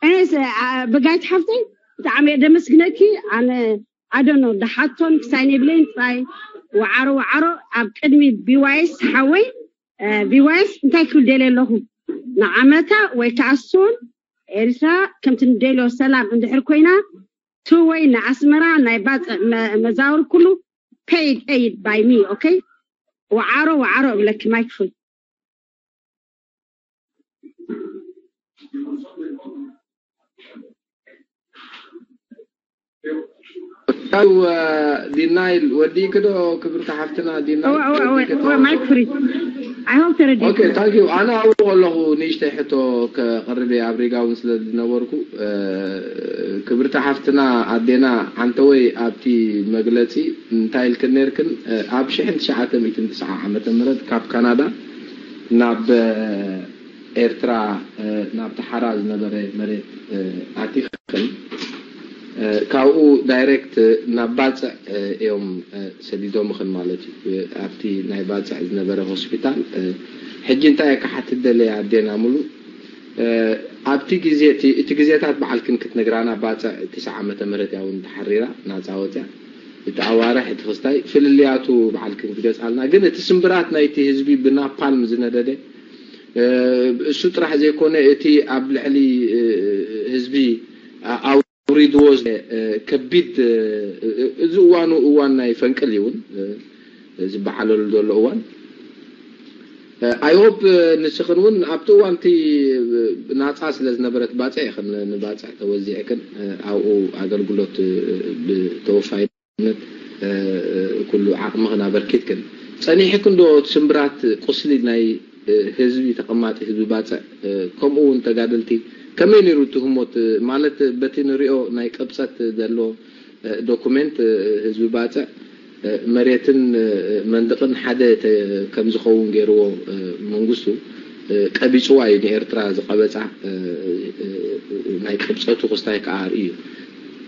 እኔስ ብጋይት ሓፍተይ ብጣዕሚ እየ ደመስግነኪ። ኣነ ኣደኖ ደሓቶን ክሳይን የብለይን ጥራይ። ወዓሮ ወዓሮ ኣብ ቅድሚ ቢዋይስ ሓወይ ቢዋይስ እንታይ ክብል ደልየ ኣለኹ? ንዓመታ ወይ ከዓ ሱን ኤርትራ ከምቲ ንደልዮ ሰላም እንድሕር ኮይና ትወይ ንኣስመራ ናይ ባፅዕ መዛውር ኩሉ paid aid by me okay። ወዓሮ ወዓሮ እብለኪ ማይክፉል። ያው ዲናይል ወዲእኪ ዶ ክብርቲ ሓፍትና? ዲናይል ማይክ ፍሪ I hope ተረዲእኪ። ኦኬ ታንክ ዩ። ኣነ ኣብኡ ከለኹ ንእሽተይ ሕቶ ከቕርብ እየ ኣብ ሪጋ እውን ስለ ዝነበርኩ ክብርቲ ሓፍትና ኣዴና ሓንተወይ ኣብቲ መግለፂ እንታይ ኢልክን ነርክን ኣብ ሽሕን ትሽዓተ ሚእትን ትስዓ ዓመተ ምህረት ካብ ካናዳ ናብ ኤርትራ ናብቲ ሓራ ዝነበረ መሬት ኣቲኽን ካብኡ ዳይሬክት ናብ ባፅዕ እዮም ሰዲዶምኽን ማለት እዩ። ኣብቲ ናይ ባፅዕ ዝነበረ ሆስፒታል ሕጂ እንታይ እየ ክሓትት ደለየ ኣዴና ሙሉ ኣብቲ ግዜ እቲ ግዜታት በዓልክን ክትነግራና ባፅዕ ትስዓ ዓመተ ምህረት እያ እውን ተሓሪራ ናፃ ወፅያ እቲ ኣዋርሕ እቲ ክስታይ ፍልልያቱ በዓልክን ክትገፃልና ግን እቲ ስምብራት ናይቲ ህዝቢ ብናፓልም ዝነደደ እሱ ጥራሕ ዘይኮነ እቲ ኣብ ልዕሊ ህዝቢ ኣውሪድዎ ከቢድ እዚ እዋኑ እዋን ናይ ፈንቅል ይውን ዝበዓለሉ ዘሎ እዋን I hope ንስኽን እውን ኣብቲ እዋን እቲ ናፃ ስለ ዝነበረት ባፅዕ ኢኽን ንባፅዕ ተወዚዕክን ኣብኡ ኣገልግሎት ብተወፋይ ኩሉ ዓቕምኽን ኣበርኪትክን ጸኒሕክን ዶ እቲ ስምብራት ቁስሊ ናይ ህዝቢ ተቐማጢ ህዝቢ ባጽዕ ከምኡ እውን ተጋደልቲ ከመይ ነይሩ እቲ ህሞት ማለት በቲ ንሪኦ ናይ ቅብጸት ዘሎ ዶኩሜንት ህዝቢ ባጽዕ መሬትን መንድቕን ሓደ ከም ዝኸውን ገይርዎ መንግስቱ ቀቢፅዋ እዩ ንኤርትራ ዝቐበፃ ናይ ቅብፀቱ ክስታይ ከዓ ርእዩ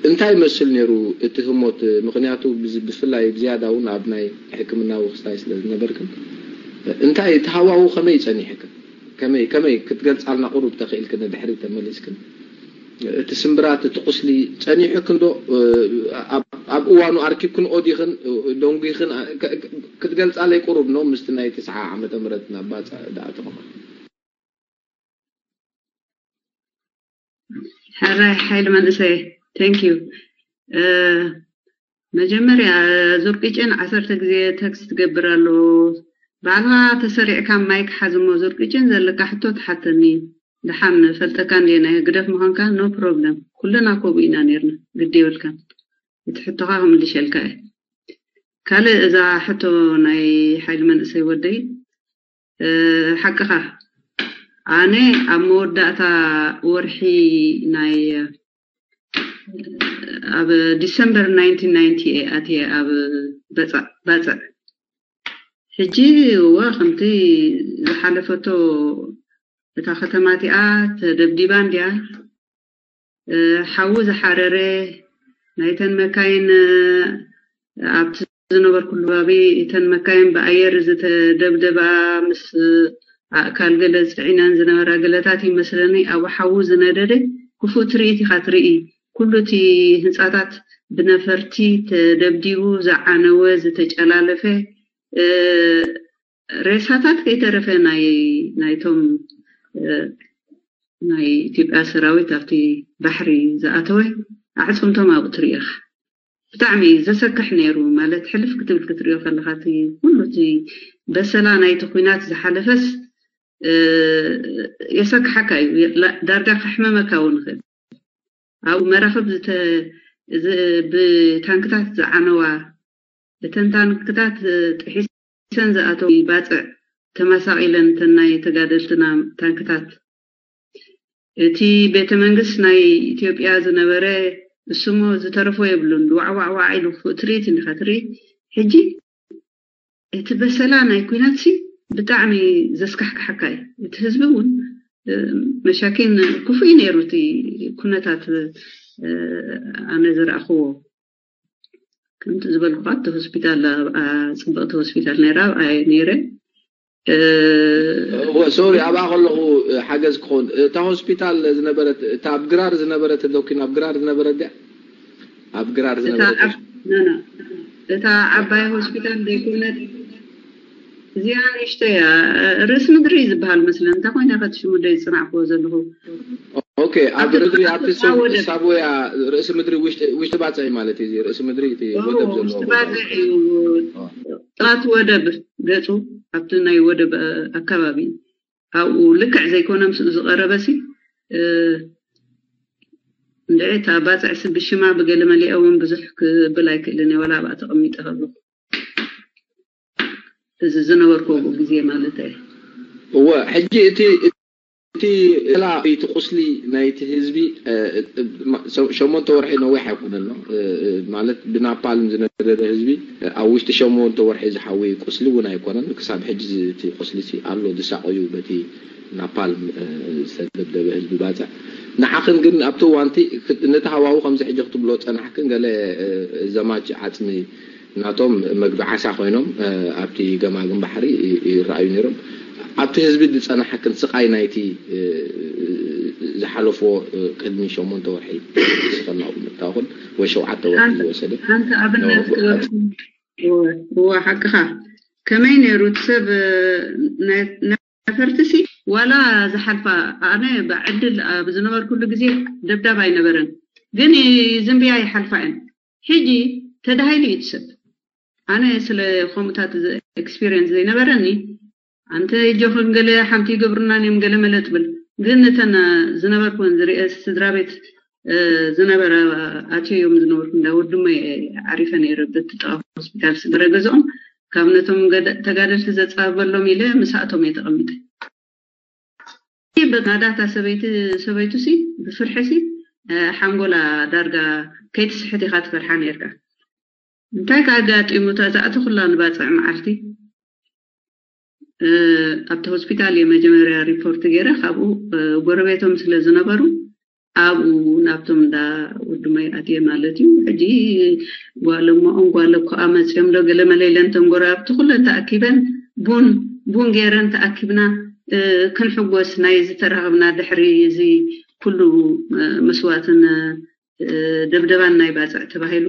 እንታይ ይመስል ነይሩ እቲ ህሞት ምክንያቱ ብፍላይ ብዝያዳ እውን ኣብ ናይ ሕክምናዊ ክስታይ ስለ ዝነበርክን እንታይ እቲ ሃዋሁ ከመይ ጸኒሕክን ከመይ ከመይ ክትገልጻልና ቁሩብ ተኽኢልክን ንድሕሪት ተመሊስክን እቲ ስምብራት እቲ ቁስሊ ጸኒሑክን ዶ ኣብ እዋኑ ኣርኪብክንኦ ዲኽን ደንጒኽን ክትገልጻለይ ቁሩብ ኖ ምስቲ ናይ ትስዓ ዓመተ ምህረት ናብ ባጽዕ ዝኣተኹማ ሕራይ ሓይሊ መንእሰይ thank you መጀመርያ ዙርቂጭን ዓሰርተ ግዜ ተክስት ትገብር ኣሎ ባዕልኻ ተሰሪዕካ ማይክ ሓዝሞ ዙርቂጭን ዘለካ ሕቶ ትሓተኒ ደሓን ፈልጠካ እንዴ ናይ ህግደፍ ምዃንካ no problem ኩልና ከምኡ ኢና ነርና ግዲ የብልካን እቲ ሕቶኻ ክምልሸልካ እየ ካልእ እዛ ሕቶ ናይ ሓይሊ መንእሰይ ወደይ ሓቅኻ ኣነ ኣብ መወዳእታ ወርሒ ናይ ኣብ ዲሰምበር ናይንቲን ናይንቲ እየ ኣትየ ኣብ ባፅዕ ሕጂ እወ ከምቲ ዝሓለፈቶ እታ ከተማ እቲኣ ተደብዲባ እንድያ ሓዊ ዝሓረረ ናይተን መካይን ኣብቲ ዝነበርኩሉ ከባቢ እተን መካይን ብኣየር ዝተደብደባ ምስ ኣእካል ገለ ፅዒነን ዝነበራ ገለታት ይመስለኒ ኣብ ሓዊ ዝነደደ ክፉእ ትርኢት ኢኻ ትርኢ ኩሉ እቲ ህንፃታት ብነፈርቲ ተደብዲቡ ዝዓነወ ዝተጨላለፈ ሬሳታት ከይተረፈ ናይ ናይቶም ናይ ኢትዮጵያ ሰራዊት ኣብቲ ባሕሪ ዝኣተወ ኣዕፅምቶም ኣብኡ ትርኢ ኢኻ። ብጣዕሚ ዘሰክሕ ነይሩ ማለት ሕልፍ ክትብል ክትሪኦ ከለኻ እቲ ኩሉ እቲ በሰላ ናይቲ ኩናት ዝሓለፈስ የሰክሓካ እዩ ዳርጋ ከሕመመካ እውን ይኽእል። ኣብ መራኽብ ብታንክታት ዝዓነዋ እተን ታንክታት ጥሒሰን ዝኣተው ባፅዕ ተመሳቒለን እተን ናይ ተጋደልትና ታንክታት እቲ ቤተ መንግስት ናይ ኢትዮጵያ ዝነበረ እሱሞ ዝተረፎ የብሉን ዋዕዋዕዋዕ ኢሉ ክፉእ ትርኢት እንዲኻ ትርኢ ሕጂ እቲ በሰላ ናይ ኩናት ሲ ብጣዕሚ ዘስካሕክሓካ እዩ እቲ ህዝቢ እውን መሻኪን ክፉእ እዩ ነይሩ እቲ ኩነታት ኣነ ዝረኣኽዎ ከምቲ ዝበልኩካ እቲ ሆስፒታል ኣብኣ ፅብቕቲ ሆስፒታል ነይራ ኣብኣ ነይረ እ፣ እወ፣ ሶሪ፣ ኣብኣ ከለኹ፣ እ፣ ሓገዝ ክኸውን። እታ ሆስፒታል ዝነበረት፣ እታ ኣብ ግራር ዝነበረት፣ ዶክተር፣ ኣብ ግራር ዝነበረት ድያ? ኣብ ግራር እታ ዝነበረት ኣብ ሆስፒታል። ኖ፣ ኖ። እታ ዓባይ ሆስፒታል ዘይኮነት፣ እዚኣ ንእሽቶ እያ። ርእሲ ምድሪ ዝበሃል መስለን። እንታይ ኮይና ከ እቲ ሽሙ ደይ ዝጽናዕክዎ ዘለኹ? ኦኬ፣ ኣብ ኣብቲ ርእሲ ምድሪ፣ ኣብቲ እታ ሰብ-፣ ወደብ። ሳቦያ ርእሲ ምድሪ ውሽጢ፣ ውሽጢ ባጽዕ ማለት እዩ። እዚ ርእሲ ምድሪ እቲ ኦ፣ ወደብ ዘለዎ ውሽጢ ቦታ ባጽዕ እዩ። እዩ። ኦ። ጥቓቲ ወደብ ገጹ፣ ኣብቲ ናይ ወደብ፣ እ፣ ኣካባቢ። ኣብኡ ልክዕ ዘይኮነ ምስኡ ዝቐረበ ሲ፣ እ፣ እንድዒ እታ ባጽዕ ሲ ብሽማ ብገለ መሊኣ እውን ብዙሕ ክብል ኣይክእልን እየ፣ ዋላ ኣብኣ ተቐሚጠ ከለኹ። እዚ ዝነበርኩ ኣብኡ ግዜ ማለት እየ። እወ፣ ሕጂ እቲ፣ እቲ፣ እቲ፣ እቲ ቁስሊ ናይቲ ህዝቢ፣ እ፣ እ፣ ማ-፣ ሸ-፣ ሸሞንተ ወርሒ ነዊሕ ኣይኮነን፣ እ፣ እ፣ ማለት ብናፓልም ዝነደደ ህዝቢ፣ እ፣ ኣብ ውሽጢ ሸሞንተ ወርሒ ዝሓዊ ቁስሊ እውን ኣይኮነን። ክሳብ ሕጂ ዝ-፣ እቲ ቁስሊ ሲ ኣሎ፣ ዝሳቐዩ በቲ ናፓልም፣ እ፣ ዝተደብደበ ህዝቢ ባጽዕ። ንዓኽን ግን ኣብቲ እዋንቲ ክት-፣ ነቲ ሃዋሁ ከምዚ ሕጂ ክትብሎ ጸናሕክን፣ ገለ፣ እ፣ ዘማች ዓጽሚ ናቶም መግቢ ዓሳ ኮይኖም፣ እ፣ ኣብቲ ገማግም ባሕሪ ይ-፣ ይረኣዩ ነይሮም። ኣብቲ ህዝቢ ዝጸናሓክን ስቓይ ናይቲ፣ እ፣ ዝሓለፍዎ፣ እ፣ ቅድሚ ሸሞንተ ወርሒ ስኸናኡ ምታኹን ወይ ሸውዓተ ወርሒ ሓንቲ፣ ዝወሰደ ሓንቲ ኣብነት ነበሩ። ክበልኩም። እወ፣ እወ፣ ሓቅኻ። ከመይ ነይሩ እቲ ሰብ፣ እ፣ ነ-፣ ነፈርቲ ሲ ዋላ ዝሓልፋ፣ ኣነ ብዕድል ኣብ ዝነበርኩሉ ግዜ ደብዳብ ኣይነበረን፣ ግን ዝንብያ ይሓልፋ እየን። ሕጂ ተዳሂሉ እዩ እቲ ሰብ። ኣነ ስለ ከምኡታት ዝ-፣ ኤክስፒሪየንስ ዘይነበረኒ፣ ኣንተ እጆኽን ገለ ሓንቲ ይገብሩናን እዮም ገለ መለ ትብል። ግን እተን ዝነበርኩን ዝርኤ ስድራ ቤት፣ እ፣ ዝነበረ ኣትዮ እዮም ዝነበርኩ። እንዳ ወድሞ እየ ዓሪፈ ነይረ። በቲ ጥቓ ሆስፒታል ስድረ ገዝኦም ካብ ነቶም ገደ-፣ ተጋደልቲ ዘጻበሎም ኢለ ምስኣቶም እየ ተቐሚጠ። ናዳታ ሰበይቲ፣ ሰበይቱ ሲ ብፍርሒ ሲ፣ እ፣ ሓንጎላ ዳርጋ ከይትስሕት ኢኻ ትፈርሓ ነይርካ። እንታይ ከ ኣጋጢሙ እታ እዛኣቲ ኩላ ንባጽዕ መዓልቲ? እ፣ ኣብቲ ሆስፒታል እየ መጀመርያ ሪፖርት ገይረ። ካብኡ፣ እ፣ ጎረቤቶም ስለ ዝነበሩ ኣብኡ ናብቶም እንዳ ወድሞይ ኣትየ ማለት እዩ። ሕጂ ጓል እሞኦም ጓል እኮኣ መጽዮም ዶ ገለ መለ ኢለን እተን ጎረባብቲ ኩለን ተኣኪበን ቡን፣ ቡን ገይረን ተኣኪብና፣ እ፣ ክንሕጎስ ናይ ዝተራኸብና ድሕሪ እዚ ኩሉ፣ እ፣ መስዋእትን፣ እ፣ ደብደባን ናይ ባጽዕ ተባሂሉ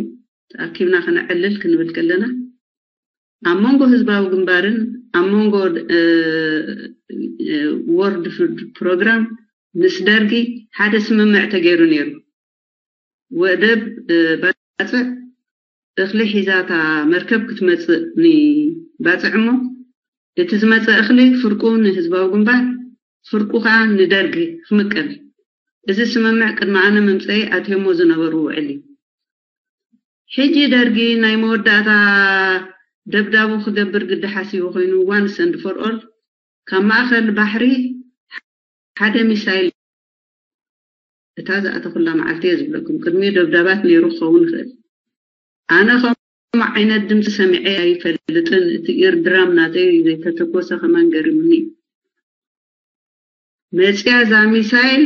ተኣኪብና ክነዕልል ክንብል ከለና ኣብ መንጎ ህዝባዊ ግንባርን ኣብ መንጎ፣ እ፣ እ፣ ወርልድ ፉድ ፕሮግራም ምስ ደርጊ ሓደ ስምምዕ ተገይሩ ነይሩ። ወደብ፣ እ፣ ባጽዕ እኽሊ ሒዛ እታ መርከብ ክትመጽእ ንባጽዕ እሞ እቲ ዝመጸ እኽሊ ፍርቁ ንህዝባዊ ግንባር፣ ፍርቁ ከኣ ንደርጊ ክምቀል። እዚ ስምምዕ ቅድሚ ኣነ ምምጸኢ ኣትዮሞ ዝነበሩ ውዕል እዩ። ሕጂ ደርጊ ናይ መወዳእታ ደብዳቡ ክገብር ግዲ ሓሲቡ ኮይኑ፣ ዋንስ ኤንድ ፎር ኦል፣ ካብ ማእከል ባሕሪ ሓደ ሚሳይል፣ እታ ዝኣተኹላ መዓልቲ እየ ዝብለኩም፣ ቅድሚኡ ደብዳባት ነይሩ ክኸውን ይኽእል። ኣነ ከምኡ ዓይነት ድምፂ ሰሚዐ ኣይፈልጥን። እቲ ኢርድራም ናተይ ዘይተተኮሰ ከማን ገሪሙኒ እዩ። መፅያ እዛ ሚሳይል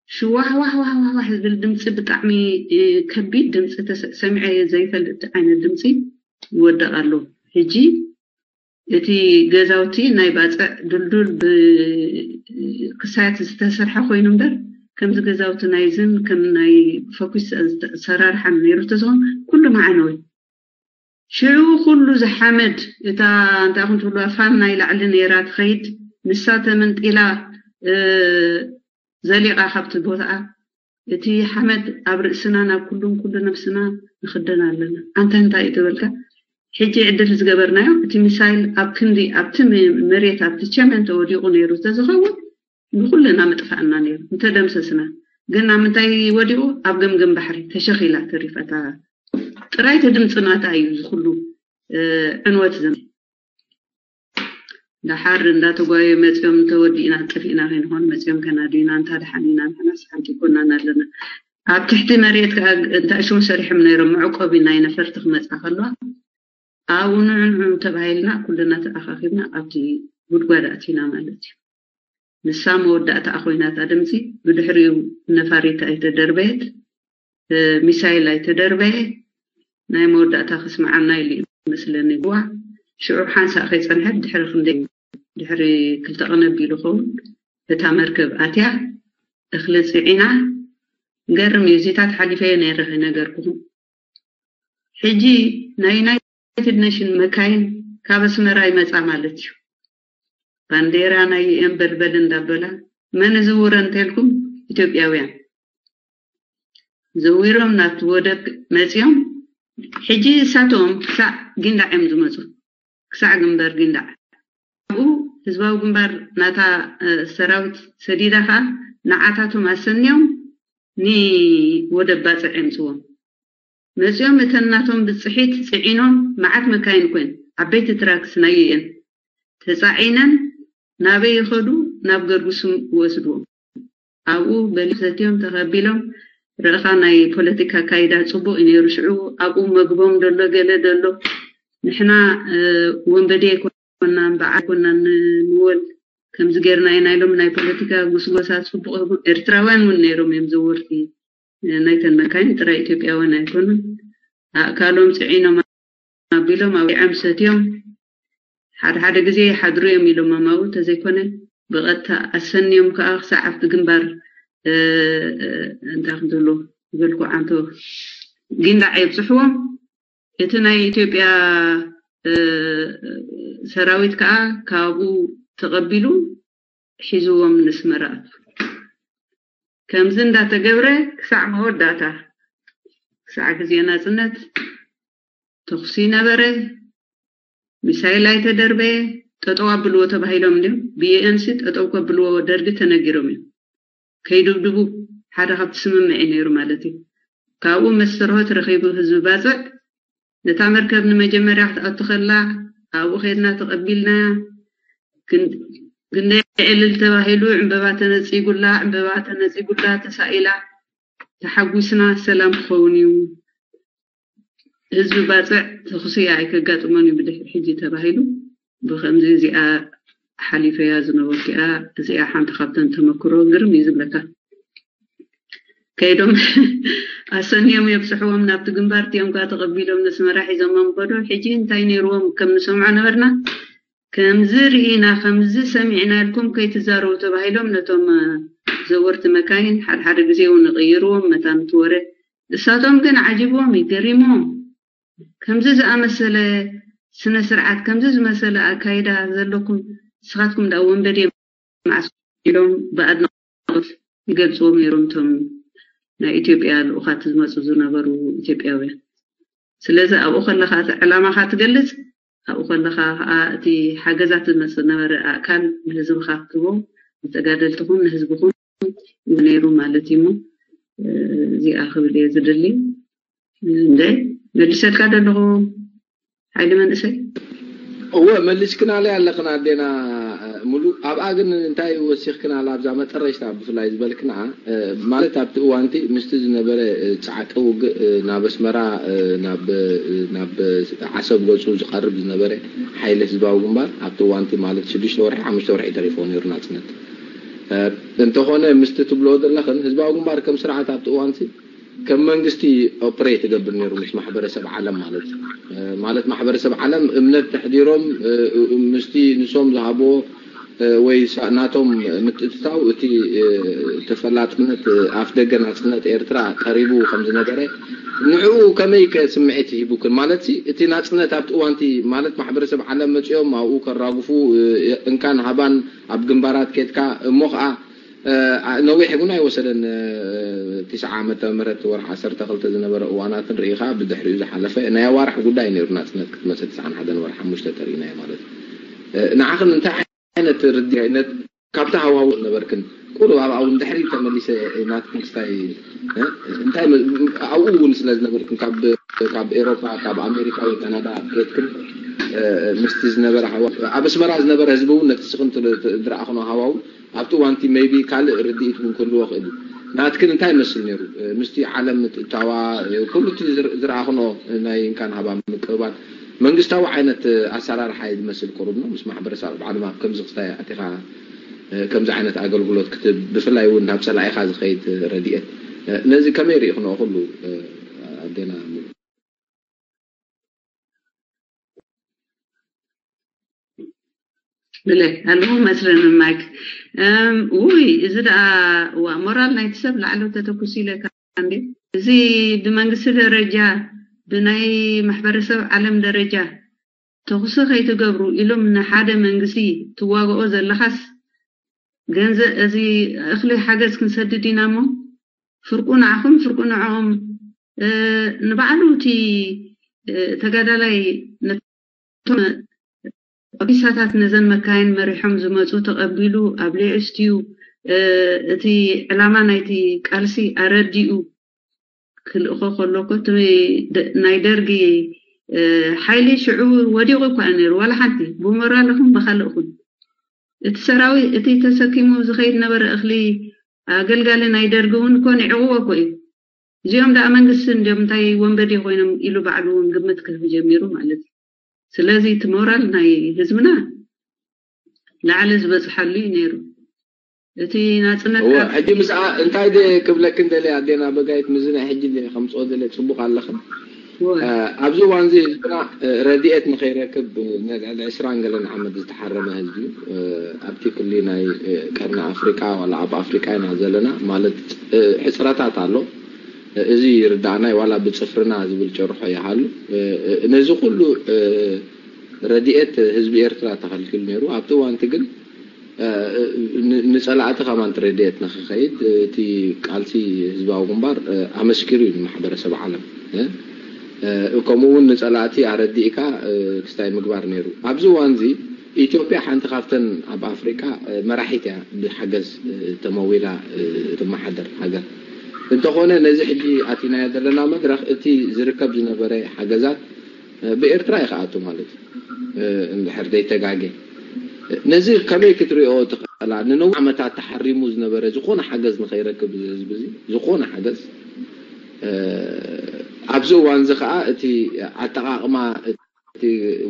ሽዋሕ ዋሕ ዋሕ ዋሕ ዋሕ ዝብል ድምፂ፣ ብጣዕሚ፣ እ፣ ከቢድ ድምፂ ተሰ-፣ ሰሚዐ ዘይፈልጥ ዓይነት ድምፂ ይወድቕ ኣሎ። ሕጂ እቲ ገዛውቲ ናይ ባፅዕ ድልዱል ብ-፣ ክሳያት ዝተሰርሐ ኮይኑ እምበር፣ ከምዚ ገዛውቲ ናይዝን ከም ናይ ፈኲስ ኣሰራርሓን ነይሩ ተዝኾን ኩሉ መዓነወ። ሽዑ ኩሉ ዝሓመድ፣ እታ እንታይ ኹን ትብልዋ ፋን ናይ ላዕሊ ነይራ ትኸይድ፣ ንሳ ተመንጢላ፣ እ፣ ዘሊቓ ካብቲ ቦታኣ። እቲ ሓመድ ኣብ ርእስና ናብ ኩሉን ኩሉ ነብስና ንኽደን ኣለና። ኣንታ እንታይ እዩ ተበልካ? ሕጂ ዕድል ዝገበርናዮ፣ እቲ ሚሳይል ኣብ ክንዲ፣ ኣብቲ መ-፣ መሬት፣ ኣብቲ ቸመን ተወዲቑ ነይሩ ተዝኸውን፣ ንኹልና ምጥፋእና ነይሩ፣ እንተደምሰስና። ግን ኣብ ምንታይ ወዲቑ? ኣብ ገምገም ባሕሪ ተሸኺላ ተሪፋ። እታ ጥራይ እቲ ድምፂ ናታ እዩ እዚ ኩሉ፣ እ፣ ዕንወት ዘም-፣ ደሓር እንዳተጓየ መፅዮም እንተወዲእና ጠፊእና ከይንኾን መፅዮም ከናድዩና እንታ ደሓን ኢና ንሕናስ ሓንቲ ይኮናን ኣለና። ኣብ ትሕቲ መሬት ከዓ እንተ እሾ ሰሪሖም ነይሮም መዕቆቢ ናይ ነፈርቲ ክመፃ ከለዋ ኣብኡ ንዑ ንዑ ተባሂልና ኩልና ተኣኻኺብና ኣብቲ ጉድጓድ ኣቲና ማለት እዩ። ንሳ መወዳእታኣ ኮይና እታ ድምፂ ብድሕሪኡ ነፋሪት ኣይተደርበየት፣ እ፣ ሚሳይል ኣይተደርበየ። ናይ መወዳእታ ክስምዓና ኢሉ እዩ መስለኒ። ብዋ ሽዑ ሓንሳእ ከይጸንሐት ድሕሪ ክንደይ ድሕሪ ክልተ ቀን ኣቢሉ ኸውን እታ መርከብ ኣትያ እኽሊ ጽዒና። ገርም እዩ፣ እዚታት ሓሊፈዮ ነይረ ከይነገርኩኹም። ሕጂ ናይ ዩናይትድ ኔሽን መካይን ካብ ኣስመራ ይመጻ ማለት እዩ። ባንዴራ ናይ ዩኤን በልበል እንዳበላ፣ መን ዝውረን እንተልኩም፣ ኢትዮጵያውያን ዘዊሮም ናብቲ ወደብ መጺኦም። ሕጂ እሳቶም ክሳዕ ጊንዳዕ እዮም ዝመጹ፣ ክሳዕ ግንበር ጊንዳዕ። ኣብኡ ህዝባዊ ግንባር ናታ ሰራዊት ሰዲዳ ከዓ ንዓታቶም ኣሰንዮም ንወደብ ባጽዕ የምፅዎም። መፂኦም እተን ናቶም ብፅሒት ፅዒኖም፣ መዓት መካይን ኮይን፣ ዓበይቲ ትራክስ ናይ ዩኤን ተፃዒነን ናበይ ይኸዱ? ናብ ገርጉስም ይወስድዎም። ኣብኡ በሊሕ ሰትዮም ተቐቢሎም። ርኢኻ፣ ናይ ፖለቲካ ኣካይዳ ጽቡቕ እዩ ነይሩ። ሽዑ ኣብኡ መግቦም ደሎ ገለ ደሎ፣ ንሕና ወንበዴ ኣይኮናን፣ በዓል ኣይኮናን ንወል፣ ከምዚ ጌርና ኢና ኢሎም። ናይ ፖለቲካ ጉስጎሳ ጽቡቕ ይኹን፣ ኤርትራውያን እውን ነይሮም እዮም ዘወርቲ ናይተን መካይን፣ ጥራይ ኢትዮጵያውያን ኣይኮኑን። ኣእካሎም ጽዒኖም ኣቢሎም ኣውሊዖም ሰትዮም፣ ሓደ ሓደ ግዜ ይሓድሩ እዮም ኢሎም ኣማው፣ ተዘይኮነ ብቐጥታ ኣሰንዮም ከዓ ክሳዕ ኣብቲ ግንባር እንታይ ክንትብሉ ዝበልኩ ዓንቶ ጊንዳዕ የብፅሕዎም። እቲ ናይ ኢትዮጵያ ሰራዊት ከዓ ካብኡ ተቐቢሉ ሒዝዎም ንስመራ ኣቱ። ከምዚ እንዳተገብረ ክሳዕ መወዳእታ፣ ክሳዕ ግዜ ናፅነት ተኹሲ ነበረ። ሚሳይል ኣይተደርበየ። ጠጠው ኣብልዎ ተባሂሎም እንዲም ብዩኤንሲ ጠጠው ከብልዎ ደርጊ ተነጊሮም እዮም። ከይድብድቡ ሓደ ካብቲ ስምምዕ እዩ ነይሩ ማለት እዩ። ካብኡ መስተርሆት ረኺቡ ህዝቢ ባፅዕ። ነታ መርከብ ንመጀመርያ ክትኣቱ ከላ ኣብኡ ከድና ተቐቢልናያ። ክንደይ ዕልል ተባሂሉ፣ ዕምበባ ተነፂጉላ፣ ዕምበባ ተነፂጉላ፣ ተሳኢላ፣ ተሓጒስና፣ ሰላም ክኸውን እዩ፣ ህዝቢ ባፅዕ ተኽሲ ኣይከጋጥሞን እዩ ብድሕሪ ሕጂ ተባሂሉ። ብከምዚ እዚኣ ሓሊፈያ ዝነበርኩ እያ። እዚኣ ሓንቲ ካብተን ተመክሮ ግርም እዩ ዝብለካ። ከይዶም ኣሰንዮም የብፅሕዎም ናብቲ ግንባር። እቲኦም ከዓ ተቐቢሎም ነስመራ ሒዞሞም ከዱ። ሕጂ እንታይ ነይርዎም ከም ንሰምዖ ነበርና። ከምዚ ርኢና፣ ከምዚ ሰሚዕና ኢልኩም ከይትዛረቡ ተባሂሎም ነቶም ዘወርቲ መካይን ሓደ ሓደ ግዜ እውን ይቕይርዎም መታን እቲ ወረ። እሳቶም ግን ዓጂብዎም እዩ፣ ገሪምዎም። ከምዚ ዝኣመሰለ ስነ ስርዓት፣ ከምዚ ዝመሰለ ኣካይዳ ዘለኩም ንስኻትኩም ደኣ ወንበዴ መዓስ ኢሎም ብኣድናቖት ይገልፅዎም ነይሮም እቶም ናይ ኢትዮጵያ ልኡኻት ዝመፁ ዝነበሩ ኢትዮጵያውያን። ስለዚ ኣብኡ ከለኻ እቲ ዕላማኻ ትገልፅ፣ ኣብኡ ከለኻ ከዓ እቲ ሓገዛት ዝመፅእ ዝነበረ ኣእካል ንህዝብኻ ክትቦ ንተጋደልትኹም ንህዝብኹም እዩ ነይሩ ማለት እዩ። እሞ እዚኣ ክብል እየ ዝደሊ። እንደ መልሰልካ ደለኹ ሓይሊ መንእሰይ። እወ መሊስክናለይ ኣለኽን ኣዴና ሙሉ። ኣብኣ ግን እንታይ ወሲኽክናላ ኣብዛ መጠረሽታ ብፍላይ ዝበልክና ማለት ኣብቲ እዋንቲ ምስቲ ዝነበረ ፃዕቂ ውግእ ናብ ኣስመራ ናብ ዓሰብ ገፁ ዝቐርብ ዝነበረ ሓይሊ ህዝባዊ ግንባር ኣብቲ እዋንቲ ማለት ሽዱሽተ ወርሒ ሓሙሽተ ወርሒ ተሪፎ ነይሩ ናፅነት። እንተኾነ ምስቲ ትብልኦ ዘለኽን ህዝባዊ ግንባር ከም ስርዓት ኣብቲ እዋንቲ ከም መንግስቲ ኦፕሬት ይገብር ነይሩ ምስ ማሕበረሰብ ዓለም ማለት ማለት ማሕበረሰብ ዓለም እምነት ተሕዲሮም ምስቲ ንሶም ዝሃብዎ ወይ ናቶም ምትእትታው እቲ ተፈላጥነት ኣፍ ደገ ናፅነት ኤርትራ ቀሪቡ ከም ዝነበረ ንዕኡ ከመይ ከ ስምዒት ሂቡክን ማለት እቲ ናፅነት ኣብቲ እዋንቲ ማለት ማሕበረሰብ ዓለም መፂኦም ኣብኡ ከራግፉ እንካን ሃባን ኣብ ግንባራት ኬድካ እሞ ከዓ ነዊሕ እውን ኣይወሰደን። ትስዓ ዓመተ ምህረት ወርሒ ዓሰርተ ክልተ ዝነበረ እዋናትን ርኢኻ ብድሕሪኡ ዝሓለፈ ናይ ኣዋርሕ ጉዳይ ነይሩ ናፅነት ክትመፅእ ትስዓን ሓደን ወርሒ ሓሙሽተ ተሪእናዮ ማለት ንዓኽን እንታይ ዓይነት ርድኢት ካብቲ ሃዋህው ነበርክን ቁሩብ ኣብኣ እውን ድሕሪ ተመሊሰ ናትክን ክስታይ እንታይ ኣብኡ እውን ስለ ዝነበርክን ካብ ኤሮፓ ካብ ኣሜሪካ ወይ ካናዳ ኬድክን ምስቲ ዝነበረ ሃዋ ኣብ ኣስመራ ዝነበረ ህዝቢ እውን ነቲ ስኽን ዝረኣኽኖ ሃዋው ኣብቲ እዋንቲ maybe ካልእ ርድኢት እውን ክህልዎ ክእል እዩ። ናትክን እንታይ ይመስል ነይሩ? ምስቲ ዓለም ምትእታዋ ኩሉ እቲ ዝረኣኽኖ ናይ እንካን ሃባ ምቅብባል መንግስታዊ ዓይነት ኣሰራርሓ እዩ ዝመስል ቁሩብ ነው ምስ ማሕበረሰብ ዓለም ኣብ ከምዚ ክስታይ ኣቲኻ ከምዚ ዓይነት ኣገልግሎት ክትብ ብፍላይ እውን ናብ ፀላኢኻ ዝኸይድ ረድኤት ነዚ ከመይ ርኢኽንኦ ኩሉ ኣዴና ብለ ኣልቦ መስለኒ ማይክ። እም፣ ውይ፣ እዚ ደኣ፣ ዋ፣ ሞራል ናይቲ ሰብ ላዕሊ ተተኩስ ኢለካ እንዴ። እዚ ብመንግስቲ ደረጃ፣ ብናይ ማሕበረሰብ ዓለም ደረጃ ተኹሲ ከይትገብሩ ኢሎም ንሓደ መንግስቲ ትዋግኦ ዘለኻስ፣ ገንዘብ፣ እዚ እኽሊ ሓገዝ ክንሰድድ ኢና እሞ፣ ፍርቁ ንዓኹም ፍርቁ ንዕኦም። እ፣ ንባዕሉ እቲ፣ እ፣ ተጋዳላይ ነቶም ኦፊሳታት ነዘን መካይን መሪሖም ዝመፁ ተቐቢሉ፣ ኣብ ሌዕስትዩ፣ እ፣ እቲ ዕላማ ናይቲ ቃልሲ ኣረዲኡ ክልእኾ ከሎ እኮ፣ እቲ ደ-፣ ናይ ደርጊ፣ እ፣ ሓይሊ ሽዑ ወዲቑ እኳ እዩ ነይሩ። ዋላ ሓንቲ ብሞራልኹም ብኻልእኹም፣ እቲ ሰራዊት፣ እቲ ተሰኪሙ ዝኸይድ ነበረ እኽሊ፣ ኣገልጋሊ ናይ ደርጊ እውን እኮ ንዕቕዎ እኮ እዩ። እዚኦም ደኣ መንግስቲ እንዲዮም፣ እንታይ ወንበዴ ኮይኖም ኢሉ ባዕሉ እውን ግምት ክህብ ጀሚሩ ማለት እዩ። ስለዚ እቲ ሞራል ናይ ህዝብና ላዕሊ ዝበፅሓሉ እዩ ነይሩ። እቲ ናፅነት እወ፣ ካብ ሕጂ ምስኣ እንታይ ደ-፣ ክብለክን ደለ ኣዴና በጋይት፣ ምዚ ናይ ሕጂ ደ-፣ ከምፅኦ ደለ ፅቡቅ ኣለኽን። እወ። እ፣ ኣብዚ እዋን እዚ ህዝብና፣ እ፣ ረድኤት ንኸይረክብ፣ እ፣ ንልዕሊ ዕስራን ገለን ዓመት ዝተሓረመ ህዝቢ እዩ። እ፣ ኣብቲ ክሊ ናይ፣ እ፣ ቀርኒ ኣፍሪቃ ዋላ ኣብ ኣፍሪቃ ኢና ዘለና ማለት፣ እ፣ ሕፅረታት ኣሎ። እ፣ እዚ ይርዳእና እዩ፣ ዋላ ብፅፍርና ዝብል ጭርሖ ይሃሉ። እ፣ እ፣ ነዚ ኩሉ፣ እ፣ ረድኤት ህዝቢ ኤርትራ ተኸልኪሉ ነይሩ። ኣብቲ እዋንቲ ግን፣ እ፣ ን-፣ ንጸላእቲ ከማን ረድኤት ንኽኸይድ፣ እቲ ቃልሲ ህዝባዊ ግንባር፣ እ፣ ኣመስኪሩ እዩ ንማሕበረሰብ ዓለም። እ፣ እ፣ ከምኡ እውን ንጸላእቲ ኣረዲእካ፣ እ፣ ክስታይ ምግባር ነይሩ። ኣብዚ እዋን እዚ ኢትዮጵያ ሓንቲ ካብተን ኣብ ኣፍሪቃ፣ እ፣ መራሒት እያ ብሓገዝ፣ እ፣ ተመዊላ፣ እ፣ ትመሓደር ሃገር። እንተኾነ ነዚ ሕጂ ኣቲናዮ ዘለና መድረኽ እቲ ዝርከብ ዝነበረ ሓገዛት ብኤርትራ እዩ ክኣቱ ማለት እዩ። እንድሕር ዘይተጋጌ ነዚ ከመይ ክትሪኦ ትኽእላ? ንነዊሕ ዓመታት ተሓሪሙ ዝነበረ ዝኾነ ሓገዝ ንኸይረክብ እዚ ህዝቢ እዚ ዝኾነ ሓገዝ ኣብዚ እዋን እዚ ከዓ እቲ ኣጠቓቕማ እቲ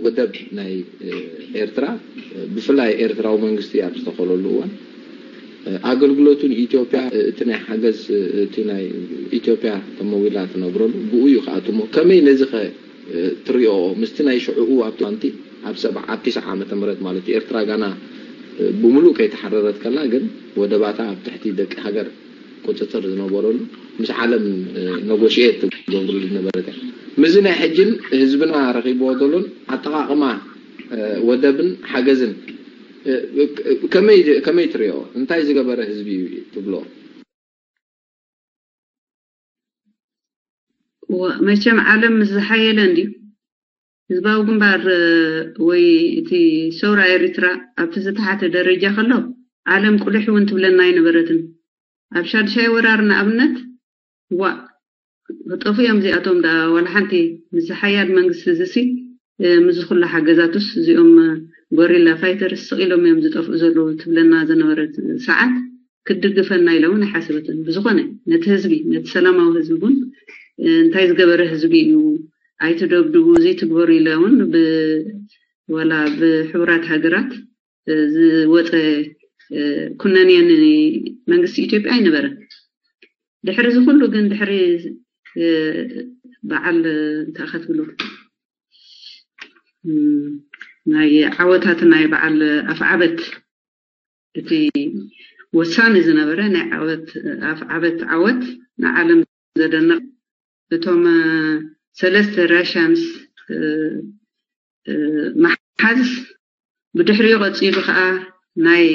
ወደብ ናይ ኤርትራ ብፍላይ ኤርትራዊ መንግስቲ ኣብ ዝተኸለሉ እዋን ኣገልግሎቱ ንኢትዮጵያ እቲ ናይ ሓገዝ እቲ ናይ ኢትዮጵያ ተመዊላ ትነብረሉ ብኡ እዩ ክኣቱ እሞ ከመይ ነዚ ኸ ትሪኦ ምስቲ ናይ ሽዕኡ ኣብቲ ኣንቲ ኣብ ሰብዓ ኣብ ቲስዓ ዓመተ ምህረት ማለት እዩ ኤርትራ ጋና ብምሉእ ከይተሓረረት ከላ ግን ወደባታ ኣብ ትሕቲ ደቂ ሃገር ቁፅፅር ዝነበረሉ ምስ ዓለም ነጎሽኤት ትገብርሉ ዝነበረት እያ። ምስዚ ናይ ሕጅን ህዝብና ረኺብዎ ዘሎን ኣጠቓቕማ ወደብን ሓገዝን ከመይ ከመይ ትሪኦ? እንታይ ዝገበረ ህዝቢ እዩ ትብሎ? መቸም ዓለም ምስ ዝሓየለ እንድዩ ህዝባዊ ግንባር ወይ እቲ ሰውራ ኤሪትራ ኣብቲ ዝተሓተ ደረጃ ከሎ ዓለም ቁልሕ እውን ትብለና ኣይነበረትን። ኣብ ሻድሻይ ወራር ንኣብነት ዋእ ክጠፉ እዮም እዚኣቶም ደኣ ዋላ ሓንቲ ምስዚ ሓያል መንግስቲ እዚሲ ምስዚ ኩሉ ሓገዛቱስ እዚኦም ጎሪላ ፋይተርስ ስቕ ኢሎም እዮም ዝጠፍኡ ዘለዉ ትብለና ዝነበረት ሰዓት ክትድግፈና ኢላ እውን ኣይሓሰበትን። ብዝኾነ ነቲ ህዝቢ ነቲ ሰላማዊ ህዝቢ እውን እንታይ ዝገበረ ህዝቢ እዩ ኣይትደብድቡ ዘይትግበሩ ኢላ እውን ብ ወላ ብሕቡራት ሃገራት ዝወፀ ኩነኔ ንመንግስቲ ኢትዮጵያ ኣይነበረን። ድሕሪ እዚ ኩሉ ግን ድሕሪ በዓል እንታይ ክትብሉ ናይ ዓወታት ናይ በዓል ኣፍዓበት እቲ ወሳኒ ዝነበረ ናይ ዓወት ኣፍዓበት ዓወት ንዓለም ዘደንቕ እቶም ሰለስተ ራሽያንስ መሓዝ ብድሕሪኡ ቀፂሉ ከዓ ናይ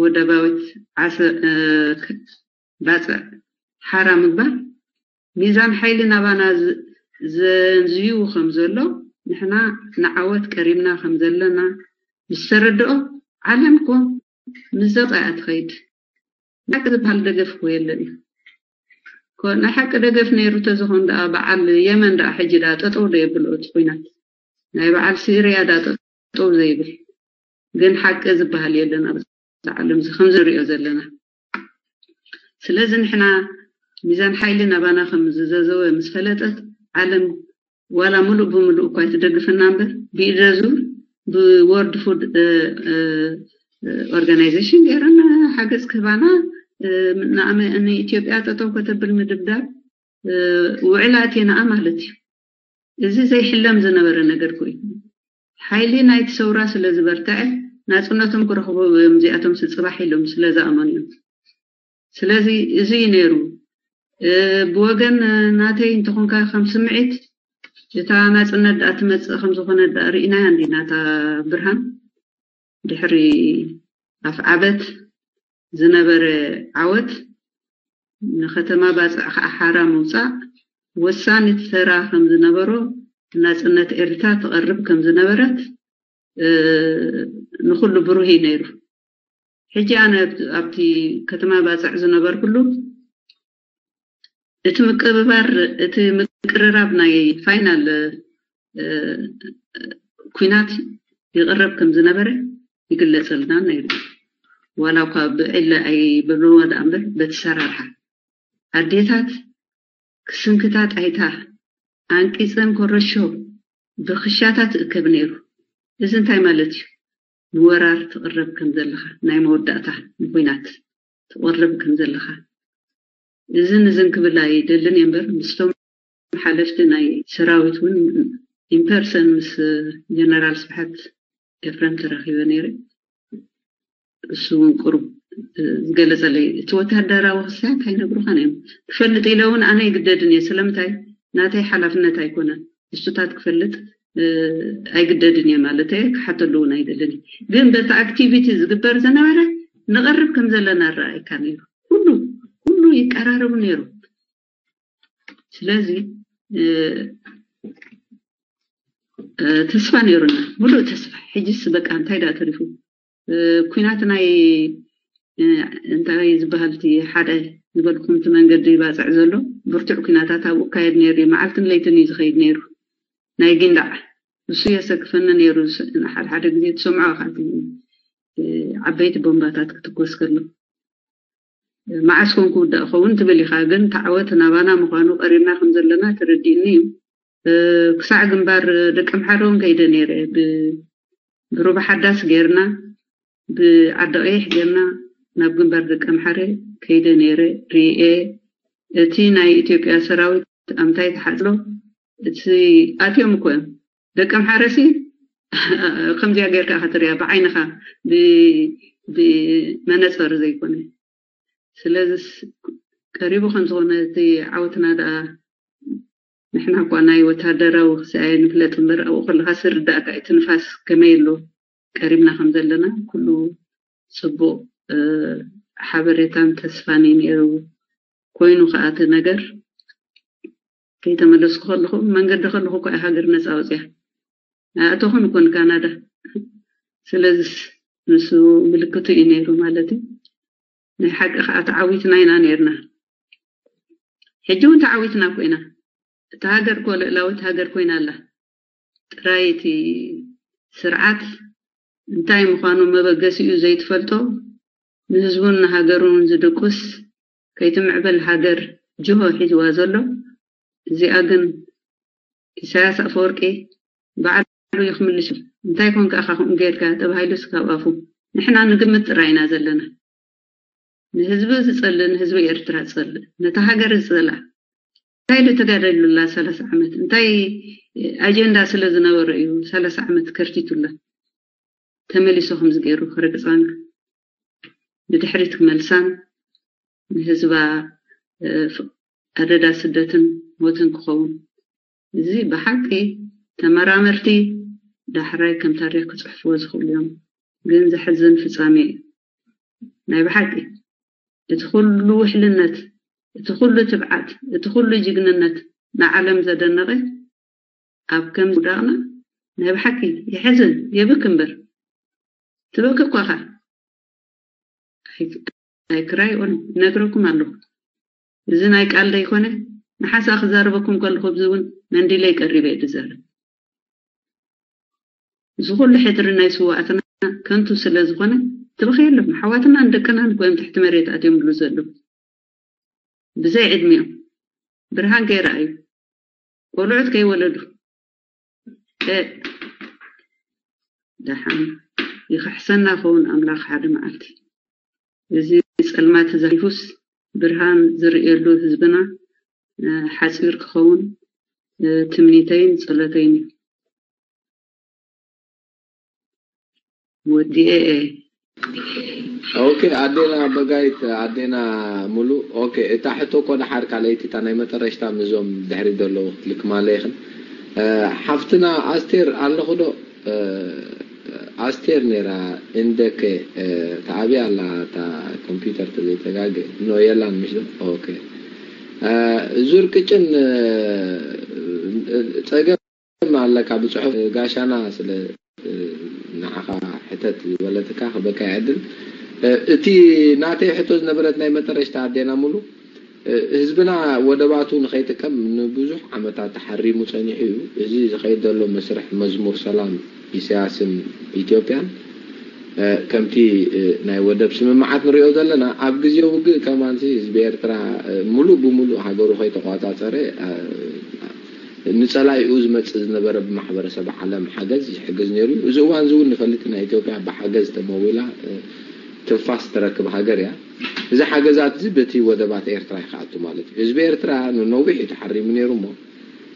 ወደባዊት ዓሰ ባፅዕ ሓራ ምግባር ሚዛን ሓይሊ ናባና ዘንዝዩ ከም ዘሎ ንሕና ንዓወት ቀሪብና ከም ዘለና ምስ ተረድኦ ዓለም ኮ ምስ ዘውፃ እያ ትኸይድ። ናይ ሓቂ ዝበሃል ደገፍ እኮ የለን እዩ። ናይ ሓቂ ደገፍ ነይሩ ተዝኾን ደኣ በዓል የመን ደኣ ሕጂ ደኣ ጠጠው ዶ የብልኦ እቲ ኲናት? ናይ በዓል ሲርያ ደኣ ጠጠው ዘይብል ግን ሓቂ ዝበሃል የለን ኣብዚ ዓለም እዚ ከምዚ ንሪኦ ዘለና። ስለዚ ንሕና ሚዛን ሓይሊ ናባና ከም ዝዘዘወ ምስ ፈለጠት ዓለም ዋላ ሙሉእ ብሙሉእ እኳ ኣይትደግፈና እምበር ብኢደ ዙር ብወርድ ፉድ ኦርጋናይዜሽን ገይረን ሓገዝ ክህባና ንኢትዮጵያ ጠጠው ከተብል ምድብዳብ ውዕል ኣቴናኣ ማለት እዩ። እዚ ዘይሕለም ዝነበረ ነገር ኮይኑ ሓይሊ ናይቲ ሰውራ ስለ ዝበርተዐ ናጽነቶም ክረኽቡ እዮም፣ እዚኣቶም ጽባሕ ኢሎም ስለ ዝኣመኑ እዮም። ስለዚ እዚ እዩ ነይሩ። ብወገን ናተይ እንተኾንካ፣ ከም ስምዒት እታ ናጽነት ደኣ ትመጽእ ከም ዝኾነ ደኣ ርኢናያ እንዲና። እታ ብርሃን ድሕሪ ኣፍዓበት ዝነበረ ዓወት፣ ንከተማ ባጽዕ ከዓ ሓራ ምውጻእ ወሳኒ ተራ ከም ዝነበሮ፣ ናጽነት ኤርትራ ትቐርብ ከም ዝነበረት ንኹሉ ብሩህ እዩ ነይሩ። ሕጂ ኣነ ኣብቲ ከተማ ባጽዕ ዝነበርኩሉ፣ እቲ ምቅብባር፣ እቲ ምቅርራብ ናይ ፋይናል ኩናት ይቕረብ ከም ዝነበረ ይግለጸልና ነይሩ። ዋላ እኳ ብዕለ ኣይበልዎ ደኣ እምበር፣ በቲ ሰራርሓ ኣዴታት ክስንክታ ጣይታ ኣንቂጸን ኮረሾ ብክሻታት እከብ ነይሩ። እዚ እንታይ ማለት እዩ? ንወራር ትቕረብ ከም ዘለኻ፣ ናይ መወዳእታ ንኹናት ትቕረብ ከም ዘለኻ፣ እዝን እዝን ክብል ኣይደልን እየ እምበር፣ ምስቶም ሓለፍቲ ናይ ሰራዊት እውን ኢምፐርሰን ምስ ጀነራል ስብሓት ኤፍረም ተራኺበ ነይረ። እሱ እውን ቁሩብ ዝገለጸለይ፣ እቲ ወተሃደራዊ ክስታት ኣይነግሩኻን እዮም። ክፈልጥ ኢለ እውን ኣነ ኣይግደድን እየ። ስለምንታይ? ናተይ ሓላፍነት ኣይኮነን። እሱታት ክፈልጥ ኣይግደድን እየ ማለት እየ፣ ክሓተሉ እውን ኣይደልን። ግን በቲ ኣክቲቪቲ ዝግበር ዝነበረ ንቐርብ ከም ዘለና ረኣይካ ነይሩ። ኩሉ ኩሉ ይቀራረቡ ነይሩ። ስለዚ ተስፋ ነይሩና፣ ሙሉእ ተስፋ። ሕጅስ በቃ እንታይ ደኣ ተሪፉ? ኩናት ናይ እንታይ ዝበሃል እቲ ሓደ ዝበልኩም እቲ መንገዲ ባፅዕ ዘሎ ብርቱዕ ኩናታት ኣብኡ ይካየድ ነይሩ እዩ። መዓልትን ለይትን እዩ ዝኸይድ ነይሩ። ናይ ጊንዳዕ እሱ የሰክፈኒ ነይሩ። ሓደ ሓደ ግዜ ትሰምዖ ኢኻ እቲ ዓበይቲ ቦምባታት ክትኮስ ከሎ። መዓስ ኮን ክውዳእ ክኸውን ትብል ኢኻ፣ ግን እቲ ዓወት ናባና ምዃኑ ቀሪብና ከም ዘለና ተረዲእኒ እዩ። ክሳዕ ግንባር ደቂ ኣምሓረ እውን ከይደ ነይረ። ብሩባ ሓዳስ ጌርና፣ ብዓዲ ቀይሕ ጌርና ናብ ግንባር ደቂ ኣምሓረ ከይደ ነይረ። ሪኤ እቲ ናይ ኢትዮጵያ ሰራዊት ኣምታይ ተሓፅሎ እቲ ኣትዮም እኮ እዮም። ደቂ ኣምሓረ ሲ ከምዚኣ ጌርካ ኢኻ ትሪኣ ብዓይንኻ፣ ብመነፀር ዘይኮነ። ስለዚ ቀሪቡ ከም ዝኾነ እቲ ዓወትና ደኣ ንሕና እኳ ናይ ወታደራዊ ክሳይ ንፍለጥ እምበር ኣብኡ ከለኻ ስርዳእካ እቲ ንፋስ ከመይ ኣሎ ቀሪብና ከም ዘለና ኩሉ ጽቡቕ ሓበሬታን ተስፋን እዩ ነይሩ። ኮይኑ ከኣ እቲ ነገር ከይተመለስኩ ከለኹ መንገዲ ከለኹ እኳ ሃገር ነፃ ወፅያ ኣእተኹን እኮ ንካናዳ። ስለዚስ ንሱ ምልክቱ እዩ ነይሩ ማለት እዩ። ናይ ሓቂ ከዓ ተዓዊትና ኢና ነይርና። ሕጂ እውን ተዓዊትና እኮ ኢና። እታ ሃገር እኮ ልእላዊት ሃገር ኮይና ኣላ። ጥራይ እቲ ስርዓት እንታይ ምዃኑ መበገሲኡ ዘይትፈልጦ፣ ንህዝቡን ንሃገሩን ዝድቁስ፣ ከይትምዕበል ሃገር ጅሆ ሒዝዋ ዘሎ። እዚኣ ግን ኢሳያስ ኣፈወርቂ ባዕሉ እዩ ክምልስ። እንታይ ኮንካ ኢኻ ከምኡ ጌርካ ተባሂሉ እስካብ ኣፉ። ንሕና ንግምት ጥራይ ኢና ዘለና። ንህዝቢ ዝጸልእ፣ ንህዝቢ ኤርትራ ዝጸልእ፣ ነታ ሃገር ዝጸልኣ እንታይ ዶ ተጋደሉላ ሰላሳ ዓመት? እንታይ ኣጀንዳ ስለ ዝነበረ እዩ ሰላሳ ዓመት ከርቲቱላ? ተመሊሱ ከምዚ ገይሩ ክረግጻን ንድሕሪት ክመልሳን ንህዝባ ኣደዳ ስደትን ሞትን ክኸውን። እዚ ብሓቂ ተመራመርቲ ዳሕራይ ከም ታሪኽ ክጽሕፍዎ ዝኽእሉ እዮም። ግን ዘሕዝን ፍጻሜ እዩ። ናይ ብሓቂ እቲ ኩሉ ውሕልነት፣ እቲ ኩሉ ትብዓት፣ እቲ ኩሉ ጅግንነት ንዓለም ዘደነቐ ኣብ ከም ውዳቕና ናይ ብሓቂ የሕዝን፣ የብክ እምበር። ትበኪ እኳ ኢኻ። ኣይ ክራይ ኦን ነግረኩም ኣለኹ። እዚ ናይ ቃል ዘይኮነ ንሓሳ ክዛረበኩም ከለኹ ኣብዚ እውን መንዲለይ ቀሪበ እየ ዝዛረብ። እዚ ኩሉ ሕድሪ ናይ ስዋኣትና ከንቱ ስለ ዝኾነ ትበኺ የሎም። ኣሕዋትና ንደቅና ንኮዮም ትሕቲ መሬት ኣትዮም ብሉ ዘለዉ ብዘይ ዕድሚኦም ብርሃን ከይረኣዩ ቆልዑት ከይወለዱ ደሓን ይኽሕሰና ኸውን ኣምላኽ ሓደ መዓልቲ። እዚ ጸልማት ተዛሪፉስ ብርሃን ዝርእየሉ ህዝብና ሓጺር ክኸውን ትምኒተይን ጸሎተይን እዩ። ወዲኤ እየ። ኦኬ፣ ኣዴና በጋይት፣ ኣዴና ሙሉ። ኦኬ፣ እታ ሕቶ እኮ ደሓር ካልኣይቲ፣ እታ ናይ መጠረሽታ፣ ምዞም ድሕሪ ዘለዉ ክትልክ ማለ ይኽን። እ፣ ሓፍትና ኣስቴር ኣለኹ ዶ? እ፣ ኣስቴር ነይራ። እንደከ፣ እ፣ ተኣብያ ኣላ፣ እታ ኮምፒውተር ተዘይተጋገ ኖ የላን፣ ምሽ ዶ? ኦኬ። እ፣ ዙር ቅጭን፣ እ፣ ጸገም ኣለካ ብጽሑፍ ጋሻና ስለ፣ እ፣ ንዓኻ ሕተት ዝበለትካ ክበካ ይዕድል። እ፣ እቲ ናተይ ሕቶ ዝነበረት ናይ መጠረሽታ ኣዴና ሙሉ፣ እ፣ ህዝብና ወደባቱ ንኸይጥቀም ንብዙሕ ዓመታት ተሓሪሙ ጸኒሑ እዩ። እዚ ዝኸይድ ዘሎ መስርሕ መዝሙር ሰላም ኢሳያስን ኢትዮጵያን፣ እ፣ ከምቲ፣ እ፣ ናይ ወደብ ስምምዓት ንሪኦ ዘለና፣ ኣብ ግዜ ውግእ ከማንሲ ህዝቢ ኤርትራ፣ እ፣ ሙሉእ ብሙሉእ ሃገሩ ከይተቋጻጸረ፣ እ፣ ንጸላኢኡ ዝመጽእ ዝነበረ ብማሕበረሰብ ዓለም ሓገዝ ይሕግዝ ነይሩ እዩ። እዚ እዋን እዚ እውን ንፈልጥ ኢና፣ ኢትዮጵያ ብሓገዝ ተመዊላ፣ እ፣ ትንፋስ ትረክብ ሃገር እያ። እዚ ሓገዛት እዚ በቲ ወደባት ኤርትራ እዩ ክኣቱ ማለት እዩ። ህዝቢ ኤርትራ ንነዊሕ እዩ ተሓሪሙ ነይሩ እሞ፣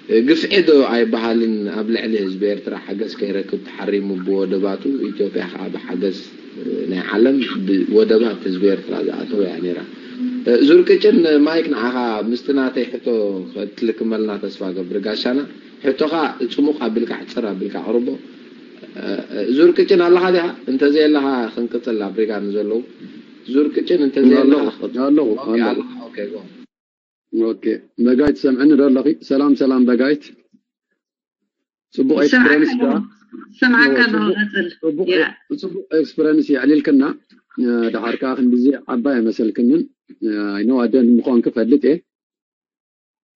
እ፣ ግፍዒ ዶ ኣይበሃልን ኣብ ልዕሊ ህዝቢ ኤርትራ ሓገዝ ከይረክብ ተሓሪሙ ብወደባቱ፣ ኢትዮጵያ ከዓ ብሓገዝ፣ እ፣ ናይ ዓለም ብወደባት ህዝቢ ኤርትራ ዝኣተወ እያ ነይራ። እ፣ ዙር ቅጭን ማይክ ንዓኻ ምስቲ ናተይ ሕቶ ክትልክመልና ተስፋ ገብር ጋሻና። ሕቶኻ ጽሙቕ ኣቢልካ ሕጽር ኣቢልካ ኣቕርቦ። እ፣ እ፣ ዙር ቅጭን ኣለኻ ዲኻ? እንተዘየለኻ ክንቅጽል ኣብ ሪጋ ንዘለዉ። ዙር ቅጭን እንተዘየለኻ ኣለኹ፣ ኣለኹ፣ ኦኬ፣ ኣለኹ። ኣለኻ። ኦኬ፣ ጎ። ኦኬ፣ በጋይት ትሰምዕኒ ዶ ኣለኺ? ሰላም፣ ሰላም በጋይት። ጽቡቕ ይሰማዕካ ኤክስፒሪየንስ ኣለኹ። ከኣ። ይሰማዕካ እወ፣ ኣለኹ፣ ጽቡቕ፣ ቀጽል። ጽቡቕ ያ። ኤ-፣ ጽቡቕ ኤክስፒሪየንስ የዕሊልክና። እ፣ ደሓር ከኣ ክንድዚ ዓባይ ኣይመሰልክንን። እ፣ ኣይ ኖ ኣደ ምዃንኪ እፈልጥ እየ።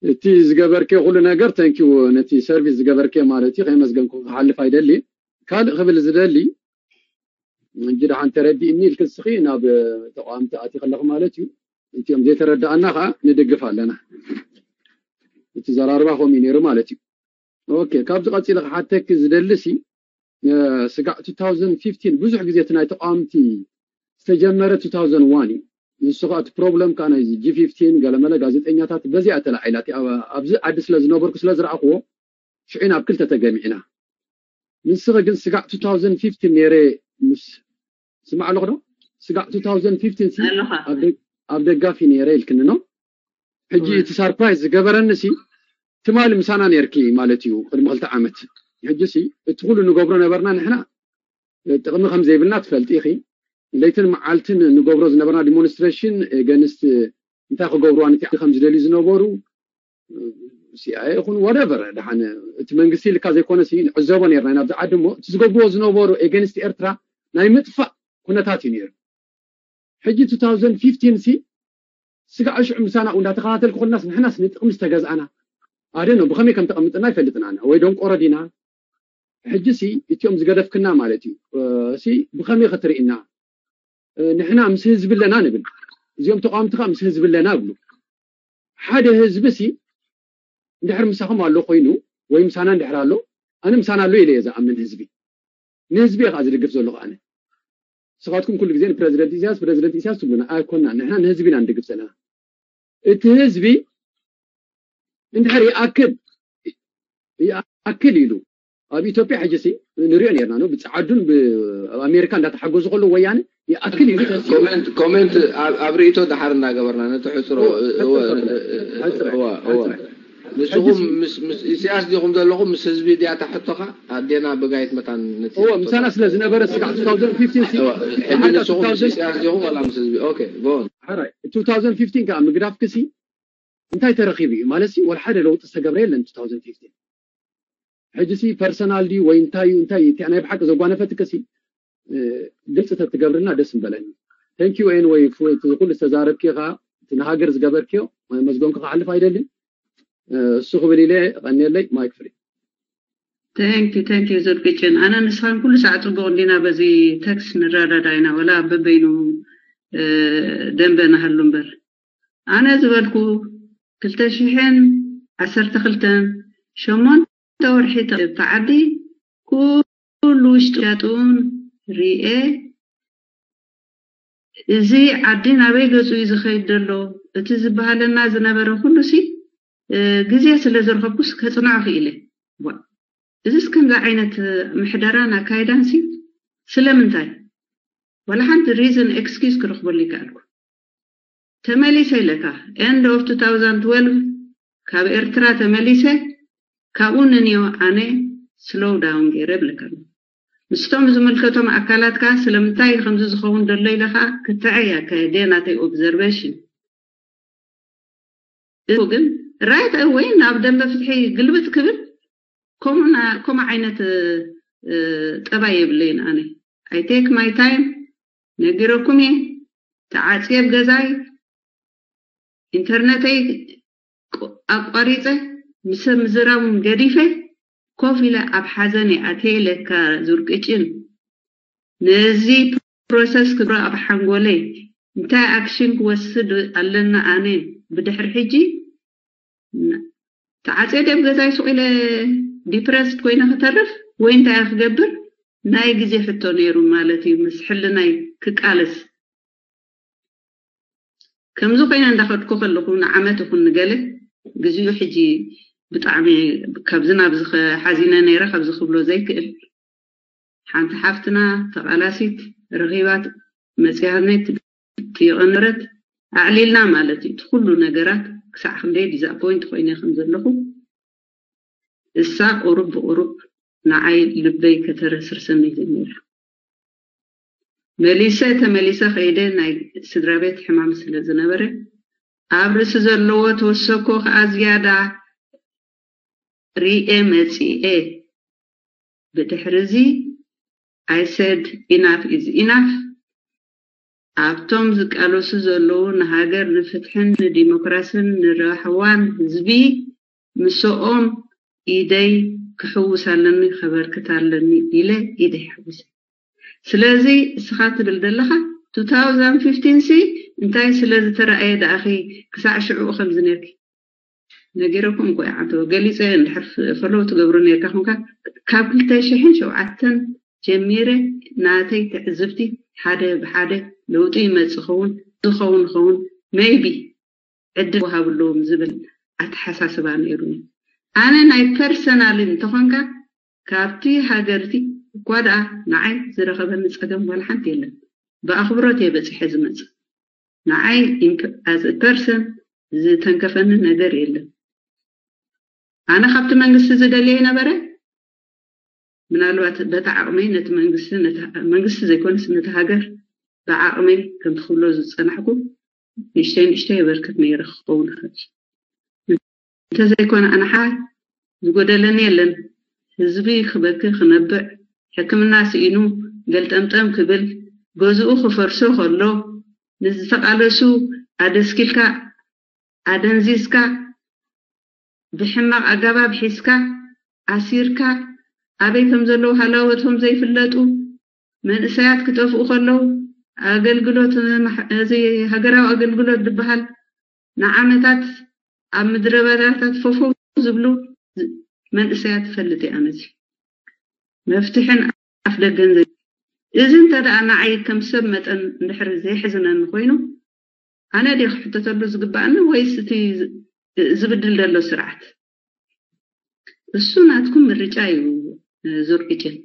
እቲ ዝገበርክዮ ኩሉ ነገር፣ ታንክ ዩ፣ ነቲ ሰርቪስ ዝገበርክዮ ማለት እዩ፣ ከየመስገንኩ ክሓልፍ ኣይደሊ። ካልእ ክብል ዝደሊ፣ እንጂ ደሓን ተረዲእኒ ኢልክ ንስኺ ናብ ተቃዋምቲ ኣቲ ከለኹ ማለት እዩ። እቲኦም ዘይተረዳእና ከዓ ንድግፍ ኣለና። እቲ ዘራርባ ከምኡ እዩ ነይሩ ማለት እዩ። ኦኬ፣ ካብዚ ቀፂለ ክሓተኪ ዝደሊ ሲ፣ እ፣ ስጋዕ two thousand fifteen ብዙሕ ግዜ እቲ ናይ ተቃዋምቲ ዝተጀመረ two thousand one እዩ። ንሱ ከዓ እቲ ፕሮብለም ከዓ ናይ ጂ ፊፍቲን ገለመለ ጋዜጠኛታት በዚኣ ተላዒላ። እቲ ኣብ-፣ ኣብዚ ዓዲ ስለ ዝነበርኩ ስለ ዝረኣኽዎ ሽዑ ናብ ክልተ ተገሚዕና። ንስኺ ግን ስጋዕ two thousand fifteen ነይረ ምስ፣ ስማዕ ኣለኹ ዶ? ስጋዕ two thousand fifteen ሲ ኣለኻ። ኣብ ደ-፣ ኣብ ደጋፊ ነይረ ኢልክኒ ኖ? ሕጂ እወ። እቲ ሰርፕራይዝ ዝገበረኒ ሲ ትማሊ ምሳና ነርኪ ማለት እዩ፣ ቅድሚ ክልተ ዓመት። ሕጂ ሲ እቲ ኩሉ ንገብሮ ነበርና ንሕና ጥቕሚ ከም ዘይብልና ትፈልጢ ኢኺ። ለይትን መዓልትን ንገብሮ ዝነበርና ዲሞንስትሬሽን ኤገንስት እንታይ ክገብርዋ ነቲ ከም ዝደልዩ ዝነበሩ፣ ሲኣይኤ ይኹን ወደቨር፣ ደሓን እቲ መንግስቲ ኢልካ ዘይኮነ ሲ ንዕዘቦ ነርና ኢና ኣብዚ ዓዲ። እሞ እቲ ዝገብርዎ ዝነበሩ ኤገንስት ኤርትራ ናይ ምጥፋእ ኩነታት እዩ ነይሩ። ሕጂ two thousand fifteen ሲ ስጋዕ ሽዑ ምሳና እንዳተኸታተልኩ ከለናስ ንሕናስ ንጥቕሚ ዝተገዝኣና ኣደ ነው ብኸመይ ከም ተቐምጥና ይፈልጥና ኢና ወይ ደንቆሮ ዲና? ሕጂ ሲ እቲኦም ዝገደፍክና ማለት እዩ። እ፣ ሲ ብኸመይ ክትርእና? እ፣ ንሕና ምስ ህዝቢ ኣለና ንብል፣ እዚኦም ተቃወምቲ ከዓ ምስ ህዝቢ ኣለና ይብሉ። ሓደ ህዝቢ ሲ እንድሕር ምሳኹም ኣሎ ኮይኑ ወይ ምሳና እንድሕር ኣሎ፣ ኣነ ምሳና ኣሎ ኢለ እየ ዝኣምን ህዝቢ። ንህዝቢ እየ ከዓ ዝድግፍ ዘለኹ ኣነ። ንስኻትኩም ኩሉ ግዜ ንፕረዚደንት ኢሳያስ፣ ፕረዚደንት ኢሳያስ ትብሉና። ኣይኮናን፣ ንሕና ንህዝቢ ኢና ንድግፍ ዘለና። እቲ ህዝቢ እንድሕር ይኣክል፣ ይኣክል ኢሉ ኣብ ኢትዮጵያ ሕጂ ሲ ንሪኦ ነርና ነው፣ ብፀዓዱን ብ-፣ ኣብ ኣሜሪካ እንዳተሓገዙ ከለዉ ወያነ ይኣክል ኢሉ ተሲኡ። ኮሜንት፣ ኮሜንት ኣብ፣ ኣብ ርእይቶ ደሓር እንዳገበርና ነቲ ሕፅሮ፣ እወ፣ እወ፣ ሕፅሮ፣ እወ፣ እወ። ሕፅሮ። ንስኹም ሕጂ ሲ ምስ፣ ምስ ኢሳያስ ዲኹም ዘለኹም፣ ምስ ህዝቢ ድያ እታ ሕቶኻ? ኣዴና በጋይት መታን ነቲ እወ፣ ሕቶታ ምሳና ስለ ዝነበረ ስጋዕ two thousand fifteen ሲ እወ፣ ሕጂ ሓታ ንስኹም ምስ two thousand ኢሳያስ ዲኹም ዋላ ምስ ህዝቢ? ኦኬ፣ ጎ ኦን። ሓራይ፣ two thousand fifteen ከዓ ምግዳፍኪ ሲ እንታይ ተረኺቡ እዩ ማለት ሲ፣ ወላ ሓደ ለውጢ ዝተገብረ የለን two thousand fifteen። ሕጂ ሲ ፐርሰናል ድዩ ወይ እንታይ እዩ፣ እንታይ እዩ፣ እቲ ናይ ብሓቂ ዘጓነፈትኪ ሲ፣ እ፣ ግልፂ ተትገብርልና ደስ ምበለኒ። Thank you anyway፣ ፉ-፣ እቲ ኩሉ ዝተዛረብኪ ከዓ፣ እቲ ንሃገር ዝገበርክዮ መዝገንኩ ክሓልፍ ኣይደልን። እ፣ እሱ ክብል ኢለ ቀንየለይ፣ ማይክ ፍሪ። Thank you፣ thank you ዙር ቅጭን። ኣነ ንስኻን ኩሉ ሳዕ ጽቡቕ እንዲና በዚ ቴክስት ንረዳዳ ኢና፣ ወላ በበይኑ፣ እ፣ ደንበ ንሃሉ እምበር። ኣነ ዝበልኩ ክልተ ሽሕን ዓሰርተ ክልተን ሸሞንተ ወርሒ ተ-፣ እታ ዓዲ ኩሉ ውሽጢ ሸጡን ሪኤ፣ እዚ ዓዲ ናበይ ገጹ እዩ ዝኸይድ ዘሎ? እቲ ዝበሃለና ዝነበረ ኩሉ ሲ፣ እ፣ ግዜ ስለ ዝረኸብኩስ ከጽንዖ ክኢለ። ዋ፣ እዚስ ከምዚ ዓይነት ምሕደራን ኣካይዳን ሲ ስለምንታይ? ዋላ ሓንቲ reason፣ excuse ክረኽበሉ ይከኣልኩ። ተመሊሰ ኢለካ፣ end of two thousand twelve ካብ ኤርትራ ተመሊሰ፣ ካብኡ ንንዮ ኣነ slow down ገይረ እብለካ ኣለኹ። ምስቶም ዝምልከቶም ኣካላት ከኣ ስለምንታይ ከምዚ ዝኸውን ዘሎ ኢለ ከኣ ክትዐ እየ ኣካየደ፣ ናተይ observation። እሱ ግን right away ናብ ደንበ ፍትሒ ግልብጥ ክብል፣ ከምኡ ና-፣ ከምኡ ዓይነት፣ እ፣ እ፣ ጠባይ የብለይን ኣነ። I take my time፣ ነጊረኩም እየ። ተዓጽየ ኣብ ገዛይ፣ ኢንተርነተይ ቁ-፣ ኣቋሪጸ፣ ምስ ሰብ ምዝራብ እውን ገዲፈ፣ ኮፍ ኢለ ኣብ ሓዘን እየ ኣትየ ኢለካ ዙር ቅጭን። ነዚ ፕሮሰስ ክብሮ ኣብ ሓንጎለይ እንታይ ኣክሽን ክወስድ ኣለና ኣነ ብድሕሪ ሕጂ? ን-፣ ተዓጽየ ደብ ገዛይ ሱቕ ኢለ ዲፕረስድ ኮይነ ክተርፍ ወይ እንታይ እየ ክገብር? ናይ ግዜ ሕቶ ነይሩ ማለት እዩ፣ ምስ ሕልናይ ክቃለስ። ከምዚ ኮይነ እንዳኸድኩ ከለኹ ንዓመት ይኹን ንገለ፣ ግዚኡ ሕጂ ብጣዕሚ ካብዚ ናብዚ ከ-፣ ሓዚነ ነይረ፣ ካብዚ ክብሎ ዘይክእል። ሓንቲ ሓፍትና ተቓላሲት ረኺባት መጽያነት ትየቐንረት ኣዕሊልና ማለት እዩ። እቲ ኩሉ ነገራት ክሳዕ ክንደይ ዲዛፖይንት ኮይነ ከም ዘለኹ፣ እሳ ቁሩብ ብቁሩብ ንዓይ ልበይ ከተረስርሰኒ ጀሚራ። መሊሰ ተመሊሰ ከይደ ናይ ስድራ ቤት ሕማም ስለ ዝነበረ፣ ኣብ ርእሲ ዘለዎ ተወሰኮ ከኣ ዝያዳ ሪኤ መጺኤ። ብድሕሪ እዚ፣ I said, enough is enough። ኣብቶም ዝቃለሱ ዘለዉ ንሃገር፣ ንፍትሕን ንዲሞክራስን ንራህዋን ህዝቢ፣ ምስኦም ኢደይ ክሕውስ ኣለኒ፣ ከበርክት ኣለኒ ኢለ ኢደይ ሓዊሰ። ስለዚ እስኻ ትብል ዘለኻ two thousand fifteen ሲ እንታይ ስለ ዝተራእየ ደኣኺ ክሳዕ ሽዑ ከምዚ ነርኪ? ነጊረኩም እኮ እየ ዓንተወ። ገሊፀ እንድሕር ፍ-፣ ፈለው ትገብሩ ነርካ ኹንካ፣ ካብ ክልተ ሽሕን ሸውዓተን ጀሚረ ናተይ ትዕዝብቲ ሓደ ብሓደ ለውጢ ይመጽእ ኸውን፣ ዝኸውን ኸውን፣ ሜይቢ ዕድል ወሃብሎም ዝብል ኣተሓሳስባ ነይሩኒ። ኣነ ናይ ፐርሰናል እንተኾንካ፣ ካብቲ ሃገርቲ እኳ ደኣ ንዓይ ዝረኸበኒ ጸገም ዋላ ሓንቲ የለን። ብኣኽብሮት እየ በጺሐ ዝመጽእ። ንዓይ ኢምፕ-፣ as a person ዝተንከፈኒ ነገር የለን። ኣነ ካብቲ መንግስቲ ዝደልየ ነበረ፣ ምናልባት በቲ ዓቕመይ ነቲ መንግስቲ፣ ነቲ መንግስቲ ዘይኮነስ ነቲ ሃገር ብዓቕመይ ከምቲ ክብሎ ዝጸናሕኩ ንእሽተይ ንእሽተይ የበርክት ነይረ ክኸውን ይኽእል። እንተዘይኮነ ኣነ ሓ ዝጎደለኒ የለን። ህዝቢ ክበኪ ክነብዕ፣ ሕክምና ስኢኑ ገልጠምጠም ክብል፣ ገዝኡ ክፈርሶ ከሎ፣ ንዝተቓለሱ ኣደስኪልካ፣ ኣደንዚዝካ፣ ብሕማቕ ኣገባብ ሒዝካ፣ ኣሲርካ፣ ኣበይ ከም ዘለዉ ሃላወቶም ዘይፍለጡ መንእሰያት ክጠፍኡ ከለዉ፣ ኣገልግሎት፣ እዚ ሃገራዊ ኣገልግሎት ዝበሃል ንዓመታት ኣብ ምድረ በዳታት ፈፈው ዝብሉ መንእሰያት እፈልጥ እየ ኣነ። እዚ መፍትሕን ኣፍ ደገን ዘይ-፣ እዚ እንተ ደኣ ንዓይ ከም ሰብ መጠን እንድሕር ዘይሕዝነኒ ኮይኑ፣ ኣነ ድየ ክሕተተሉ ዝግባኣኒ ወይስ እቲ ዝ-፣ ዝብድል ዘሎ ስርዓት? እሱ ናትኩም ምርጫ እዩ። ዙር ቅጭን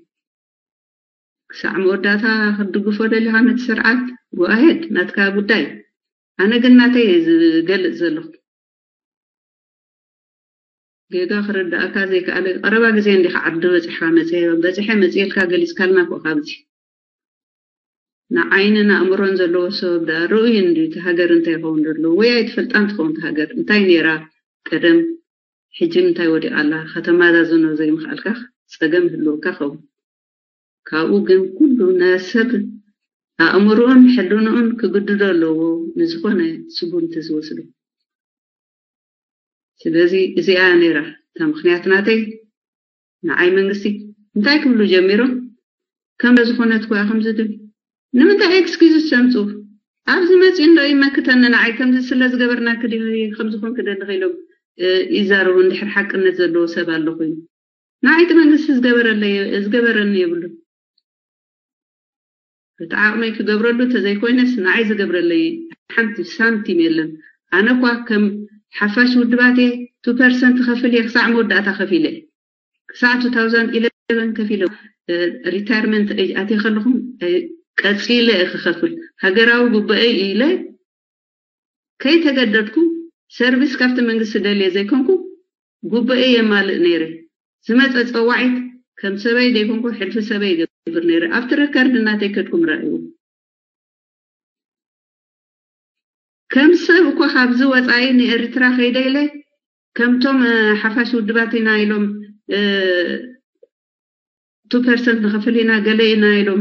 ክሳዕ መወዳእታ ክትድግፎ ደሊኻ ነቲ ስርዓት፣ go ahead፣ ናትካ ጉዳይ። ኣነ ግን ናተይ እየ ዝገልጽ ዘለኹ። ጌጋ ክርዳእካ ዘይከኣለ፣ ቀረባ ግዜ እንዲኻ ዓዲ በጺሕካ መጽየ፣ በጺሐ መጽየ ኢልካ ገሊጽካልና እኮ ካብዚ። ንዓይንን ኣእምሮን ዘለዎ ሰብ ደኣ ርኡይ እንድዩ እቲ ሃገር እንታይ ይኸውን ዘሎ፣ ወይ ኣይትፈልጣን ትኸውን እቲ ሃገር እንታይ ነይራ ቀደም፣ ሕጂ እንታይ ወዲቓ ኣላ፣ ከተመዛዝኖ ዘይምኽኣልካ ጸገም ይህልወካ ኸውን። ካብኡ ግን ኩሉ ናይ ሰብ ኣእምሮኡን ሕልንኡን ክግድዶ ኣለዎ፣ ንዝኾነ ስጉምቲ ዝወስዶ። ስለዚ እዚኣ ነይራ እታ ምኽንያት ናተይ። ንዓይ መንግስቲ እንታይ ክብሉ ጀሚሮም? ከም ዝኾነት ኮያ ከምዚ ድብል። ንምንታይ ኤክስኪዩዝ ተምጽኡ? ኣብዚ መጺኡ እንዶ ይመክተኒ ንዓይ ከምዚ ስለ ዝገበርናኪ ድዩ ከምዚ ኮንኪ ደለኺ ኢሎም፣ እ፣ ይዛረቡ እንድሕር ሓቅነት ዘለዎ ሰብ ኣሎ ኮይኑ። ንዓይ እቲ መንግስቲ ዝገበረለይ፣ ዝገበረኒ የብሉን። እቲ ዓቕመይ ክገብረሉ እንተዘይኮይነስ ንዓይ ዝገብረለይ ሓንቲ ሳንቲም የለን። ኣነ እኳ ከም ሓፋሽ ውድባት እየ፣ two percent ከፍል እየ፣ ክሳዕ መወዳእታ ከፊለ። ክሳዕ two thousand eleven ከፊለ። ሪታይርመንት ኤጅ ኣትየ ከለኹም ቀፂለ ክኸፍል ሃገራዊ ጉባኤ ኢለ ከይተገደድኩ ሰርቪስ ካብቲ መንግስቲ ደልየ ዘይኮንኩ ጉባኤ የማልእ ነይረ። ዝመፀ ፀዋዒት ከም ሰበይ ዘይኮንኩ ሕልፊ ሰበይ ይገብር ነይረ። ኣብቲ ረከርድ እናተይ ከድኩም ረኣዩ። ከም ሰብ እኮ ካብዚ ወፃኢ ንኤርትራ ከይደ ኢለ ከምቶም ሓፋሽ ውድባት ኢና ኢሎም ቱ ፐርሰንት ንኸፍል ኢና ገለ ኢና ኢሎም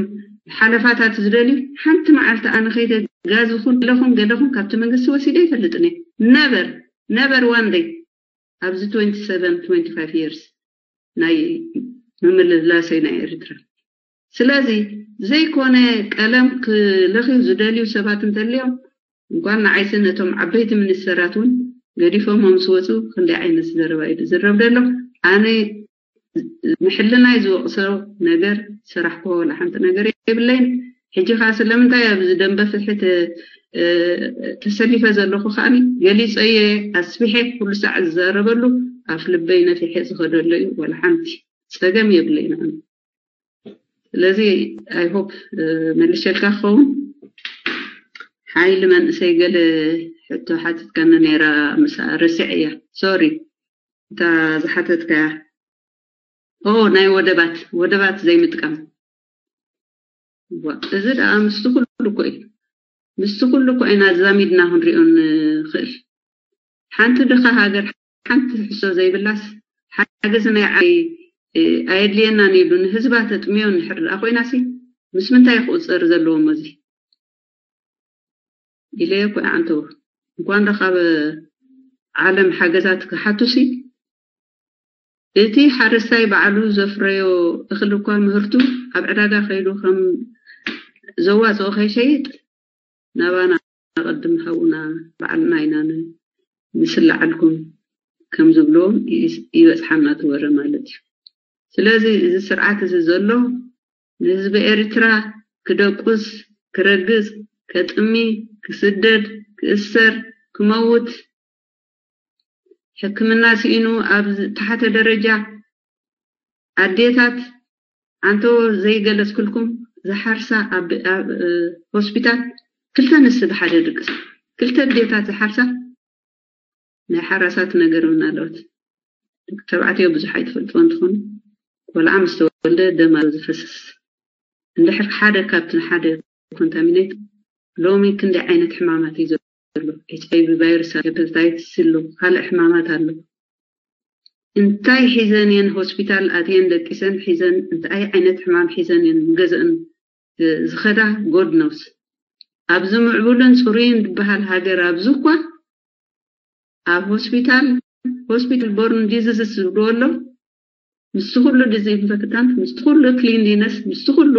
ሓለፋታት ዝደልዩ ሓንቲ መዓልቲ ኣነ ከይደ ጋዝኹን ገለኹም ገለኹም ካብቲ መንግስቲ ወሲደ ይፈልጥን ነበር ነበር ዋን ደይ ኣብዚ ትወንቲ ሰቨን ትወንቲ ፋይቭ የርስ ናይ ምምልላሰይ ናይ ኤርትራ። ስለዚ ዘይኮነ ቀለም ክለኽዩ ዝደልዩ ሰባት እንተልዮም እንኳን ንዓይሲ ነቶም ዓበይቲ ሚኒስተራት እውን ገዲፎም ምስ ወፁ ክንደይ ዓይነት ዘረባ እዩ ዝረብ ዘሎ። ኣነ ንሕልናይ ዝወቕሶ ነገር ዝሰራሕክዎ ዋላ ሓንቲ ነገር የብለይን። ሕጂ ከዓ ስለምንታይ ኣብዚ ደንበ ፍትሒ ተሰሊፈ ዘለኹ ከዓ ገሊፀየ ኣስፊሐ ኩሉ ሳዕ ዝዛረበሉ ኣፍ ልበይ ነፊሐ ዝኸደሎ እዩ። ዋላ ሓንቲ ፀገም የብለይን ኣነ። ስለዚ ኣይ ሆፕ መልሸልካ ክኸውን። ሓይሊ መንእሰይ ገለ ሕቶ ሓቲትካኒ ነይራ፣ ምስ ረሲዐያ፣ ሶሪ። እታ ዝሓተትካያ ኦ ናይ ወደባት ወደባት ዘይምጥቃም። ዋ፣ እዚ ደኣ ምስቲ ኩሉ እኮ እዩ ምስቲ ኩሉ እኮ ኢና ኣዛሚድና ክንሪኦ ንኽእል። ሓንቲ ድኻ ሃገር ሓንቲ ትሕሶ ዘይብላስ ሓገዝ ናይ ዓይ ኣየድልየናን ኢሉ ንህዝባ ተጥምዮ እንድሕር ደኣ ኮይናሲ ምስ ምንታይ ክቁፀር ዘለዎም እዚ ኢለዮ እኮ ኣንተው እንኳን ደኣ ካብ ዓለም ሓገዛት ክሓቱሲ እቲ ሓረስታይ ባዕሉ ዘፍረዮ እኽሊ እኳ ምህርቱ ኣብ ዕዳጋ ከይዱ ከም ዘዋፅኦ ከይሸይጥ ናባና ቅድም ሃቡና ባዕልና ኢና ንስለዓልኩም ከም ዝብልዎም ይበፅሓና እቲ ወረ ማለት እዩ። ስለዚ እዚ ስርዓት እዚ ዘሎ ንህዝቢ ኤርትራ ክደቁስ፣ ክረግፅ፣ ከጥሚ፣ ክስደድ፣ ክእሰር፣ ክመውት፣ ሕክምና ስኢኑ ኣብ ታሕተ ደረጃ ኣዴታት ኣንቶ ዘይገለፅኩልኩም ዝሓርሳ ኣብ ሆስፒታል ክልተ ንስ ብሓደ ድቅስ ክልተ ኣዴታት ዝሓርሳ ናይ ሓራሳት ነገር እውን ኣለዎት። ደቂ ተባዕትዮ ብዙሕ ኣይትፈልጥዎ እንትኾኑ ቆልዓ ምስ ተወልደ ደም ኣሎ ዝፈስስ። እንድሕር ሓደ ካብቲ ሓደ ኮንታሚኔት ሎሚ ክንደይ ዓይነት ሕማማት እዩ ዘሎ። ኤች ኣይ ቪ ቫይረስ ኣሎ፣ ሄፓታይትስ ኣሎ፣ ካልእ ሕማማት ኣሎ። እንታይ ሒዘን እየን ሆስፒታል ኣትየን ደቂሰን ሒዘን እንታይ ዓይነት ሕማም ሒዘን እየን ገዘእን ዝኸዳ ጎድ ኖስ። ኣብዚ ምዕቡልን ፅሩይን ዝበሃል ሃገር ኣብዚ እኳ ኣብ ሆስፒታል ሆስፒታል ቦርን ዲዚዝስ ዝብልዎ ኣሎ ምስቲ ኩሉ ዲስኢንፌክታንት ምስቲ ኩሉ ክሊንሊነስ ምስቲ ኩሉ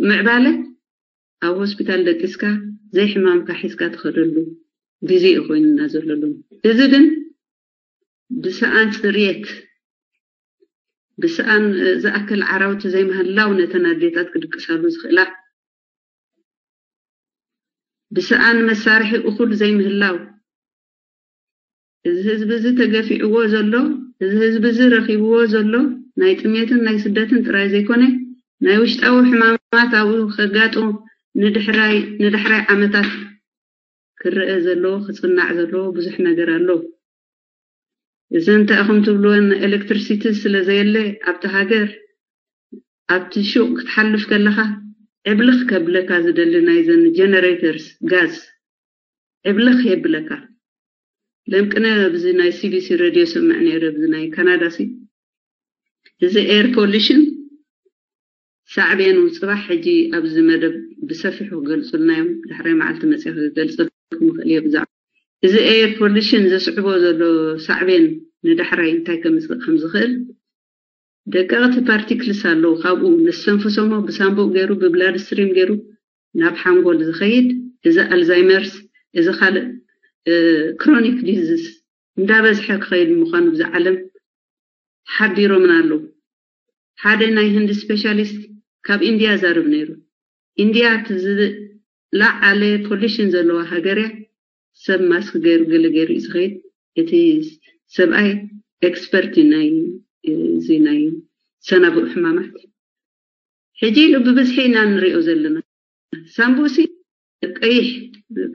ምዕባለ ኣብ ሆስፒታል ደቂስካ ዘይሕማምካ ሒዝካ ትኸደሉ ግዜ እዩ ኮይኑና ዘለሉ። እዚ ግን ብሰኣን ፅርየት ብሰኣን ዝኣክል ዓራውቲ ዘይምህላው ነተን ኣዴታት ክድቅሳሉ ዝኽእላ ብሰኣን መሳርሒ እኹል ዘይምህላው እዚ ህዝቢ እዚ ተገፊዕዎ ዘሎ እዚ ህዝቢ እዚ ረኺብዎ ዘሎ ናይ ጥሜትን ናይ ስደትን ጥራይ ዘይኮነ ናይ ውሽጣዊ ሕማማት ኣብኡ ከጋጥሞ ንድሕራይ ንዳሕራይ ዓመታት ክረአ ዘለዎ ክፅናዕ ዘለዎ ብዙሕ ነገር ኣሎ። እዚ እንታይ ኢኹም ትብልወን ኤሌክትሪሲቲ ስለ ዘየለ ኣብቲ ሃገር ኣብቲ ሹቕ ክትሓልፍ ከለኻ ዕብልኽ ከብለካ ዝደሊ ናይዘን ጀነሬተርስ ጋዝ ዕብልኽ የብለካ። ለምቅነ ኣብዚ ናይ ሲቢሲ ሬድዮ ሰምዕ ነይረ ኣብዚ ናይ ካናዳ ሲ እዚ ኤር ፖሊሽን ሳዕቤኑ ፅባሕ ሕጂ ኣብዚ መደብ ብሰፊሑ ክገልፁልና እዮም። ዳሕራይ መዓልቲ መፅእ ክገልፅልኩም ይኽእል እየ ብዛዕባ እዚ ኤር ፖሊሽን ዘስዕቦ ዘሎ ሳዕቤን ንዳሕራይ እንታይ ከምፅእ ከም ዝኽእል ደቀቕቲ ፓርቲክልስ ኣለዉ። ካብኡ ነስተንፍሶሞ ብሳንቡእ ገይሩ ብብላድ ስትሪም ገይሩ ናብ ሓንጎል ዝኸይድ እዚ ኣልዛይመርስ እዚ ካልእ ክሮኒክ ዲዝስ እንዳበዝሐ ክኸይድ ምዃኑ ብዚ ዓለም ሓቢሮምና ኣለዉ። ሓደ ናይ ህንዲ ስፔሻሊስት ካብ ኢንድያ ዛርብ ነይሩ። ኢንድያ እቲ ዝለዓለ ፖሊሽን ዘለዋ ሃገር እያ። ሰብ ማስክ ገይሩ ገለ ገይሩ እዩ ዝኸይድ። እቲ ሰብኣይ ኤክስፐርት እዩ ናይ እዚ ናይ ሰናብእ ሕማማት ሕጂ ኢሉ ብብዝሒ ኢና ንሪኦ ዘለና። ሳምቡእሲ ቀይሕ፣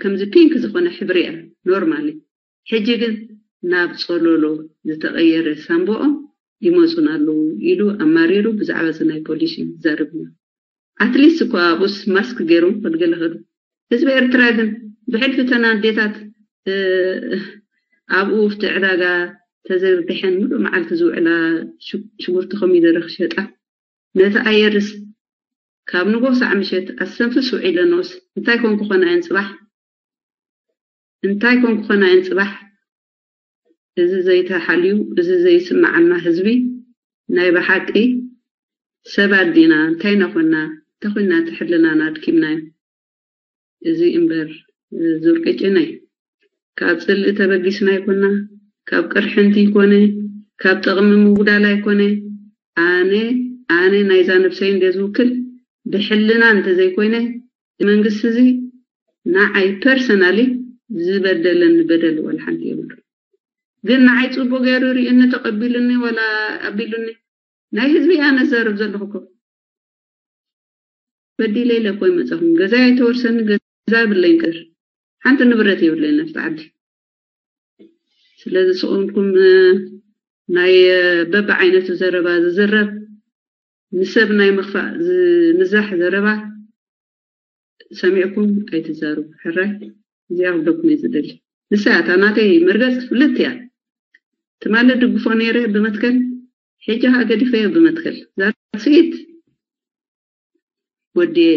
ከምዚ ፒንክ ዝኾነ ሕብሪ እያ ኖርማሊ። ሕጂ ግን ናብ ጸሎሎ ዝተቐየረ ሳምቦኦም ይመጹና ኣለዉ ኢሉ ኣማሪሩ ብዛዕባ እዚ ናይ ፖሊሲ ይዛረብ ኣሎ። ኣትሊስት እኳ ኣብኡስ ማስክ ገይሮም ከድገለኸዱ። ህዝቢ ኤርትራ ግን ብሕልፊ ተን ኣዴታት ኣብኡ ኣብቲ ዕዳጋ ተዘርጊሐን ሙሉእ መዓልቲ ዝውዕላ ሽጉርቲ ኮሚደረ ክሸጣ፣ ነቲ ኣየርስ ካብ ንጎ ሳዕ ምሸት ኣስተንፍስ ውዒለንኦስ እንታይ ኮን ክኾና እየን ጽባሕ? እንታይ ኮን ክኾና እየን ጽባሕ? እዚ ዘይተሓልዩ፣ እዚ ዘይስምዓና ህዝቢ ናይ ብሓቂ ሰባት ዲና? እንታይ ኢና ኮና? እንታይ ኮይና እቲ ሕልናና ኣድኪምናዮ? እዚ እምበር ዙር ቅጭነይ ካብ ጽልኢ ተበጊስና ኣይኮና፣ ካብ ቅርሕንቲ ይኮነ፣ ካብ ጥቕሚ ምጉዳል ኣይኮነ። ኣነ ኣነ ናይዛ ነብሰይ እንደ ዝውክል ብሕልና እንተዘይኮይነ መንግስቲ እዚ ንዓይ ፐርሰናሊ ዝበደለኒ በደል ወላ ሓንቲ የብሉ። ግን ንዓይ ጽቡቅ ገይሩ ርእዩኒ ተቐቢሉኒ ወላ ኣቢሉኒ ናይ ህዝቢ እያ ነዛርብ ዘለኹ እኮ። በዲለ ኢለ እኮ ይመጻኹም። ገዛ ኣይተወርሰኒ፣ ገዛ የብለይን ቀር ሓንቲ ንብረት የብለይን ኣብቲ ዓዲ። ስለዚ ስቑምኩም ናይ በብዓይነቱ ዘረባ ዝዝረብ ንሰብ ናይ ምኽፋእ ዝምዛሕ ዘረባ ሰሚዕኩም ኣይትዛረቡ። ሕራይ እዚኣ ክብለኩም እየ ዝደሊ። ንሳ እያ እታ ናተይ መርገጽ ፍልጥ እያ። ትማሊ ድግፎ ነይረ ብመትከል፣ ሕጂ ከዓ ገዲፈዮ ብመትከል። ዛት ስኢት ወዲየ።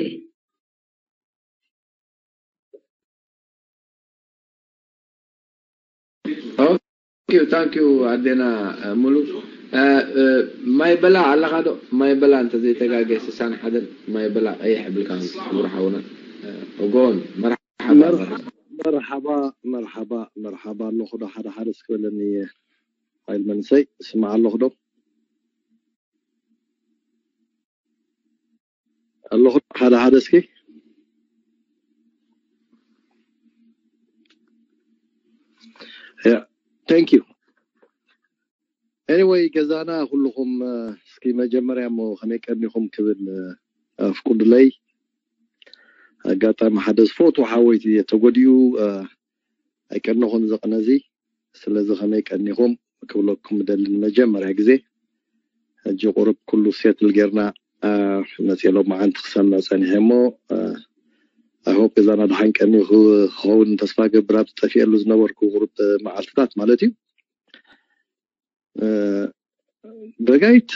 ታንኪዩ ታንኪዩ ኣዴና ሙሉ። ማይ በላ ኣለኻ ዶ? ማይ በላ እንተዘይተጋገየ ስሳን ሓደን ማይ በላ ቀይሕ ብልካ ክቡር ሓውና። እጎን መርሓባ። መርሓባ መርሓባ መርሓባ ኣለኹ ዶ ሓደ ሓደ እስክበለኒ ሓይል መንሰይ ስማዕ ኣለኹ ዶ? ኣለኹ ሓደ ሓደ እስኪ። Yeah, thank you. Anyway ገዛና ኩልኹም እስኪ መጀመርያ እሞ ከመይ ቀኒኹም ክብል ኣፍቁዱለይ። ኣጋጣሚ ሓደ ዝፈትዎ ሓወይ ተጎዲኡ ኣይቀነኹን እዚ ቅነ እዚ። ስለዚ ከመይ ቀኒኹም ክብለኩም እደሊ ንመጀመርያ ግዜ። ሕጂ ቁሩብ ኩሉ ሴትል ጌርና መፅየ ሎማዓንቲ ክሰምዕ ፀኒሐ እሞ I hope ገዛና ደሓን ቀንዩ ክኸውን ተስፋ ገብር። ኣብ ዝጠፊአሉ ዝነበርኩ ቁሩብ መዓልትታት ማለት እዩ። በጋይት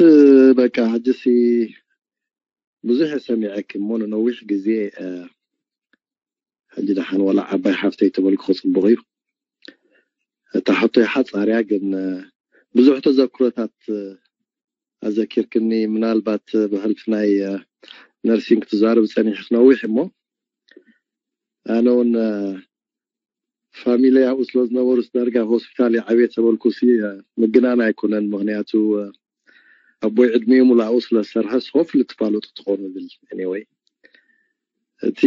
በቃ ሕጂሲ ብዙሕ እየ ሰሚዐኪ እሞ ንነዊሕ ግዜ ሕጂ ደሓን ዋላ ዓባይ ሓፍተይ ተበልክኹ ፅቡቕ እዩ። እታ ሕቶይ ሓፃር እያ ግን ብዙሕ ተዘክሮታት ኣዘኪርክኒ። ምናልባት ብሕልፊ ናይ ነርሲንግ ክትዛረቢ ፀኒሕኪ ነዊሕ እሞ ኣነ እውን ፋሚለይ ኣብኡ ስለ ዝነበሩስ ዳርጋ ሆስፒታል ይዓብየ ተበልኩሲ ምግናን ኣይኮነን። ምኽንያቱ ኣቦይ ዕድሚኡ ሙሉ ኣብኡ ስለ ዝሰርሐስ ሆፍሊ ትፋለጡ ትኾኑ ብል anyway እቲ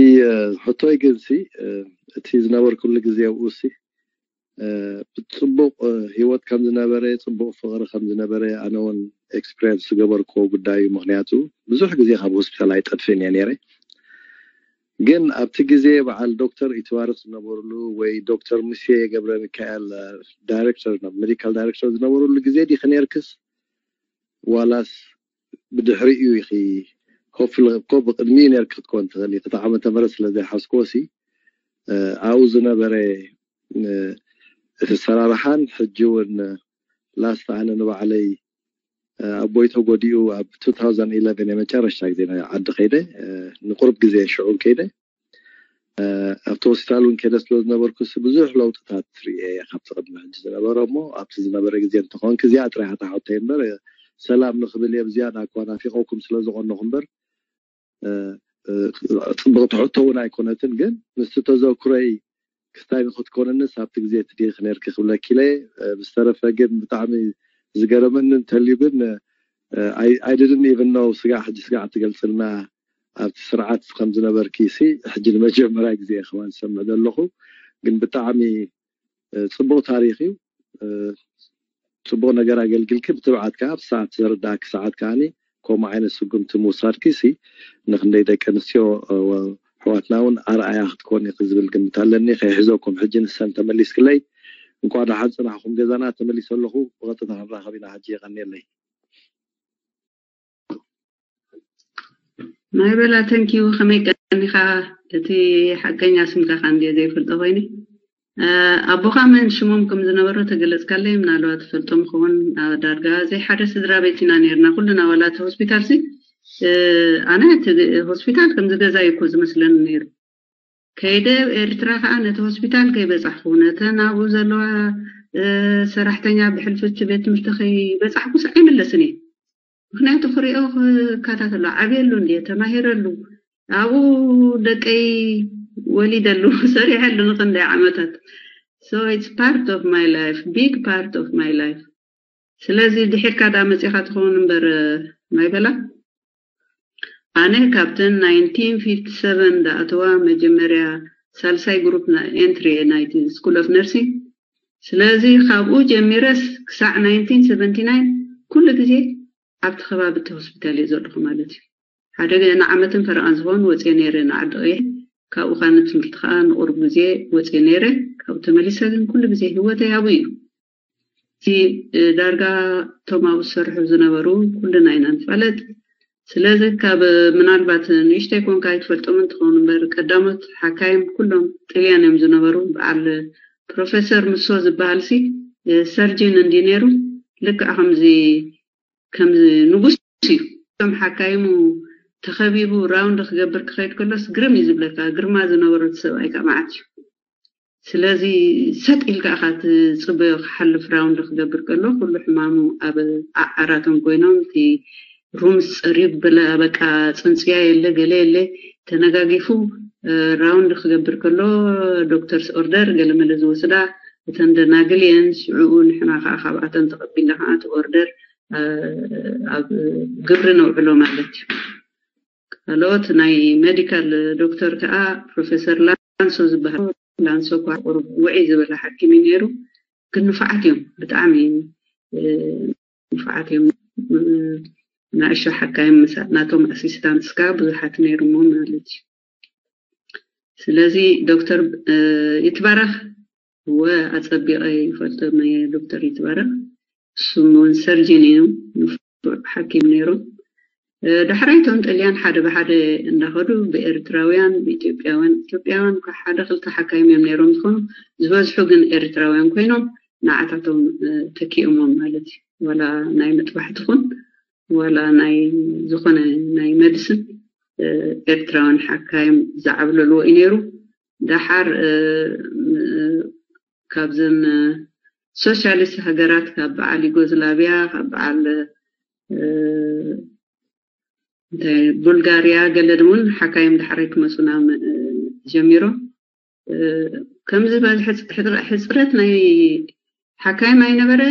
ሕቶይ ግንሲ እቲ ዝነበርኩሉ ግዜ ኣብኡሲ ብፅቡቕ ሂወት ከም ዝነበረ ፅቡቕ ፍቕሪ ከም ዝነበረ ኣነ እውን ኤክስፕሪንስ ዝገበርክዎ ጉዳይ እዩ። ምኽንያቱ ብዙሕ ግዜ ካብ ሆስፒታል ኣይጠድፍን እየ ነይረ። ግን ኣብቲ ግዜ በዓል ዶክተር ኢትባርክ ዝነበርሉ ወይ ዶክተር ሙሴ ገብረ ሚካኤል ዳይሬክተር ሜዲካል ዳይሬክተር ዝነበርሉ ግዜ ዲኺ ነርክስ ዋላስ ብድሕሪኡ ኢኺ ኮፍ ኢልኮ ብቅድሚኡ ነርኪ ክትኮን ትኽእል ኢኺ እቲ ዓመተ ምህረት ስለ ዘይሓዝክዎ ሲ ኣብኡ ዝነበረ እቲ ሰራርሓን ሕጂ እውን ላስት ኣነ ንባዕለይ ኣቦይ ተጎዲኡ ኣብ two thousand eleven የመጨረሻ ግዜ ዓዲ ከይደ ንቁርብ ግዜ ሽዑን ከይደ ኣብቲ ሆስፒታል እውን ከይደ ስለ ዝነበርኩ ብዙሕ ለውጥታት ርእየ እየ ካብቲ ቅድሚ ሕጂ ዝነበረ እሞ ኣብቲ ዝነበረ ግዜ እንተኾንክ እዚኣ ጥራይ እታ ሕቶይ እምበር ሰላም ንክብል እየ ብዝያዳ እኳ ናፊቐኩም ስለ ዝቐነኹ እምበር ፅብቕቲ ሕቶ እውን ኣይኮነትን ግን ምስቲ ተዘክሮይ ክስታይ ንክትኮንንስ ኣብቲ ግዜ እቲ ዲኺ ነርኪ ክብለኪ ኢለ ብዝተረፈ ግን ብጣዕሚ ዝገረመኒ እንተልዩ ግን I didn't even know ስጋዕ ሕጂ ስጋዕ ትገልፅልና ኣብቲ ስርዓት ከም ዝነበርኪ ሲ ሕጂ ንመጀመርያ ግዜ እየ ከማን ዝሰምዕ ዘለኹ ግን ብጣዕሚ ፅቡቅ ታሪክ እዩ ፅቡቅ ነገር ኣገልግልኪ ብትብዓት ከዓ ኣብቲ ሰዓት ዘረዳእኪ ሰዓት ከዓኒ ከምኡ ዓይነት ስጉምቲ ምውሳድኪ ሲ ንክንደይ ደቂ ኣንስትዮ ኣሕዋትና እውን ኣርኣያ ክትኮኒ ዝብል ግምት ኣለኒ። ከይሕዘኩም ሕጂ ንሰን ተመሊስክለይ። እንኳ ደሓን ፅናሕኩም ገዛና። ተመሊሰ ኣለኹ። ብቐጥታ ክንራኸብ ኢና። ሕጂ የቐንየለይ። ናይ በላ፣ thank you። ከመይ ቀኒኻ? እቲ ሓቀኛ ስምካ ከ እንድየ ዘይፈልጦ ኮይነ። ኣቦኻ መን ሽሞም ከም ዝነበሩ ተገለጽካለይ? ምናልባት ትፈልጦም ክኸውን። ዳርጋ ዘይሓደ ስድራ ቤት ኢና ነርና ኩልና፣ ዋላ እቲ ሆስፒታል ሲ ኣነ እቲ ሆስፒታል ከም ዝገዛ እዩ እኮ ዝመስለኒ ነይሩ። ከይደ ኤርትራ ከዓ ነቲ ሆስፒታል ከይበጻሕኩ፣ ነተን ኣብኡ ዘለዋ ሰራሕተኛ ብሕልፊ እቲ ቤት ትምህርቲ ከይበጻሕኩስ ኣይምለስን እየ። ምክንያቱ ክሪኦ ክከታተሎ፣ ዓብየሉ እንድየ፣ ተማሂረሉ፣ ኣብኡ ደቀይ ወሊደሉ፣ ሰሪሐሉ ንክንደይ ዓመታት። So it's part of my life, big part of my life። ስለዚ ድሒርካ ዳ መፂኻ ትኸውን እምበር፣ ማይ በላ፣ ኣነ ካብተን nineteen fifty seven ዳኣተዋ መጀመርያ ሳልሳይ ግሩፕ entry ናይቲ School of Nursing። ስለዚ ካብኡ ጀሚረስ ክሳዕ nineteen seventy nine ኩሉ ግዜ ኣብቲ ከባቢ እቲ ሆስፒታል እየ ዘለኹ ማለት እዩ። ሓደ ንዓመትን ፈረቓን ዝኸውን ወፅየ ነይረ ንዓዲ ቀይሕ። ካብኡ ከዓ ንትምህርቲ ከዓ ንቁሩብ ግዜ ወፅየ ነይረ። ካብኡ ተመሊሰ ግን ኩሉ ግዜ ህይወተይ ኣብኡ እዩ። እቲ ዳርጋ እቶም ኣብኡ ዝሰርሑ ዝነበሩ ኩልና ኢና ንፋለጥ። ስለዚ ካብ ምናልባት ንእሽተይ ኮንካ ኣይትፈልጦምን ትኸውን እምበር ቀዳሞት ሓካይም ኩሎም ጥልያን እዮም ዝነበሩ። በዓል ፕሮፌሰር ምሶ ዝበሃል ሲ ሰርጅን እንዲ ነይሩ። ልክዕ ከምዚ ከምዚ ንጉስ እዩ። እቶም ሓካይሙ ተኸቢቡ ራውንድ ክገብር ክኸይድ ከሎስ ግርም እዩ ዝብለካ። ግርማ ዝነበሮ እቲ ሰብኣይ ከዓ መዓት እዩ። ስለዚ ሰጥ ኢልካ ኢኻ ትጽበዮ ክሓልፍ ራውንድ ክገብር ከሎ ኩሉ ሕማሙ ኣብ ዓዓራቶም ኮይኖም እቲ ሩምስ ጸሪብ ብለ በቃ ጽንጽያ የለ ገለ የለ ተነጋጊፉ ራውንድ ክገብር ከሎ ዶክተርስ ኦርደር ገለመለ ዝወስዳ እተን ደናግል እየን። ሽዑኡ ንሕና ከዓ ካብኣተን ተቐቢልና ከዓ እቲ ኦርደር ኣብ ግብሪ ነውዕሎ ማለት እዩ። ካልኦት ናይ ሜዲካል ዶክተር ከዓ ፕሮፌሰር ላንሶ ዝበሃል ላንሶ እኳ ቁሩብ ውዕይ ዝበለ ሓኪም እዩ ነይሩ። ግን ንፉዓት እዮም፣ ብጣዕሚ ንፉዓት እዮም። ናእሾ ሓካይም ምሳእ ናቶም ኣሲስታንትስ ከዓ ብዙሓት ነይሩሞ ማለት እዩ። ስለዚ ዶክተር ይትባረክ እወ ኣጸቢቐ ይፈልጦ ናይ ዶክተር ይትባረክ። እሱም እውን ሰርጅን እዩ፣ ንፉዕ ሓኪም ነይሩ። ዳሕራይ እቶም ጥልያን ሓደ ብሓደ እንዳኸዱ ብኤርትራውያን ብኢትዮጵያውያን ኢትዮጵያውያን ሓደ ክልተ ሓካይም እዮም ነይሮም ዝኾኑ ዝበዝሑ ግን ኤርትራውያን ኮይኖም ንዓታቶም ተኪኦሞም ማለት እዩ። ዋላ ናይ መጥባሕቲ ኹን ዋላ ናይ ዝኾነ ናይ መድስን ኤርትራውያን ሓካይም ዝዓብለልዎ እዩ ነይሩ። ደሓር ካብዘን ሶሻሊስት ሃገራት ካብ በዓል ዩጎዝላቪያ ካብ በዓል እንታይ ቡልጋሪያ ገለ እውን ሓካይም ዳሕራይ ክመፁና ጀሚሮም። ከምዚ በል ሕፅረት ናይ ሓካይም ኣይነበረ፣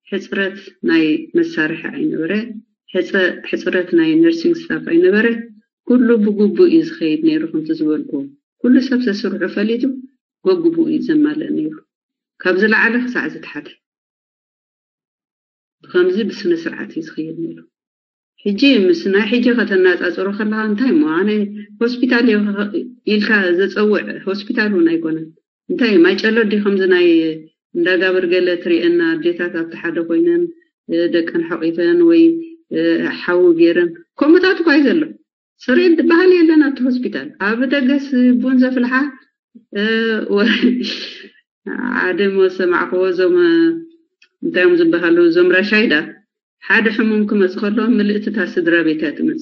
ሕፅረት ናይ መሳርሒ ኣይነበረ፣ ሕፅረት ናይ ነርሲንግ ስታፍ ኣይነበረ። ኩሉ ብግቡእ እዩ ዝኸይድ ነይሩ። ከምቲ ዝበልኩ ኩሉ ሰብ ሰስርሑ ፈሊጡ በግቡእ እዩ ዘማልእ ነይሩ። ካብ ዝለዓለ ክሳዕ ዝተሓተ ብከምዚ ብስነ ስርዓት እዩ ዝኸይድ ነይሩ። ሕጂ ምስ ናይ ሕጂ ከተነፃፅሮ ከለካ እንታይ እሞ ኣነ ሆስፒታል ኢልካ ዘፀውዕ ሆስፒታል እውን ኣይኮነን። እንታይ ማይጨሎ ዲ ከምዚ ናይ እንዳጋብር ገለ ትሪእና ኣዴታት ኣብቲ ሓደ ኮይነን ደቀን ሓቂፈን ወይ ሓዊ ገይረን ከምኡታት እኳ እዩ ዘሎ። ፅሬት ዝበሃል የለን ኣብቲ ሆስፒታል። ኣብ ደገስ ቡን ዘፍልሓ ሓደ ሞ ሰማዕክዎ እዞም እንታይ እዮም ዝበሃሉ እዞም ራሻይዳ ሓደ ሕሙም ክመፅ ከሎ ምልእትታ ስድራ ቤት እያ ትመፅ።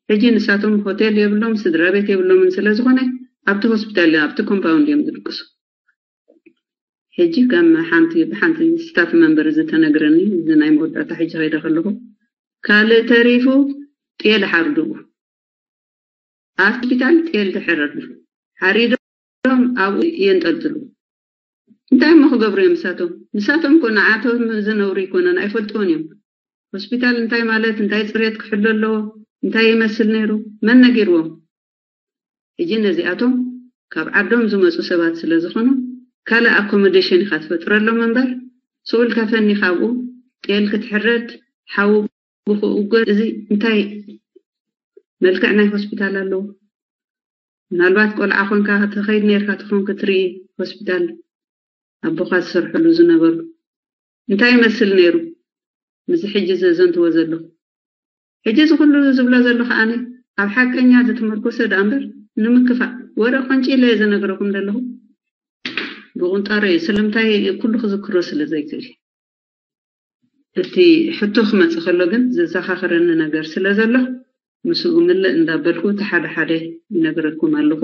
ሕጂ ንሳቶም ሆቴል የብሎም ስድራ ቤት የብሎምን ስለዝኾነ ኣብቲ ሆስፒታል ኣብቲ ኮምፓውንድ እዮም ዝድቅሱ። ሕጂ ከም ሓንቲ ብሓንቲ ስታፍ መንበር ዝተነግረኒ እዚ ናይ መወዳእታ ሕጂ ከይደ ከለኹ ካልእ ተሪፉ ጤል ሓርድኡ ኣብ ሆስፒታል ጤል ተሐረዱ ሓሪዶም ኣብኡ የንጠልጥሉ። እንታይ እሞ ክገብሩ እዮም ንሳቶም? ንሳቶም እኮ ንዓቶም ዝነብሩ ይኮነን ኣይፈልጥዎን እዮም። ሆስፒታል እንታይ ማለት እንታይ ፅሬት ክሕሎ ኣለዎ እንታይ ይመስል ነይሩ መን ነጊርዎም? ሕጂ ነዚኣቶም ካብ ዓዶም ዝመፁ ሰባት ስለ ዝኾኑ ካልእ ኣኮሞዴሽን ኢኻ ትፈጥረሎም እምበር ስኡል ከፈኒ ካብኡ ጤል ክትሕረድ ሓዊ ብኡ እዚ እንታይ መልክዕ ናይ ሆስፒታል ኣለዎ? ምናልባት ቆልዓ ኮንካ ክትኸይድ ነርካ ትኾን ክትርኢ ሆስፒታል ኣቦኻ ዝሰርሕሉ ዝነበሩ እንታይ ይመስል ነይሩ? ምስዚ ሕጂ ዘዘንትዎ ዘለኹ ሕጂ እዚ ኩሉ ዝብሎ ዘሎ ከዓኒ ኣብ ሓቀኛ ዝተመርኮሰ ደኣ እምበር ንምክፋእ ወረ ቆንጪለ እየ ዘነግረኩም ዘለኹ። ብቁንጣሮ እዩ። ስለምንታይ ኩሉ ክዝክሮ ስለ ዘይክእል። እቲ ሕቶ ክመጽእ ከሎ ግን ዘዘኻኽረኒ ነገር ስለ ዘሎ ምስኡ ምልእ እንዳበልኩ እቲ ሓደ ሓደ ይነግረኩም ኣለኹ።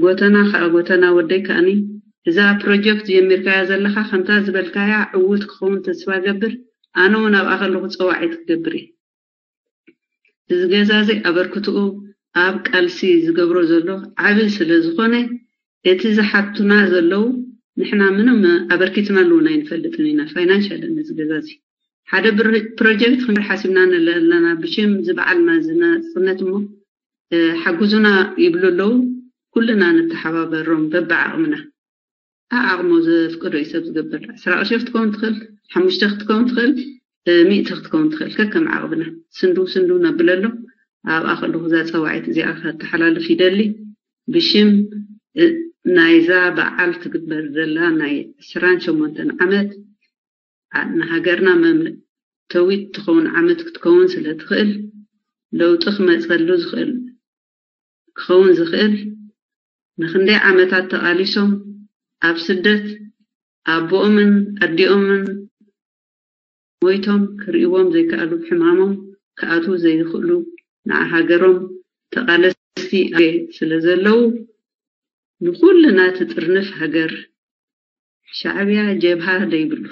ጎተና ከዓ ጎተና ወደይ ከዓኒ እዛ ፕሮጀክት ጀሚርካያ ዘለኻ ከምታ ዝበልካያ ዕውት ክኸውን ተስፋ ገብር። ኣነ እውን ኣብኣ ከለኹ ፀዋዒት ክገብር እየ። እዚ ገዛ እዚ ኣበርክትኡ ኣብ ቃልሲ ዝገብሮ ዘሎ ዓቢ ስለ ዝኾነ እቲ ዝሓቱና ዘለዉ ንሕና ምንም ኣበርኪትናሉ እውን ኣይንፈልጥን ኢና ፋይናንሻል እዚ ገዛ እዚ ሓደ ፕሮጀክት ክንገር ሓሲብና ንለለና ብሽም ዝበዓልና ዝነፅነት እሞ ሓግዙና ይብሉ ኣለዉ። ኩልና ንተሓባበሮም በብዓቕምና። ኣዓቕሙ ዘፍቅዶ እዩ ሰብ ዝገብር። ዕስራ ቅርሺ ክትከውን ትኽእል፣ ሓሙሽተ ክትከውን ትኽእል፣ ሚእቲ ክትከውን ትኽእል። ከከም ዓቕምና ስንዱ ስንዱ ነብለሎም። ኣብኣ ከለኹ እዛ ፀዋዒት እዚኣ ከተሓላልፍ ይደሊ። ብሽም ናይዛ በዓል ትግበር ዘላ ናይ ዕስራን ሸሞንተን ዓመት ንሃገርና መምተዊት ትኸውን ዓመት ክትከውን ስለ ትኽእል ለውጢ ክመፀሉ ዝኽእል ክኸውን ዝኽእል ንክንደይ ዓመታት ተቓሊሶም ኣብ ስደት ኣቦኦምን ኣዲኦምን ሞይቶም ክርእይዎም ዘይከኣሉ ሕማሞም ክኣትዉ ዘይኽእሉ ንዓ ሃገሮም ተቓለስቲ ኣየ ስለ ዘለዉ ንኹልና ትጥርንፍ ሃገር ሻዕብያ ጀብሃ ደይብሉ።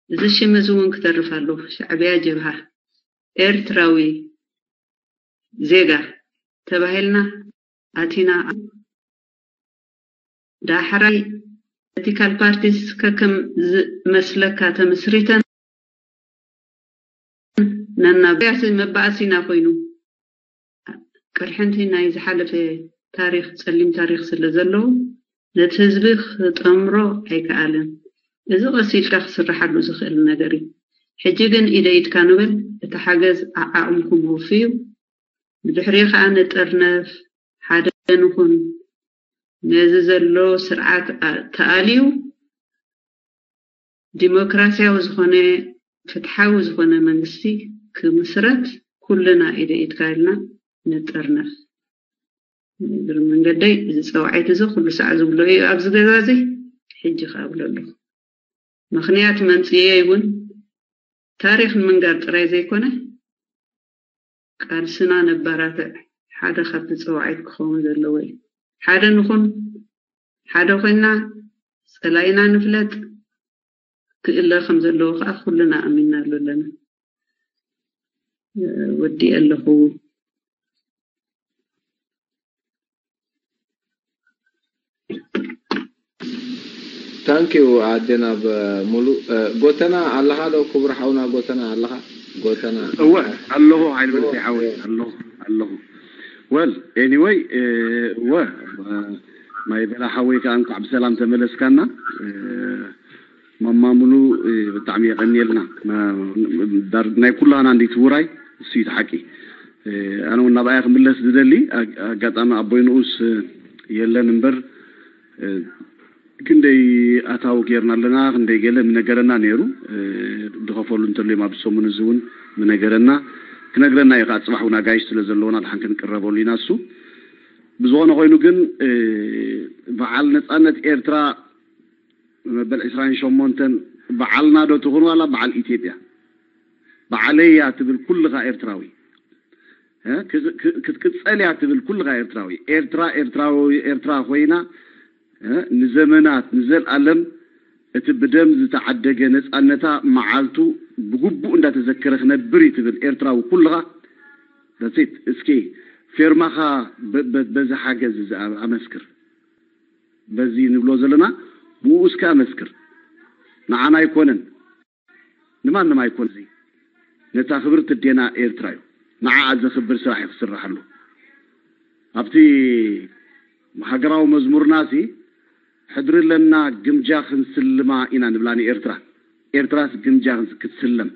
እዚ ሽም እዚ እውን ክተርፍ ኣለዎ። ሻዕብያ ጀብሃ ኤርትራዊ ዜጋ ተባሂልና ኣቲና ዳሕራይ ፖለቲካል ፓርቲስ ከከም ዝመስለካ ተመስሪተን ነናብያስ መባእሲና ኮይኑ ቅርሕንቲ ናይ ዝሓለፈ ታሪክ ፀሊም ታሪክ ስለ ዘለዎ ነቲ ህዝቢ ክጠምሮ ኣይከኣልን። እዚ ቀስ ኢልካ ክስርሓሉ ዝኽእል ነገር እዩ። ሕጂ ግን ኢደ ኢድካ ንብል፣ እቲ ሓገዝ ዓዓቕምኩም ወፍዩ፣ ብድሕሪኡ ከዓ ንጠርነፍ፣ ሓደ ንኹን። ነዚ ዘሎ ስርዓት ተኣልዩ ዲሞክራሲያዊ ዝኾነ ፍትሓዊ ዝኾነ መንግስቲ ክምስረት ኩልና ኢደ ኢድካ ኢልና ንጠርነፍ። እግሪ መንገደይ እዚ ፀዋዒት እዚ ኩሉ ሳዕ ዝብሎ እዩ ኣብዚ ገዛ እዚ ሕጂ ክኣብሎ ኣለኹ። ምኽንያት መምፅኤ እውን ታሪኽ ንምንጋር ጥራይ ዘይኮነ ቃልስና ነባራትዕ ሓደ ካብቲ ፀዋዒት ክኸውን ዘለዎ እዩ። ሓደ ንኹን ሓደ ኮይና ፀላኢና ንፍለጥ ክእለ ከም ዘለዎ ከዓ ኩልና ኣሚናሉ ኣለና። ወዲእ ኣለኹ። ታንኪዩ ኣጀናብ ሙሉ ጎተና ኣለኻ ዶ ክቡር ሓውና ጎተና ኣለኻ ጎተና እወ ኣለኹ ሓይል መንሰይ ሓወይ ኣለኹ ኣለኹ well anyway እወ ማይ በላ ሓወይ ከዓ እንኳዕ ብሰላም ተመለስካና ማማ ሙሉ ብጣዕሚ የቐንየልና ናይ ኩላና እንዲት ውራይ እሱ እዩ ሓቂ ኣነ እውን ናብኣያ ክምለስ ዝደሊ ኣጋጣሚ ኣቦይ ንኡስ የለን እምበር ክንደይ ኣታዊ ጌርና ኣለና ክንደይ ገለ ምነገረና ነይሩ ድኸፈሉ እንተልዮም ኣብ ሰሙን እዚ እውን ምነገረና ክነግረና እዩ ከዓ ፅባሕ እውን ኣጋይሽ ስለ ዘለዎና ድሓን ክንቅረበሉ ኢና እሱ ብዝኾነ ኮይኑ ግን በዓል ነፃነት ኤርትራ መበል ዕስራን ሸሞንተን በዓልና ዶ ትኹን ዋላ በዓል ኢትዮጵያ በዓለይ እያ ትብል ኩልኻ ኤርትራዊ ክትቅጸል እያ ትብል ኩልኻ ኤርትራዊ ኤርትራ ኤርትራዊ ኤርትራ ኮይና ንዘመናት ንዘልኣለም እቲ ብደም ዝተዓደገ ነጻነታ መዓልቱ ብግቡእ እንዳተዘከረ ክነብር እዩ ትብል ኤርትራዊ ኩልኻ that's it እስኪ ፌርማኻ በዚ ሓገዝ እዚ ኣመስክር በዚ ንብሎ ዘለና ብኡ እስከ ኣመስክር ንዓና ኣይኮነን ንማንም ኣይኮን እዚ ነታ ክብርቲ ኣዴና ኤርትራ እዩ ንዓኣ ዘኽብር ስራሕ እዩ ክስርሓሉ ኣብቲ ሃገራዊ መዝሙርና ሲ ሕድሪ ኣለና ግምጃ ክንስልማ ኢና ንብላ ንኤርትራ ኤርትራስ ግምጃ ክትስለም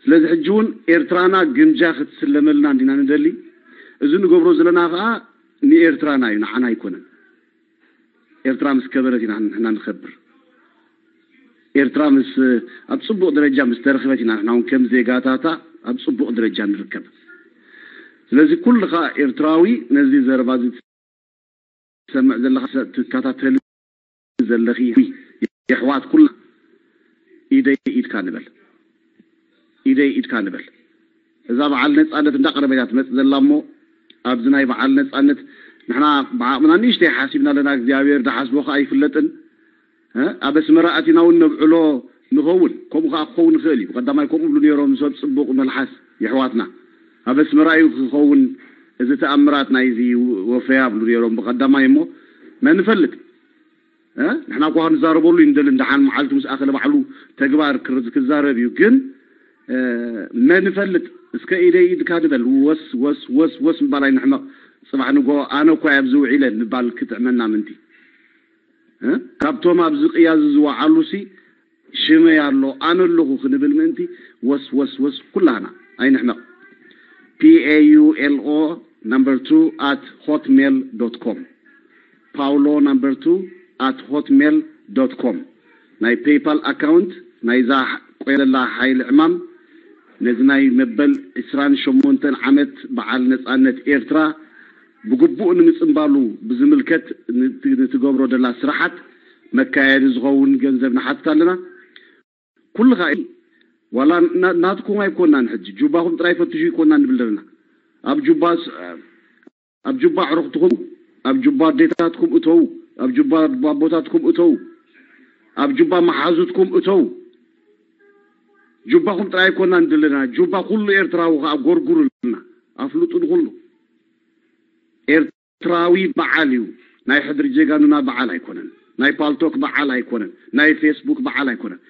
ስለዚ ሕጂ እውን ኤርትራና ግምጃ ክትስለመልና እንዲና ንደሊ። እዚ ንገብሮ ዘለና ከዓ ንኤርትራና እዩ፣ ንዓና ኣይኮነን። ኤርትራ ምስ ከበረት ኢና ንሕና ንኸብር። ኤርትራ ምስ ኣብ ጽቡቕ ደረጃ ምስ ተረኽበት ኢና ንሕና እውን ከም ዜጋታታ ኣብ ጽቡቕ ደረጃ ንርከብ። ስለዚ ኩልኻ ኤርትራዊ ነዚ ዘረባ እዚ ትሰምዕ ዘለኻ ትከታተል ዘለኺ የሕዋት ኩልና ኢደይ ኢድካ ንበል፣ ኢደይ ኢድካ ንበል። እዛ በዓል ነጻነት እንዳቀረበ እያ ትመጽእ ዘላ እሞ ኣብዚ ናይ በዓል ነጻነት ንሕና ብዓቕምና ንእሽተይ ሓሲብና ኣለና። እግዚኣብሔር ዝሓስቦ ከኣ ኣይፍለጥን። ኣብ ኣስመራ ኣቲና እውን ነብዕሎ ንኸውን። ከምኡ ከኣ ክኸውን ይኽእል እዩ። ቀዳማይ ከምኡ ብሉ ነይሮም ሰብ ጽቡቕ መልሓስ የሕዋትና። ኣብ ኣስመራ እዩ ክኸውን እዚ ተኣምራት ናይዚ ወፈያ ብሉ ነይሮም ብቐዳማይ እሞ መን ይፈልጥ። ንሕና እኳ ክንዛረበሉ እዩ ንደሊ። እንደሓን መዓልቲ ምስ ኣኸለ ባዕሉ ተግባር ክዛረብ እዩ። ግን መን ይፈልጥ። እስከ ኢደይ ኢድካ ንበል። ወስ ወስ ወስ ወስ ምባል ኣይንሕመቕ። ጽባሕ ንጎ ኣነ እኳ ኣብዚ ውዒለ ምባል ክጥዕመና ምንቲ። ካብቶም ኣብዚ ቅያ እዚ ዝወዓሉ ሲ ሽመይ ኣሎ ኣነ ኣለኹ ክንብል ምእንቲ ወስ ወስ ወስ ኩላህና ኣይንሕመቕ። P A U L O number two at hotmail dot com, Paulo number two at hotmail dot com። ናይ ፔይፓል ኣካውንት ናይዛ ቆየለላ ሓይሊ ዕማም ነዚ ናይ መበል ዕስራን ሸሞንተን ዓመት በዓል ነጻነት ኤርትራ ብግቡእ ንምጽንባሉ ብዝምልከት ንትገብሮ ደላ ስራሓት መካየዲ ዝኸውን ገንዘብ ንሓትት ኣለና። ኩልኻ ዋላ ናትኩም ኣይኮናን፣ ሕጂ ጁባኹም ጥራይ ፈትሹ ይኮና ንብል ዘለና። ኣብ ጁባ ኣብ ጁባ ኣዕሩኽትኩም፣ ኣብ ጁባ ኣዴታትኩም እተዉ፣ ኣብ ጁባ ኣቦታትኩም እተዉ፣ ኣብ ጁባ መሓዙትኩም እተዉ። ጁባኹም ጥራይ ኣይኮናን ዘለና፣ ጁባ ኩሉ ኤርትራዊ ከኣ ጎርጉሩልና፣ ኣፍልጡ ንኹሉ። ኤርትራዊ በዓል እዩ። ናይ ሕድሪ ጀጋኑና በዓል ኣይኮነን። ናይ ፓልቶክ በዓል ኣይኮነን። ናይ ፌስቡክ በዓል ኣይኮነን።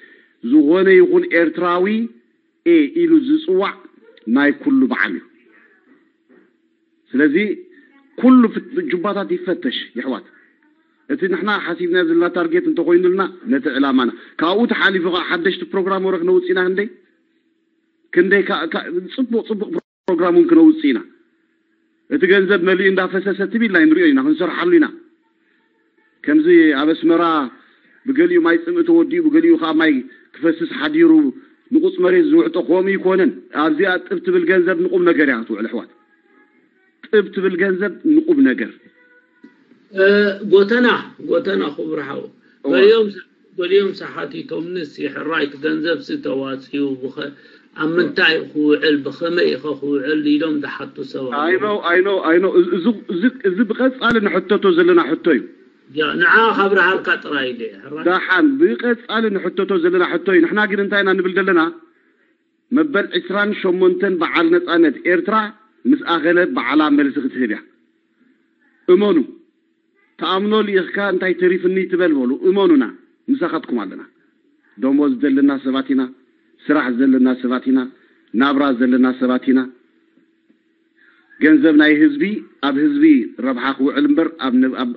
ዝኾነ ይኹን ኤርትራዊ ኤ ኢሉ ዝጽዋዕ ናይ ኩሉ በዓል እዩ። ስለዚ ኩሉ ጁባታት ይፈተሽ ይሕዋት። እቲ ንሕና ሓሲብና ዘለና ታርጌት እንተኾይኑልና ነቲ ዕላማና ካብኡ ተሓሊፉ ከዓ ሓደሽቲ ፕሮግራም ወረ ክነውፅእና ክንደይ ክንደይ ጽቡቅ ጽቡቅ ፕሮግራም እውን ክነውፅእ ኢና። እቲ ገንዘብ መሊኡ እንዳፈሰሰ ትብ ኢልና ንሪኦ ኢና፣ ክንሰርሓሉ ኢና። ከምዚ ኣብ ኣስመራ ብገሊኡ ማይ ፅምኢ ተወዲኡ ብገሊኡ ከዓ ማይ ክፈስስ ሓዲሩ ንቁፅ መሬት ዝውሕጦ ከምኡ ይኮነን። ኣብዚኣ ጥብ ትብል ገንዘብ ንቁም ነገር እያ ክትውዕል ኣሕዋት። ጥብ ትብል ገንዘብ ንቁም ነገር። ጎተና ጎተና ክቡር ሓው ገሊኦም ገሊኦም ሓቲቶምንስ ሕራይ እቲ ገንዘብ ሲ ተዋፅኡ ብኸ ኣብ ምንታይ ክውዕል ብኸመይ ኢኸ ክውዕል ኢሎም ዝሓቱ ሰባት ኣለዉ። I know I know I know እዚ እዚ እዚ ብቐጻሊ ንሕተቶ ዘለና ሕቶ እዩ። ያ ንዓ ካብርሃልካ ጥራይ ኢለ ሕራይ። ደሓን ብቐጻሊ ንሕተቶ ዘለና ሕቶ እዩ። ንሕና ግን እንታይ ኢና ንብል ዘለና? መበል ዕስራን ሸሞንተን በዓል ነጻነት ኤርትራ ምስ ኣኸለ ባዕላ መልሲ ክትህብ እያ። እመኑ። ተኣምኖ ልኢኽካ እንታይ ተሪፍኒ ትበል በሉ። እመኑና ምሳኻትኩም ኣለና። ደሞዝ ዘለና ሰባት ኢና። ስራሕ ዘለና ሰባት ኢና። ናብራ ዘለና ሰባት ኢና። ገንዘብ ናይ ህዝቢ ኣብ ህዝቢ ረብሓ ክውዕል እምበር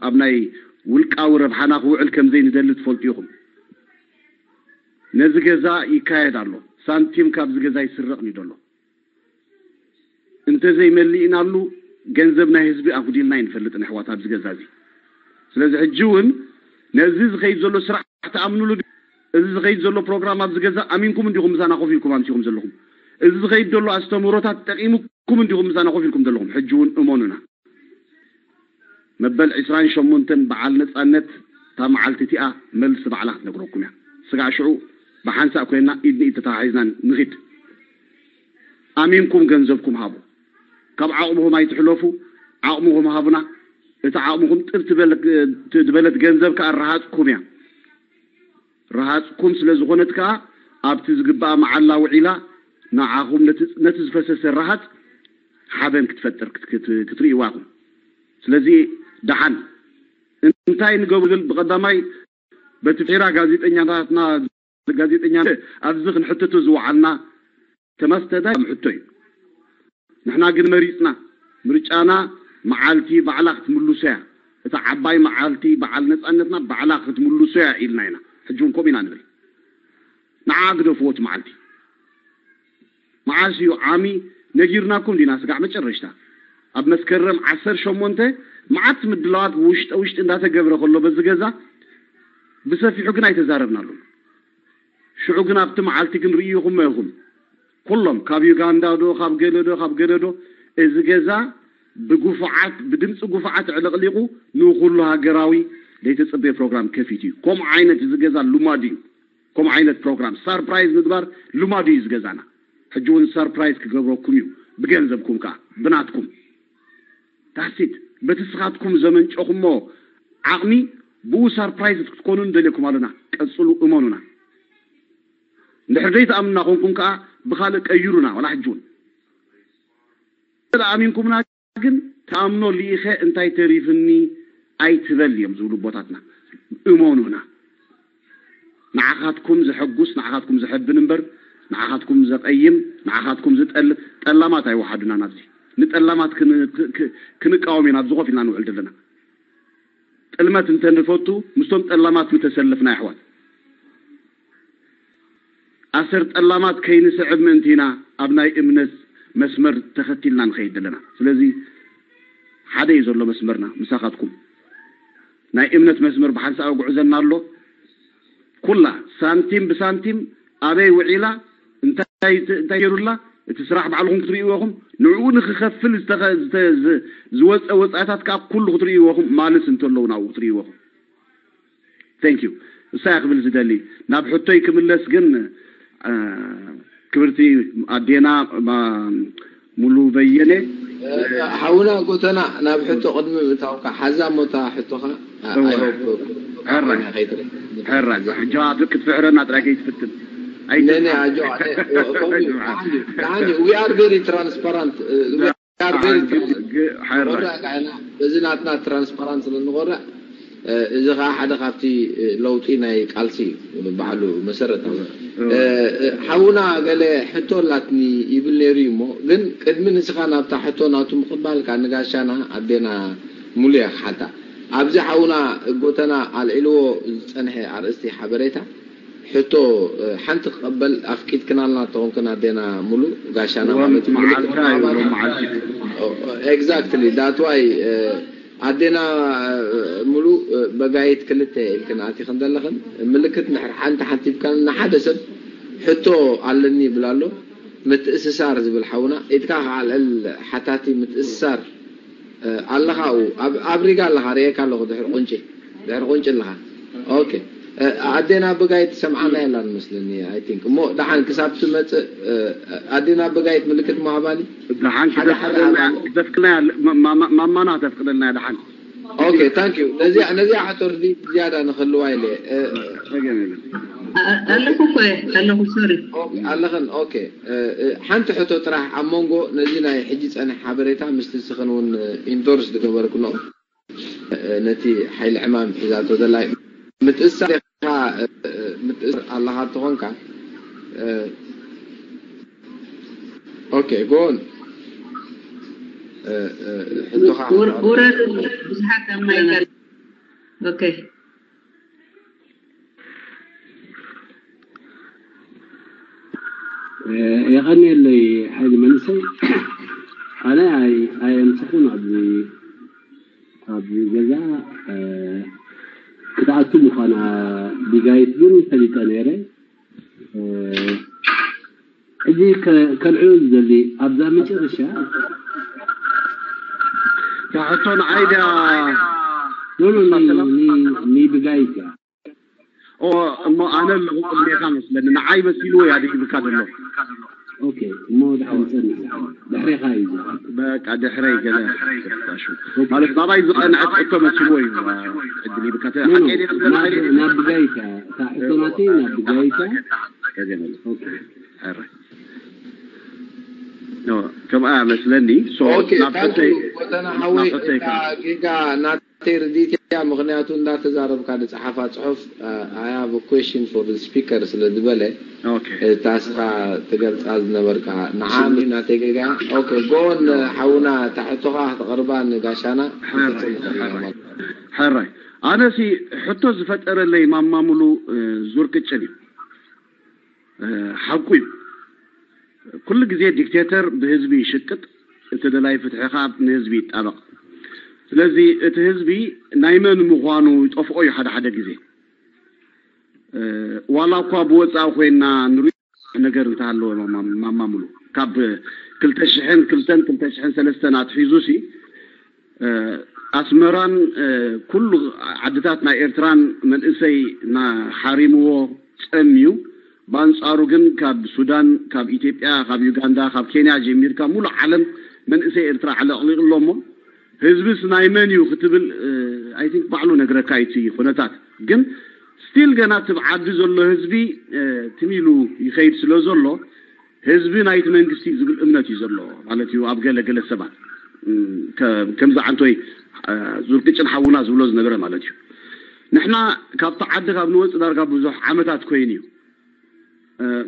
ኣብ ናይ ውልቃዊ ረብሓና ክውዕል ከምዘይንደሊ ትፈልጡ ኢኹም። ነዚ ገዛ ይካየድ ኣሎ። ሳንቲም ካብዚ ገዛ ይስረቕ እዩ ዘሎ። እንተዘይመሊእናሉ ገንዘብ ናይ ህዝቢ ኣጉዲልና ኣይንፈልጥን ኣሕዋት ኣብዚ ገዛ እዚ። ስለዚ ሕጂ እውን ነዚ ዝኸይድ ዘሎ ስራሕ ትኣምኑሉ ድዩ? እዚ ዝኸይድ ዘሎ ፕሮግራም ኣብዚ ገዛ ኣሚንኩም እንዲኹም ምሳና ኮፍ ኢልኩም ኣምሲኹም ዘለኹም? እዚ ዝኸይድ ዘሎ ኣስተምህሮታት ጠቒሙኩም እንዲኹም ምሳና ኮፍ ኢልኩም ዘለኹም? ሕጂ እውን እመኑና። መበል ዕስራን ሸሞንተን በዓል ነጻነት እታ መዓልቲ እቲኣ መልሲ ባዕላ ክትነግረኩም እያ። ስጋዕ ሽዑ ብሓንሳእ ኮይንና ኢድ ንኢድ ተተሓሒዝና ንኺድ። ኣሚንኩም ገንዘብኩም ሃቡ። ካብ ዓቕምኹም ኣይትሕለፉ። ዓቕምኹም ሃቡና። እቲ ዓቕምኹም ጥብ ዝበለት ገንዘብ ከኣ ረሃጽኩም እያ። ረሃጽኩም ስለ ዝኾነት ከኣ ኣብቲ ዝግባኣ መዓላ ውዒላ ንዓኹም ነቲ ዝፈሰሰ ረሃጽ ሓበን ክትፈጥር ክትርእይዋ ኢኹም። ስለዚ ደሓን እንታይ ንገብር ዝብል ብቐዳማይ በቲ ፊራ ጋዜጠኛታትና ጋዜጠኛ ኣብዚ ክንሕተቶ ዝወዓልና ተማስተዳይ ሕቶ እዩ። ንሕና ግን መሪጽና ምርጫና መዓልቲ ባዕላ ክትምልሶ እያ። እታ ዓባይ መዓልቲ በዓል ነጻነትና ባዕላ ክትምልሶ እያ ኢልና ኢና። ሕጂ እውን ከምኡ ኢና ንብል። ንዓ ግደፍዎ እቲ መዓልቲ። መዓስ እዩ ዓሚ ነጊርናኩም ዲና? ስጋዕ መጨረሽታ ኣብ መስከረም ዓሰርተ ሸሞንተ መዓት ምድላዋት ውሽጠ ውሽጢ እንዳተገብረ ከሎ በዚ ገዛ ብሰፊሑ ግን ኣይተዛረብናሉን። ሽዑ ግን ኣብቲ መዓልቲ ግን ርእይኹሞ ኢኹም። ኩሎም ካብ ዩጋንዳ ዶ ካብ ገለ ዶ ካብ ገለ ዶ፣ እዚ ገዛ ብጉፉዓት፣ ብድምፂ ጉፉዓት ዕልቕሊቑ ንኩሉ ሃገራዊ ዘይተፀበየ ፕሮግራም ከፊቱ እዩ። ከምኡ ዓይነት እዚ ገዛ ልማዱ እዩ። ከምኡ ዓይነት ፕሮግራም ሰርፕራይዝ ምግባር ልማዱ እዩ እዚ ገዛና። ሕጂ እውን ሰርፕራይዝ ክገብረኩም እዩ፣ ብገንዘብኩም ከዓ፣ ብናትኩም። ዳሲት በቲ ስኻትኩም ዘመንጨኹሞ ዓቕሚ ብኡ ሰርፕራይዝ ክትኮኑ ንደልየኩም ኣለና። ቀጽሉ፣ እመኑና። እንድሕር ዘይትኣምኑና ኮንኩም ከዓ ብኻልእ ቀይሩና። ዋላ ሕጂ እውን ኣሚንኩምና ግን፣ "ተኣምኖ ልኢኸ እንታይ ተሪፍኒ ኣይትበል" እዮም ዝብሉ ኣቦታትና። እመኑና። ንዓኻትኩም ዘሐጉስ፣ ንዓኻትኩም ዘሐብን እምበር፣ ንዓኻትኩም ዘቐይም፣ ንዓኻትኩም ዝጠል-፣ ጠላማት ኣይወሓዱናን ኣብዚ። ንጠላማት ክን-፣ ክ-፣ ክ-፣ ክንቃወም ኢና ኣብዚ ኮፍ ኢልና ንውዕል ዘለና። ጥልመት እንተንፈቱ ምስቶም ጠላማት ምተሰለፍና የሕዋት። ኣሰር ጠላማት ከይንስዕብ ምእንቲ ኢና ኣብ ናይ እምነት መስመር ተኸቲልና ንኸይድ ዘለና። ስለዚ ሓደ እዩ ዘሎ መስመርና ምሳኻትኩም። ናይ እምነት መስመር ብሓንሳእ ኣጉዕዘና ኣሎ። ኩላ ሳንቲም ብሳንቲም ኣበይ ውዒላ፣ እንታይ እንታይ ገይሩላ፣ እቲ ስራሕ ባዕልኹም ክትርእይዎ ኢኹም። ንዕኡ ንክኸፍል ዝተኸ-፣ ዝተ-፣ ዝ-፣ ዝወፀ ወፃኢታት ከዓ ኩሉ ክትርእይዎ ኢኹም። ማልስ እንተለዉ ናብኡ ክትርእይዎ ኢኹም። Thank you። እሳ እያ ክብል ዝደሊ። ናብ ሕቶይ ክምለስ ግን፣ እ፣ ክብርቲ ኣዴና፣ ማ-፣ ሙሉ በየነ። ሓውና ጎተና፣ ናብ ሕቶ ቅድሚ ምእታውካ ሓዛ ሞታ ሕቶኻ። አ-፣ እወ። I hope ሕራይ። ከይትርኢ። ሕራይ። ሕጂ ክትፍሕረና ጥራይ ከይትፍትን። ነነ፣ ኣይትፍትን። ኣጆ፣ ኣነ፣ ከምኡ እዩ። ደሓን እዩ። ደሓን እዩ። We are very transparent። እ፣ we are very ግ-፣ transparent። ግ-፣ ሕራይ። ንኾርዕ ካዕና፣ በዚ ናትና ትራንስፓራንት ስለ ንኾርዕ፣ እ፣ እዚ ኸዓ ሓደ ካብቲ፣ እ፣ ለውጢ ናይ ቃልሲ እዩ። ባዕሉ መሰረታዊ። እወ። እ፣ እ፣ ሓውና ገለ ሕቶ ኣላትኒ ይብል ነይሩ እዩ እሞ፣ ግን ቅድሚ ንስኻ ናብታ ሕቶ ናቱ ምቕባልካ ንጋሻና ኣዴና ሙሉ እያ ክሓታ። ኣብዚ ሓውና ጎተና ኣልዒልዎ ዝጸንሐ ኣርእስቲ ሓበሬታ፣ ሕቶ፣ እ፣ ሓንቲ ክቐበል ኣፍቂድክናልና ተኾንክን ኣዴና ሙሉ ጋሻና እዎም ማለት እዩ። መዓልታ ምልክት እዩ፣ ምሃባል። እዎም መዓልቲ። ኦ፣ ኦ፣ exactly። That's why፣ እ፣ ኣዴና፣ እ፣ ሙሉ፣ እ፣ በጋይት ክልተ ኢልክን ኣቲኽን ዘለኽን ምልክት እንድሕር ሓንቲ ሓንቲብካን ንሓደ ሰብ ሕቶ ኣለኒ ይብል ኣሎ። ምትእስሳር ዝብል ሓውና ኢድካ ከዓልዕል ሓታቲ ምትእስሳር እ፣ ኣለኻ ኣብኡ፣ ኣብ፣ ኣብ ሪጋ ኣለኻ፣ ርእየካ ኣለኹ፣ ድሕሪ ቁንጪ፣ ድሕሪ ቁንጪ ኣለኻ። ኦኬ። እ፣ ኣዴና ብጋይ ትሰምዓና የላን መስለኒ፣ I think። እሞ ደሓን ክሳብ ትመጽእ፣ እ፣ ኣዴና ብጋይት ምልክት ምሃባኒ? ደሓን ሓደ ሓደ ክትፍቅደልና፣ ኣባኒ? ክትፍቅደልና፣ ማ-፣ ማ-፣ ማ-፣ ማማና ተፍቅደልና ደሓን። ኦኬ፣ thank you። ነዚኣ፣ ነዚኣ ሕቶ ርዲ ዝያዳ ንኽህልዋ ኢለ። እ፣ ጸገም የለን። ኣ-፣ ኣለኹ እኮ እየ፣ ኣለኹ፣ ሶሪ። ኦኬ፣ ኣለኽን፣ ኦኬ። እ፣ እ፣ ሓንቲ ሕቶ ጥራሕ ኣብ መንጎ ነዚ ናይ ሕጂ ጸኒሕ ሓበሬታ ምስቲ ንስኽን እውን ኢንዶርስ ዝገበርክኖ፣ እ፣ ነቲ ሓይሊ ዕማም ሒዛቶ ዘላ ምትእስሳር ኢኻ፣ እ፣ እ፣ ምትእስሳር ኣለኻ እንተኾንካ፣ እ፣ ኦኬ፣ ጎን፣ እ፣ እ፣ ሕቶኻ ውር-፣ ውረድ፣ ብዙሓት ኣብ ማይ ኦኬ። የቐንየለይ ሓይሊ መንእሰይ። ኣነ ኣይ-፣ ኣየምሰኹን ኣብዚ፣ ኣብዚ ገዛ፣ እ፣ ክትኣቱ ምዃና ቢጋይት ግን ፈሊጠ ነይረ። እ፣ ሕጂ ከ-፣ ከልዕሎ ዝደሊ ኣብዛ መጨረሻ እታ ሕቶ ንዓይ ድያ? ኖ፣ ኖ፣ ኒ-፣ ኒ-፣ ኒብጋይት እያ። ኦ፣ እሞ ኣነ ኣለኹ ቅድሜኻ መስለኒ። ንዓይ መሲልዎ እያ ድግብካ ዘሎ። ኦኬ፣ እሞ ድሓን ጸኒሕ። ድሕሬኻ እዩ እዛ። በቃ ድሕረይ ገለ ተጣሹ። ኦኬ። ማለት ናባይ ዝቐንዐት ሕቶ መሲልዎ እዩ። ዕድል ይብካ። ኖ፣ ኖ፣ ሓቀይ ድየ መስለኒ ናብ፣ ሓይሊ? ናብ ብጋይታ፣ እታ ሕቶ ናተይ ናብ ብጋይታ። ተገመለ። ኦኬ። ሕረ። ኖ፣ ከምኣ መስለኒ። ሶ፣ ኦኬ፣ ናብ ታንኪ፣ ሕቶይ፣ ጎተና ሓወይ፣ ናብ ሕቶይ እታ ከ- ጌጋ ናተይ ርዲት እያ፣ ምኽንያቱ እንዳተዛረብካ ዝጸሓፋ ጽሑፍ፣ እ፣ I have a question for the speaker ስለ ዝበለ፣ ኦኬ። እታ ስኻ ትገልጻ ዝነበርካ፣ ንዓም ናተይ ጌጋ። ኦኬ፣ ጎን ሓውና፣ እታ ሕቶኻ ክተቕርባ ንጋሻና ሕራይ፣ ክንፍጽም ንኽእል ኢና ሕራይ። ማለት። ሕራይ። ኣነሲ ሕቶ ዝፈጠረለይ ማማ ሙሉ፣ እ፣ ዙር ቅጭን እዩ። እ፣ ሓቁ እዩ። ኩሉ ግዜ ዲክቴተር ብህዝቢ ይሽቅጥ፣ እቲ ደላይ ፍትሒ ከዓ ንህዝቢ ይጣበቕ። ስለዚ እቲ ህዝቢ ናይ መን ምዃኑ ይጠፍኦ እዩ ሓደ ሓደ ግዜ። ዋላ እኳ ብወፃኢ ኮይና ንሪኦ ነገር እንተሃለወ ማማ ሙሉ ካብ ክልተ ሽሕን ክልተን ክልተ ሽሕን ሰለስተን ኣትሒዙ ሲ ኣስመራን ኩሉ ዓድታት ናይ ኤርትራን መንእሰይ ሓሪምዎ ጸምዩ። ብኣንጻሩ ግን ካብ ሱዳን፣ ካብ ኢትዮጵያ፣ ካብ ዩጋንዳ፣ ካብ ኬንያ ጀሚርካ ሙሉእ ዓለም መንእሰይ ኤርትራ ዓለቕሊቑ ኣሎ እሞ ህዝብስ ናይ መን እዩ ክትብል I think ባዕሉ ነግረካ እዩ እቲ ኩነታት። ግን still ገና እቲ ዓዲ ዘሎ ህዝቢ ትም ኢሉ ይኸይድ ስለ ዘሎ ህዝቢ ናይቲ መንግስቲ ዝብል እምነት እዩ ዘሎ ማለት እዩ ኣብ ገለ ገለ ሰባት። ከምዚ ዓንቶይ ዙርቅጭን ሓውና ዝብሎ ዝነበረ ማለት እዩ። ንሕና ካብቲ ዓዲ ካብ ንወፅ ዳርጋ ብዙሕ ዓመታት ኮይኑ እዩ።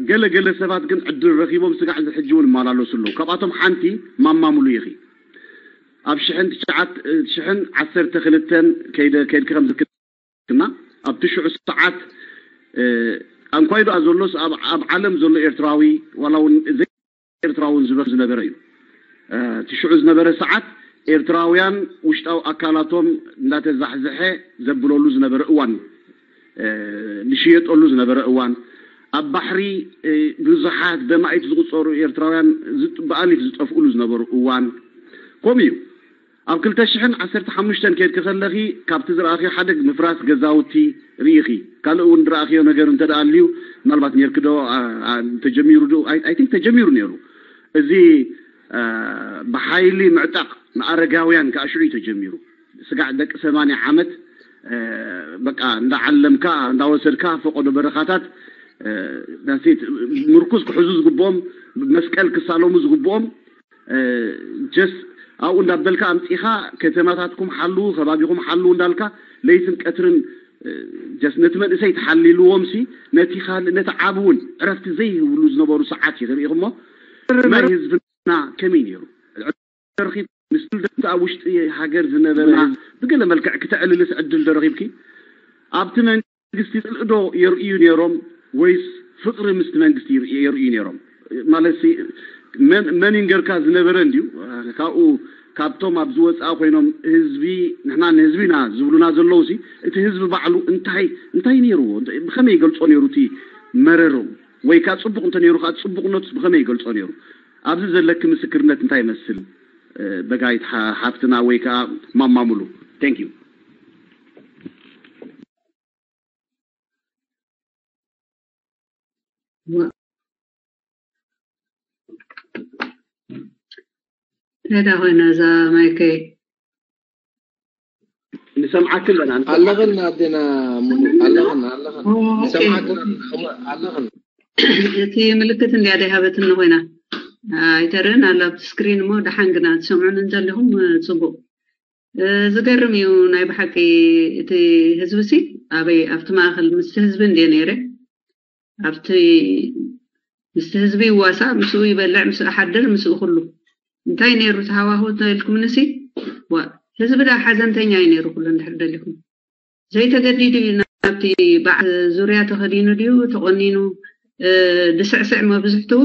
ገለ ገለ ሰባት ግን ዕድል ረኪቦም ስጋዕ እዚ ሕጂ እውን ይመላለሱ ኣለዉ። ካብኣቶም ሓንቲ ማማ ሙሉ ኢኺ። ኣብ ሽሕን ትሽዓት ሽሕን ዓሰርተ ክልተን ከይደ ከይድኪ ከም ዝክና ኣብቲ ሽዑ ሰዓት ኣንኳይ ደኣ ዘሎስ ኣብ ዓለም ዘሎ ኤርትራዊ ዋላ እውን ኤርትራውን ዝበክ ዝነበረ እዩ። እቲ ሽዑ ዝነበረ ሰዓት ኤርትራውያን ውሽጣዊ ኣካላቶም እንዳተዛሕዘሐ ዘብለሉ ዝነበረ እዋን፣ ዝሽየጠሉ ዝነበረ እዋን፣ ኣብ ባሕሪ ብዙሓት በማኢት ዝቁጸሩ ኤርትራውያን ብኣሊፍ ዝጠፍኡሉ ዝነበሩ እዋን ከምኡ እዩ። ኣብ ክልተ ሽሕን ዓሰርተ ሓሙሽተን ከድኪ ከለኺ ካብቲ ዝረኣኺ ሓደ ምፍራስ ገዛውቲ ርኢኺ፣ ካልእ እውን ዝረኣኽዮ ነገር እንተ ደኣ ኣልዩ ምናልባት ኔርኪ ዶ ተጀሚሩ ዶ I think ተጀሚሩ ነይሩ። እዚ ብሓይሊ ምዕጣቕ ንኣረጋውያን ከዓ ሽዑ እዩ ተጀሚሩ። ስጋዕ ደቂ ሰማንያ ዓመት በቃ እንዳዓለምካ እንዳወሰድካ ፈቐዶ በረኻታት ምርኩዝ ክሕዙ ዝግብኦም መስቀል ክሳለሙ ዝግብኦም just ኣብኡ እንዳበልካ ኣምፂኻ ከተማታትኩም ሓልዉ ከባቢኹም ሓልዉ እንዳልካ ለይትን ቀትርን just ነቲ መንእሰይ ተሓሊልዎም ሲ ነቲ ካልእ ነቲ ዓቢ እውን ዕረፍቲ ዘይህብሉ ዝነበሩ ሰዓት እዩ ተሪኢኹሞ ናይ ህዝብና ከመይ ነይሩ ዕድል ረኺብ ምስ ትውልደ ኣብ ውሽጢ ሃገር ዝነበረ ብገለ መልክዕ ክተዕልልስ ዕድል ዶ ረኺብኪ ኣብቲ መንግስቲ ጽልኢ ዶ የርእዩ ነይሮም ወይስ ፍቕሪ ምስቲ መንግስቲ የርእዩ ነይሮም? ማለት መን ይንገርካ ዝነበረ እንድዩ ካብኡ ካብቶም ኣብዚ ወፃኢ ኮይኖም ህዝቢ ንሕና ንህዝቢ ኢና ዝብሉና ዘለዉ ሲ እቲ ህዝቢ ባዕሉ እንታይ እንታይ ነይርዎ ብኸመይ ይገልፆ ነይሩ እቲ መረሮም ወይ ከዓ ፅቡቕ እንተ ነይሩ ከዓ ፅቡቕነቱስ ብኸመይ ይገልፆ ነይሩ? ኣብዚ ዘለኪ ምስክርነት እንታይ ይመስል? በጋይት ሓፍትና ወይ ከዓ ማማ ሙሉ thank you። እንታይ ኮይና እዛ ማይከይ ንሰምዓኪ ኣለና ኣለኽን ኣዴና ሙሉ ኣለኽን ኣለኽን ንሰምዓኪ ኣለኽን እቲ ምልክት እንድያ ደይ ሃበትኒ ኮይና ኣይተርእን ኣላ ኣብቲ ስክሪን እሞ ደሓን ግና ትሰምዑን እንተለኹም ፅቡቅ ዝገርም እዩ ናይ ብሓቂ እቲ ህዝቢ ሲ ኣበይ ኣብቲ ማእኸል ምስቲ ህዝቢ እንድየ ነይረ ኣብቲ ምስቲ ህዝቢ ይዋሳእ ምስኡ ይበልዕ ምስኡ ሓድር ምስኡ ኩሉ እንታይ ነይሩ እቲ ሃዋህው ተልኩምንሲ ህዝቢ ዳ ሓዘንተኛ እዩ ነይሩ ኩሉ እንድሕር ደሊኹም ዘይተገዲዱ እዩ ናብቲ በዓል ዙርያ ተኸዲኑ ድዩ ተቆኒኑ ድስዕስዕ መብዝሕትኡ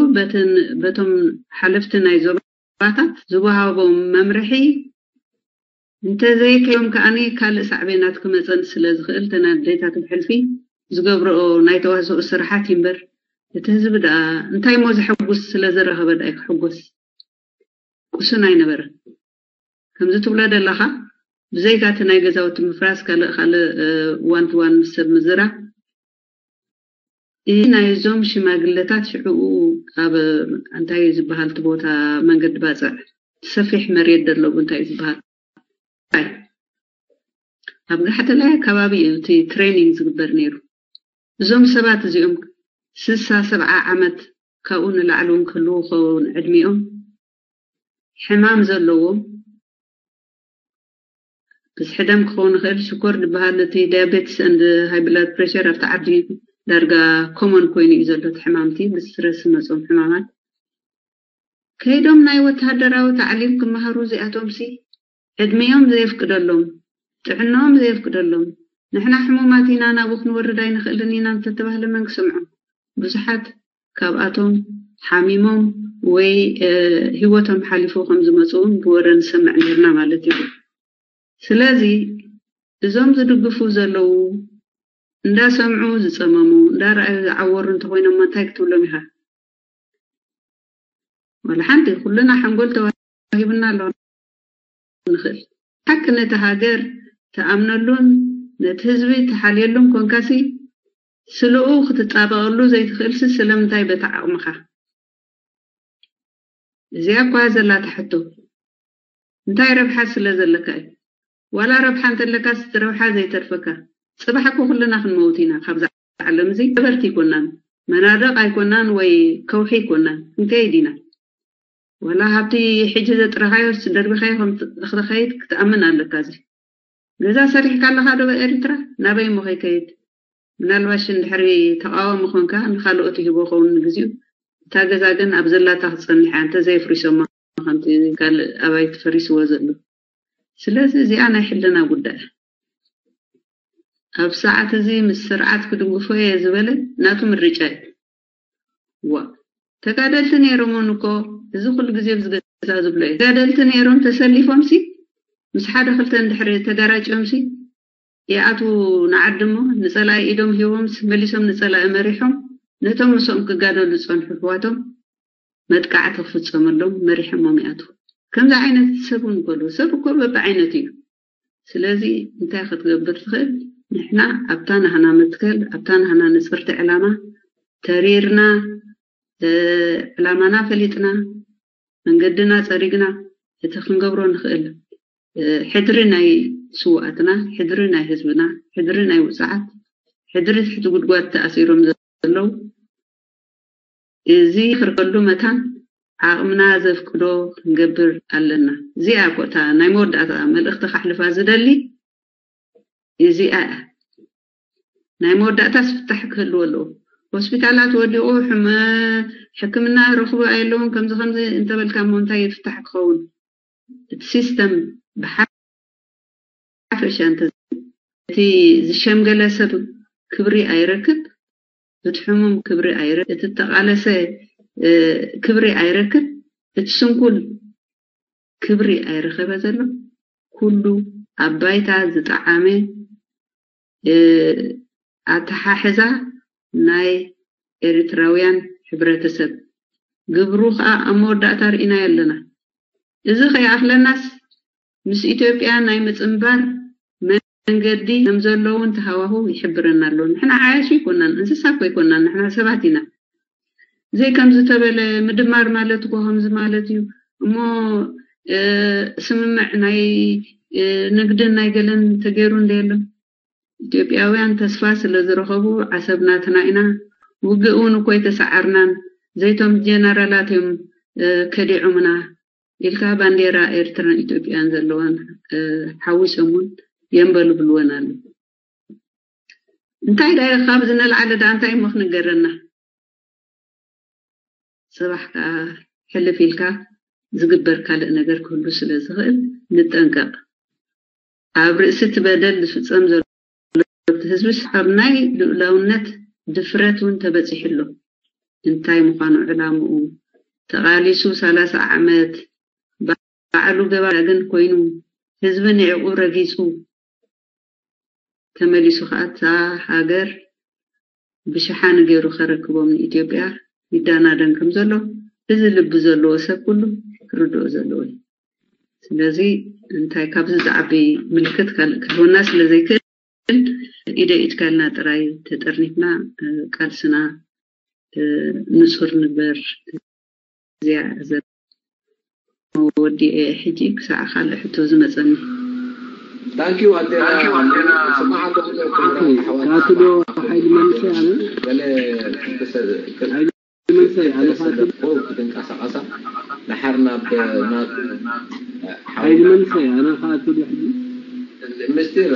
በቶም ሓለፍቲ ናይ ዞባታት ዝወሃቦም መምርሒ እንተዘይከዮም ከኣኒ ካልእ ሳዕቤናት ክመፀን ስለ ዝኽእል ተን ኣዴታት ብሕልፊ ዝገብረኦ ናይ ተዋስኦ ስራሓት እዩ እምበር እቲ ህዝቢ ደኣ እንታይ እሞ ዘሐጉስ ስለ ዝረኸበ ደኣ ክሕጎስ ቁሱን ኣይነበረን ከምዚ ትብሎ ዘለኻ ብዘይካ እቲ ናይ ገዛውቲ ምፍራስ ካልእ ካልእ one to one ምስ ሰብ ምዝራብ እዚ ናይ እዞም ሽማግለታት ሽዕኡ ኣብ እንታይ እዩ ዝበሃል እቲ ቦታ መንገዲ ባፅዕ ሰፊሕ መሬት ደለቡ እንታይ እዩ ዝበሃል ኣብ ጋሕተላይ ከባቢ እዩ እቲ training ዝግበር ነይሩ እዞም ሰባት እዚኦም ስሳ ሰብዓ ዓመት ካብኡ ንላዕሊ እውን ክህልዉ ክኸውን ዕድሚኦም ሕማም ዘለዎም ብዝሒ ደም ክኸውን ይኽእል ሽኮር ዝበሃል እቲ diabetes and high blood pressure ኣብቲ ዓዲ ዳርጋ common ኮይኑ እዩ ዘሎ እቲ ሕማምቲ ብስትረስ ዝመፅኦም ሕማማት ከይዶም ናይ ወታደራዊ ታዕሊም ክመሃሩ እዚኣቶም ሲ ዕድሚኦም ዘየፍቅደሎም ጥዕናኦም ዘየፍቅደሎም ንሕና ሕሙማት ኢና ናብኡ ክንወርድ ኣይንኽእልን ኢና እንተተባህለ መን ክሰምዖም ብዙሓት ካብኣቶም ሓሚሞም ወይ እ፣ ህይወቶም ሓሊፉ ከም ዝመፁ እውን ብወረ ንሰምዕ ነርና ማለት እዩ። ስለዚ እዞም ዝድግፉ ዘለዉ እንዳሰምዑ ዝፀመሙ እንዳረኣዩ ዝዓወሩ እንተኮይኖም እንታይ ክትብሎም ኢኻ? ዋላ ሓንቲ። ኩልና ሓንጎል ተዋሂብና ኣሎ ንኽእል። ሓቂ ነቲ ሃገር ትኣምነሉን ነቲ ህዝቢ ትሓልየሉን ኮንካሲ፣ ስለኡ ክትጣበቐሉ ዘይትኽእልሲ ስለምንታይ በታ ዓቕምኻ? እዚኣ እኳ ዘላታ ሕቶ። እንታይ ረብሓ ስለ ዘለካ እዩ? ዋላ ረብሓ እንተለካስ እቲ ረብሓ ዘይተርፈካ። ጽባሕ እኮ ኩልና ክንመውት ኢና። ካብዛ ዓለም እዚ ነበርቲ ኣይኮናን፣ መናድቕ ኣይኮናን ወይ ከውሒ ኣይኮናን፣ ክንከይድ ኢና። ዋላ ሃብቲ ሕጂ ዘጥረኻዮ ደርቢኻዮ ከም ክትኸይድ ክትኣምን ኣለካ። እዚ ገዛ ሰሪሕካ ኣለኻ ዶ ኤርትራ? ናበይ እሞ ከይከይድ? ምናልባሽ እንድሕሪ ተቃዋሚ ኮንካ ንኻልኦት ይህቦ ኸውን ንግዚኡ። እታ ገዛ ግን ኣብ ዘላታ ክትጸንሕ እያ፣ እንተዘየፍሪሶማ ከምቲ ካልእ ኣባይቲ ፈሪስዎ ዘሎ። ስለዚ እዚኣ ናይ ሕልና ጉዳይ እያ። ኣብ ሰዓት እዚ ምስ ስርዓት ክድግፎ እየ ዝበለ ናቱ ምርጫ እዩ። ዋ፣ ተጋደልቲ ነይሮም እኮ፣ እዚ ኩሉ ግዜ ኣብዚ ገዛ ዝብሎ እዩ። ተጋደልቲ ነይሮም ተሰሊፎም ሲ ምስ ሓደ ክልተ እንድሕሪ ተጋራጭዮም ሲ ይኣትዉ ንዓዲ እሞ ንጸላኢ ኢዶም ሂቦም ሲ መሊሶም ንጸላኢ መሪሖም ነቶም ምስኦም ክጋደሉ ዝጸንሑ ኣሕዋቶም መጥቃዕቲ ክፍጸመሎም መሪሖሞም ይኣትዉ። ከምዚ ዓይነት ሰብ እውን እኮ ኣለዉ። ሰብ እኮ በብዓይነቱ እዩ። ስለዚ እንታይ ክትገብር ትኽእል? ንሕና ኣብታ ናህና መትከል፣ ኣብታ ናህና ንጽርቲ ዕላማ ተሪርና፣ እ፣ ዕላማና ፈሊጥና፣ መንገድና ጸሪግና፣ እቲ ክንገብሮ ንኽእል፣ እ፣ ሕድሪ ናይ ስውኣትና፣ ሕድሪ ናይ ህዝብና፣ ሕድሪ ናይ ውጽዓት፣ ሕድሪ ትሕቲ ጉድጓድ ተኣሲሮም ዘለዉ፣ እዚ ክርከሉ መታን ዓቕምና ዘፍቅዶ ክንገብር ኣለና። እዚኣ እኮ እታ ናይ መወዳእታ መልእኽቲ ካሕልፋ ዝደሊ እዚኣ እያ። ናይ መወዳእታስ ፍታሕ ክህልዎ ኣለዎ። ሆስፒታላት ወዲቑ ሕመ-፣ ሕክምና ረኽቡ ኣየለውን ከምዚ ከምዚ እንተበልካ እሞ እንታይ ፍታሕ ክኸውን? እቲ ሲስተም ብሓፈሻ እንተ-፣ እቲ ዝሸምገለ ሰብ ክብሪ ኣይረክብ፣ እቲ ሕሙም ክብሪ ኣይረ-፣ እቲ ተቓለሰ፣ እ፣ ክብሪ ኣይረክብ፣ እቲ ስንኩል ክብሪ ኣይረኸበ ዘሎ። ኩሉ ኣብ ባይታ ዝጠዓመ፣ እ፣ ኣተሓሕዛ ናይ ኤርትራውያን ሕብረተሰብ። ግብሩ ኸኣ ኣብ መወዳእታ ርኢናዮ ኣለና። እዚ ከይኣኽለናስ ምስ ኢትዮጵያ ናይ ምጽንባር መንገዲ ከም ዘሎ እውን እቲ ሃዋሁ ይሕብረና ኣሎ። ንሕና ዓያሹ ኣይኮናን፣ እንስሳ እኮ ኣይኮናን፣ ንሕና ሰባት ኢና። ዘይ ከምዚ ተበለ ምድማር ማለት እኮ ከምዚ ማለት እዩ። እሞ፣ እ፣ ስምምዕ ናይ፣ እ፣ ንግድን ናይ ገለን ተገይሩ እንደ የለን። ኢትዮጵያውያን ተስፋ ስለ ዝረኸቡ ዓሰብ ናትና ኢና። ውግእ እውን እኮ ኣይተሰዓርናን። ዘይቶም ጀነራላት እዮም፣ እ፣ ከዲዖምና ኢልካ ባንዴራ ኤርትራን ኢትዮጵያን ዘለወን፣ እ፣ ሓዊሶም እውን የንበልብልወን ኣለዉ። እንታይ ዳ ካብዚ ንላዕሊ ዳ እንታይ እሞ ክንገረና? ጽባሕ ከኣ ሕልፍ ኢልካ ዝግበር ካልእ ነገር ክህሉ ስለ ዝኽእል ንጠንቀቕ። ኣብ ርእሲ እቲ በደል ዝፍጸም ዘሎ እቲ ህዝብስ ኣብ ናይ ልኡላውነት ድፍረት እውን ተበጺሑ ኣሎ። እንታይ ምዃኑ ዕላምኡ? ተቓሊሱ ሰላሳ ዓመት ባዕሉ ገባር ግን ኮይኑ ህዝቢ ንዕቑ ረጊጹ ተመሊሱ ከኣ እታ ሃገር ብሽሓን ገይሩ ከረክቦም ንኢትዮጵያ ይዳናደን ከም ዘሎ እዚ ልቢ ዘለዎ ሰብ ኩሉ ክርድኦ ዘለዎ እዩ። ስለዚ እንታይ ካብዚ ዝዓቢ ምልክት ካልእ ክህበና ስለ ዘይክእል ኢደ ኢድካ ኢልና ጥራይ ተጠርኒፍና፣ እ፣ ቃልስና፣ እ፣ ንጹር ንግበር። እዚኣ ዘ-፣ ወዲኤ ሕጂ ክሳዕ ካልእ ሕቶ ዝመጸኒ። ታንኪዩ ኣዴና ጽማዓ ካትዶ ሓይሊ መንሰ ኣነ ገለ ክሰ መንሰይ ኣነ ካትዶ ክትንቀሳቐሳ ደሓር ናብ ናብ ሓይሊ መንሰይ ኣነ ካትዶ ሕጂ ምስጢር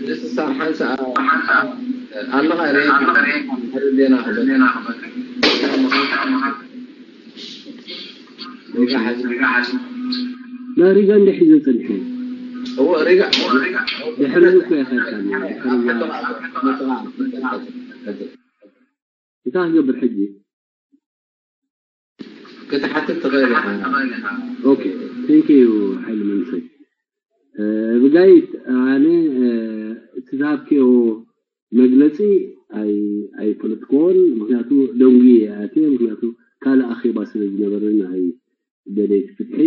ንስሳር ሓንሳ ኣለኻ ሬ ዜና ክበል ሪጋ ሓዚ ናሪጋ እንደ ሒዘ ጽንሐ እዎ ሪጋ ድሕሪ እኮ የኸካኒ ድሕሪ መጥቓ መጥቓ እንታይ ክገብር ሕጂ ክትሓትት ትኽእል ኢኻ። Okay, thank you ሓይሉ መንሰይ። ብጋይት ኣነ እቲ ዝሃብክዮ መግለፂ ኣይፈለጥክዎን። ምክንያቱ ደንጉየ ኣትየ፣ ምክንያቱ ካልእ ኣኼባ ስለ ዝነበረን ናይ ደለይቲ ፍትሒ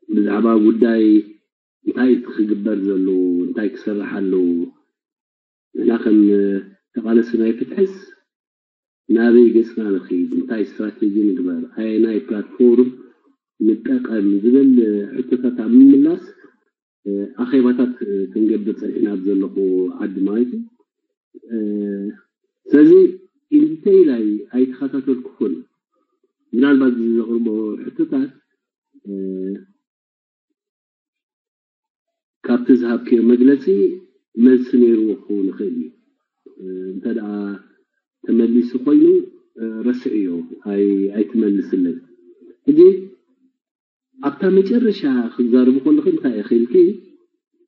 ብዛዕባ ጉዳይ እንታይ እቲ ክግበር ዘለዎ፣ እንታይ ክሰርሕ ኣለዎ፣ ንሕና ከም ተቓለስቲ ናይ ፍትሕስ ናበይ ገፅና ንኽይድ፣ እንታይ ስትራቴጂ ንግበር፣ ኣየናይ ፕላትፎርም ንጠቐም ዝብል ሕቶታት ኣብ ምምላስ ኣኼባታት ክንገብር ፀኒሕና ኣብ ዘለኹ ዓዲ ማለት እዩ። ስለዚ ኢንዲቴይል ኣይተኸታተልኩኹን። ምናልባት ዘቕርቦ ሕቶታት ካብቲ ዝሃብክዮ መግለፂ መልሲ ነይርዎ ክኸውን ይኽእል እዩ። እንተ ደኣ ተመሊሱ ኮይኑ ረስዕዮ ኣይትመልስለይ። ሕጂ ኣብታ መጨረሻ ክዛረቡ ከለኹ እንታይ ኢኺ ኢልኪ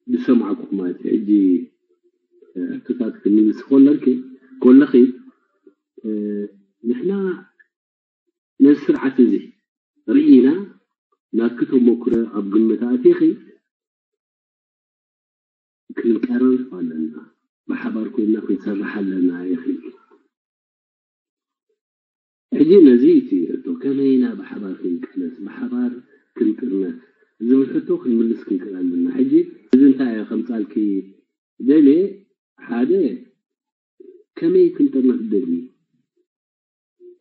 ዝሰማዕኩ ማለት እዩ። ሕጂ ሕቶታት ክምልስ ከለኪ ከለኺ ንሕና ነዚ ስርዓት እዚ ርኢና ናትኪ ተመኩሮ ኣብ ግምት ኣእቲኺ ክንቀራረብ ኣለና፣ ብሓባር ኮይና ክንሰርሕ ኣለና ኢኺ። ሕጂ ነዚ እቲ ሕቶ ከመይ ኢና ብሓባር ክንቃለስ፣ ብሓባር ክንጥርነፍ ዝብል ሕቶ ክንምልስ ክንክእል ኣለና። ሕጂ እዚ እንታይ እየ ከምጻልኪ ደልየ፣ ሓደ ከመይ ክንጥርነፍ ደሊ፣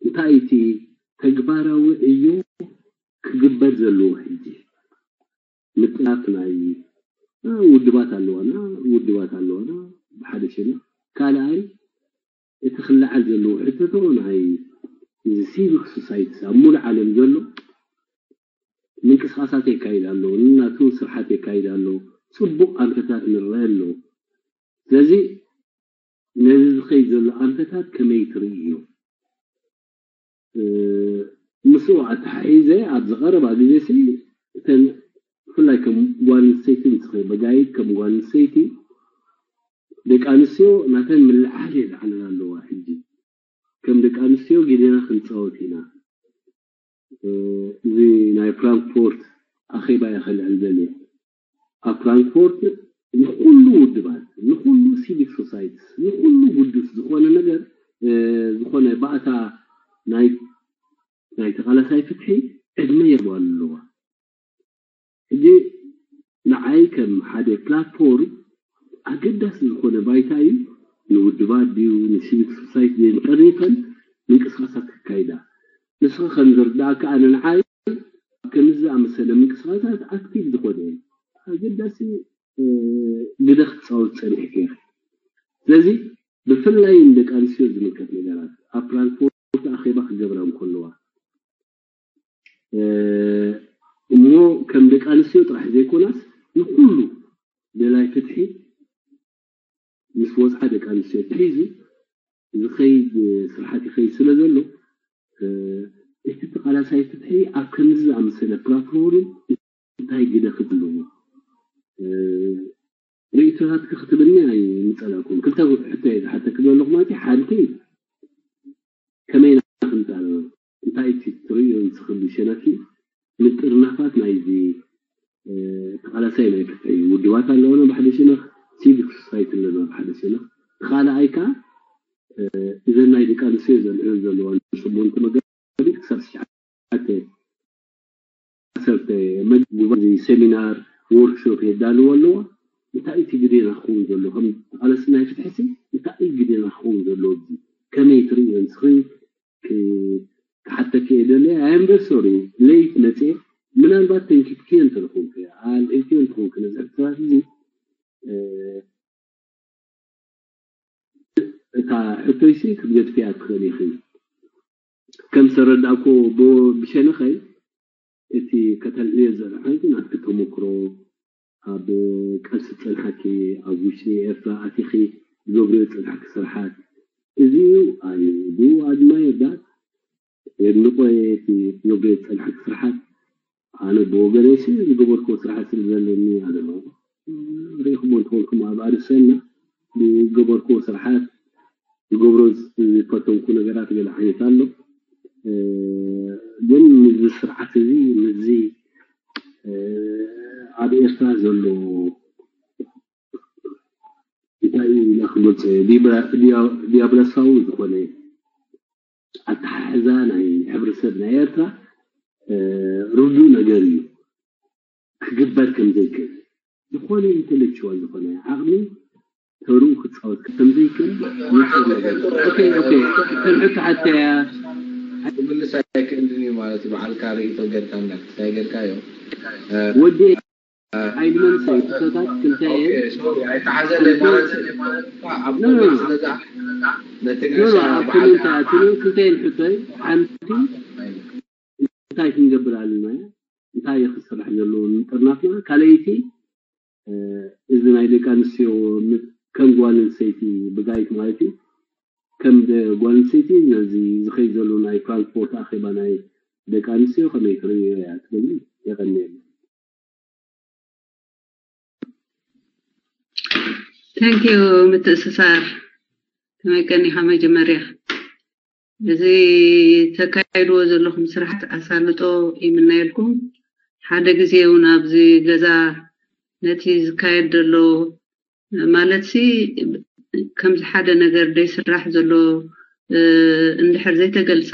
እንታይ እቲ ተግባራዊ ዕዮ ክግበር ዘለዎ ሕጂ ምጥናፍ ናይ ውድባት ኣለዋና ውድባት ኣለዋና ብሓደ ሽነ ካልኣይ እቲ ክለዓል ዘለዎ ሕተቶ ናይ እዚ ሲቪክ ሶሳይቲ ኣብ ሙሉእ ዓለም ዘሎ ምንቅስቃሳት የካይድ ኣሎ፣ ናቱ ስርሓት የካይድ ኣሎ፣ ፅቡቅ ኣንፈታት ንረአ ኣሎ። ስለዚ ነዚ ዝኸይድ ዘሎ ኣንፈታት ከመይ ትርእዮ? ምስኡ ኣተሓሒዘ ኣብዚ ቀረባ ግዜ ሲ እተን ብፍላይ ከም ጓል ኣንስተይቲ ንስኺ በጋይት ከም ጓል ኣንስተይቲ ደቂ ኣንስትዮ ናተን ምልዓል እየ ዝዓለላ ኣለዋ ሕጂ ከም ደቂ ኣንስትዮ ግዴና ክንፃወት ኢና እዚ ናይ ፍራንክፎርት ኣኼባ እየ ከልዕል ደልየ ኣብ ፍራንክፎርት ንኩሉ ውድባት ንኩሉ ሲቪክ ሶሳይትስ ንኩሉ ውዱስ ዝኾነ ነገር ዝኾነ ባእታ ናይ ናይ ተቓላሳይ ፍትሒ ዕድመ የርባ ኣለዋ ሕጂ ንዓይ ከም ሓደ ፕላትፎርም ኣገዳሲ ዝኾነ ባይታ እዩ ንውድባት ድዩ ንሲቪክ ሶሳይቲ ድዩ ጠሪፈን ምንቅስቃሳት ክካይዳ ንስኻ ከም ዝርዳእካ ኣነ ንዓይ ከምዚ ዝኣመሰለ ምንቅስቃሳት ኣክቲቭ ዝኾነ ኣገዳሲ ግደ ክትፃወት ፀኒሕካ ኢኻ ስለዚ ብፍላይ ንደቂ ኣንስትዮ ዝምልከት ነገራት ኣብ ፍራንክፎርት ኣኼባ ክገብራ እንከለዋ እሞ ከም ደቂ ኣንስትዮ ጥራሕ ዘይኮናስ ንኩሉ ደላይ ፍትሒ ምስ ወፅዓ ደቂ ኣንስትዮ ተሒዙ ዝኸይድ ስራሓት ይኸይድ ስለ ዘሎ እቲ ተቃላሳይ ፍትሒ ኣብ ከምዚ ዝኣመሰለ ፕላትፎርም እንታይ ግደ ክህልዎ ርእይቶታትኪ ክትብልኒ ኣይምፀላእኩን ክልተ ሕቶ እየ ዝሓተኪ ዘለኹ ማለት ሓንቲ ከመይ ኢና ክንጣረ እንታይ እቲ ትርእዮ ንስኽሊ ሸነኪ ምጥርናፋት ናይዚ ተቃላሳይ ናይ ፍትሒ ውድባት ኣለውና ብሓደ ሸነኽ ሲቪክ ሶሳይቲ ኣለና ብሓደ ሸነኽ ካልኣይ ከዓ እዘን ናይ ደቂ ኣንስትዮ ዘልዕሉ ዘለዋ ሸሞንተ መጋቢት ክሳብ ትሽዓተ ዓሰርተ መግቢ ጉባኤ ሰሚናር ወርክሾፕ የዳልዎ ኣለዋ እንታይ እቲ ግዴና ክኸውን ዘሎ ከም ተቃለስቲ ናይ ፍትሕሲ እንታይ እዩ ግዴና ክኸውን ዘለዎ እዚ ከመይ ትርእዮ ንስኺ ክሓተኪ እየ ደለ ኣምበር ሶሪ ለይት መፅየ ምናልባት ተንኪትክዮ እንተዝኮንክ ኣልዒልክዮ እንትኮንክ ነዚ ሕቶታት እዚ እታ ሕቶይሲ ክትገድፍያ ትኽእል ኢኺ ከም ዝተረዳእኮ ብሸነኸይ እቲ ከተልዕልዮ ዝኽእል ሓንቲ ናትኪ ተመክሮ ኣብ ቃልሲ ዝጸንሓኪ ኣብ ውሽጢ ኤርትራ ኣቲኺ ዝገብርዮ ዝጸንሓኪ ስራሓት እዚ እዩ ኣነ do admire that የድንቆ እየ እቲ ዝገብርዮ ዝጸንሓኪ ስራሓት ኣነ ብወገነይ ሲ ዝገበርክዎ ስራሓት ስለ ዘለኒ ኣነ ሪኢኹሞ እንትኾንኩም ኣብ ኣርእስና ዝገበርክዎ ስራሓት ዝገብሮ ዝፈተንኩ ነገራት ገለ ዓይነት ኣሎ ግን ምስዚ ስርዓት እዚ ምስዚ ኣብ ኤርትራ ዘሎ እንታይ ኢለ ክገልጾ እየ፣ ዲያብሎሳዊ ዝኾነ ኣተሓሕዛ ናይ ሕብረተሰብ ናይ ኤርትራ ርዱእ ነገር እዩ። ክግበር ከም ዘይክእል ዝኾነ ኢንተሌክቹዋል ዝኾነ ዓቕሚ ተርኡ ክፃወት ከም ዘይክእል ንፁር ነገር እዩ። ኦኬ ኦኬ፣ ከም ሕቶ ሓተያ ክምልስ ኣይክእልን እዩ ማለት እዩ። በዓልካ ርእይቶ ጌርካ እንዳክ እንታይ ጌርካዮ ወዲ ኣይድመንሰ ሕቶታት ክልተ እየን። ኣይተሓዘለይ ማለት ኣብ ስለዛ ነቲ ኖ ኖ፣ ኣብ ኮመንት ኣትሉ ክልተ እየን ሕቶይ። ሓንቲ እንታይ ክንገብር ኣለና፣ እንታይ እዩ ክስራሕ ዘለዎ ምጥርናፍና። ካልኣይቲ እዚ ናይ ደቂ ኣንስትዮ ከም ጓል ኣንስተይቲ ብጋይት ማለት እዩ። ከም ጓል ኣንስተይቲ ነዚ ዝኸይድ ዘሎ ናይ ፍራንክፎርት ኣኼባ ናይ ደቂ ኣንስትዮ ከመይ ትርእዮ እያ ትብሊ? የቐንየልና። Thank you ምትእስሳር። ከመይ ቀኒኻ? መጀመርያ እዚ ተካይድዎ ዘለኹም ስራሕት ኣሳልጦ ይምነየልኩም። ሓደ ግዜ እውን ኣብዚ ገዛ ነቲ ዝካየድ ዘሎ ማለት ሲ ከምዚ ሓደ ነገር ደይ ስራሕ ዘሎ እንድሕር ዘይተገልጸ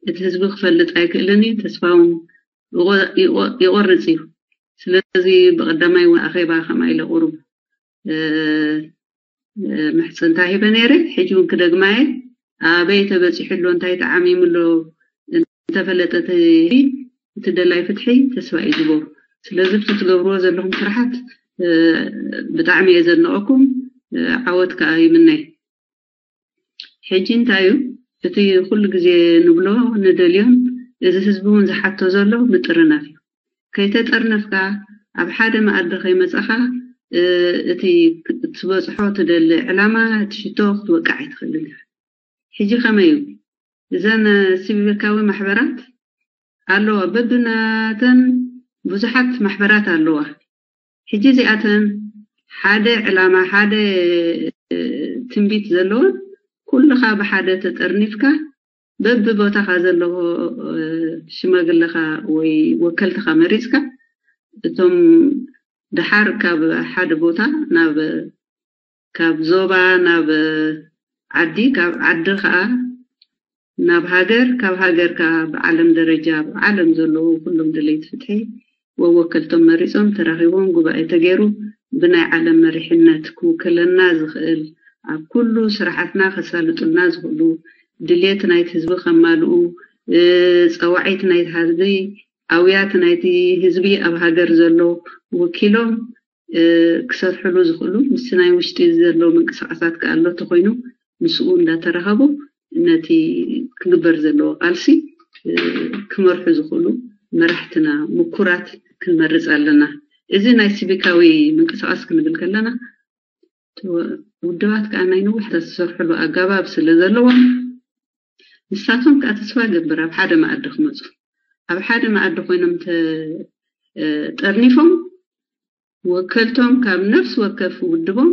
እቲ ህዝቢ ክፈልጥ ኣይክእልን እዩ። ተስፋ እውን ይቆርጽ እዩ። ስለዚ ብቀዳማይ እውን ኣኼባ ከማይ ኢለ ቁሩብ ምሕፅንታ ሂበ ነይረ። ሕጂ እውን ክደግማ እየ። ኣበይ ተበፂሑ ኣሎ፣ እንታይ ተዓሚሙ ኣሎ እንተፈለጠ እቲ ደላይ ፍትሒ ተስፋ እዩ ዝገብሩ። ስለዚ ብቲ ትገብርዎ ዘለኹም ስራሓት ብጣዕሚ እየ ዘድንቐኩም። ዓወት ከዓ ይምነይ። ሕጂ እንታይ እዩ እቲ ኩሉ ግዜ ንብሎ ንደልዮን እዚ ህዝቢ እውን ዝሓቶ ዘሎ ምጥርናፍ እዩ። ከይተጠርነፍካ ኣብ ሓደ መኣዲ ከይመጻኻ እቲ ትበጽሖ ትደሊ ዕላማ እቲ ሽቶ ክትወቅዕ ኣይትኽእልን ኢኻ። ሕጂ ከመይ እዩ እዘን ሲቪካዊ ማሕበራት ኣለዋ፣ በብናተን ብዙሓት ማሕበራት ኣለዋ። ሕጂ እዚኣተን ሓደ ዕላማ ሓደ ትንቢት ዘለወን ኩልኻ ብሓደ ተጠርኒፍካ በብቦታኻ ዘለዎ ሽማግለኻ ወይ ወከልትኻ መሪፅካ እቶም ደሓር ካብ ሓደ ቦታ ናብ ካብ ዞባ ናብ ዓዲ ካብ ዓዲ ከዓ ናብ ሃገር ካብ ሃገር ከዓ ብዓለም ደረጃ ብዓለም ዘለዉ ኩሎም ደለይቲ ፍትሒ ወወከልቶም መሪፆም ተራኺቦም ጉባኤ ተገይሩ ብናይ ዓለም መሪሕነት ክውክለና ዝኽእል ኣብ ኩሉ ስራሓትና ከሳልጡልና ዝኽእሉ ድሌት ናይቲ ህዝቢ ከማልኡ ፀዋዒት ናይቲ ህዝቢ ኣውያት ናይቲ ህዝቢ ኣብ ሃገር ዘሎ ወኪሎም ክሰርሕሉ ዝኽእሉ ምስቲ ናይ ውሽጢ ዘሎ ምንቅስቃሳት ከኣ ኣሎ ተኾይኑ ምስኡ እንዳተራኸቡ ነቲ ክግበር ዘለዎ ቃልሲ ክመርሑ ዝኽእሉ መራሕትና ምኩራት ክንመርፅ ኣለና። እዚ ናይ ሲቪካዊ ምንቅስቃስ ክንብል ከለና ውድባት ከዓ ናይ ነዊሕ ዝተሰርሕሉ ኣገባብ ስለ ዘለዎም ንሳቶም ከዓ ተስፋ ገብር ኣብ ሓደ መኣዲ ክመፁ ኣብ ሓደ መኣዲ ኮይኖም ጠርኒፎም ወከልቶም ካብ ነፍሲ ወከፍ ውድቦም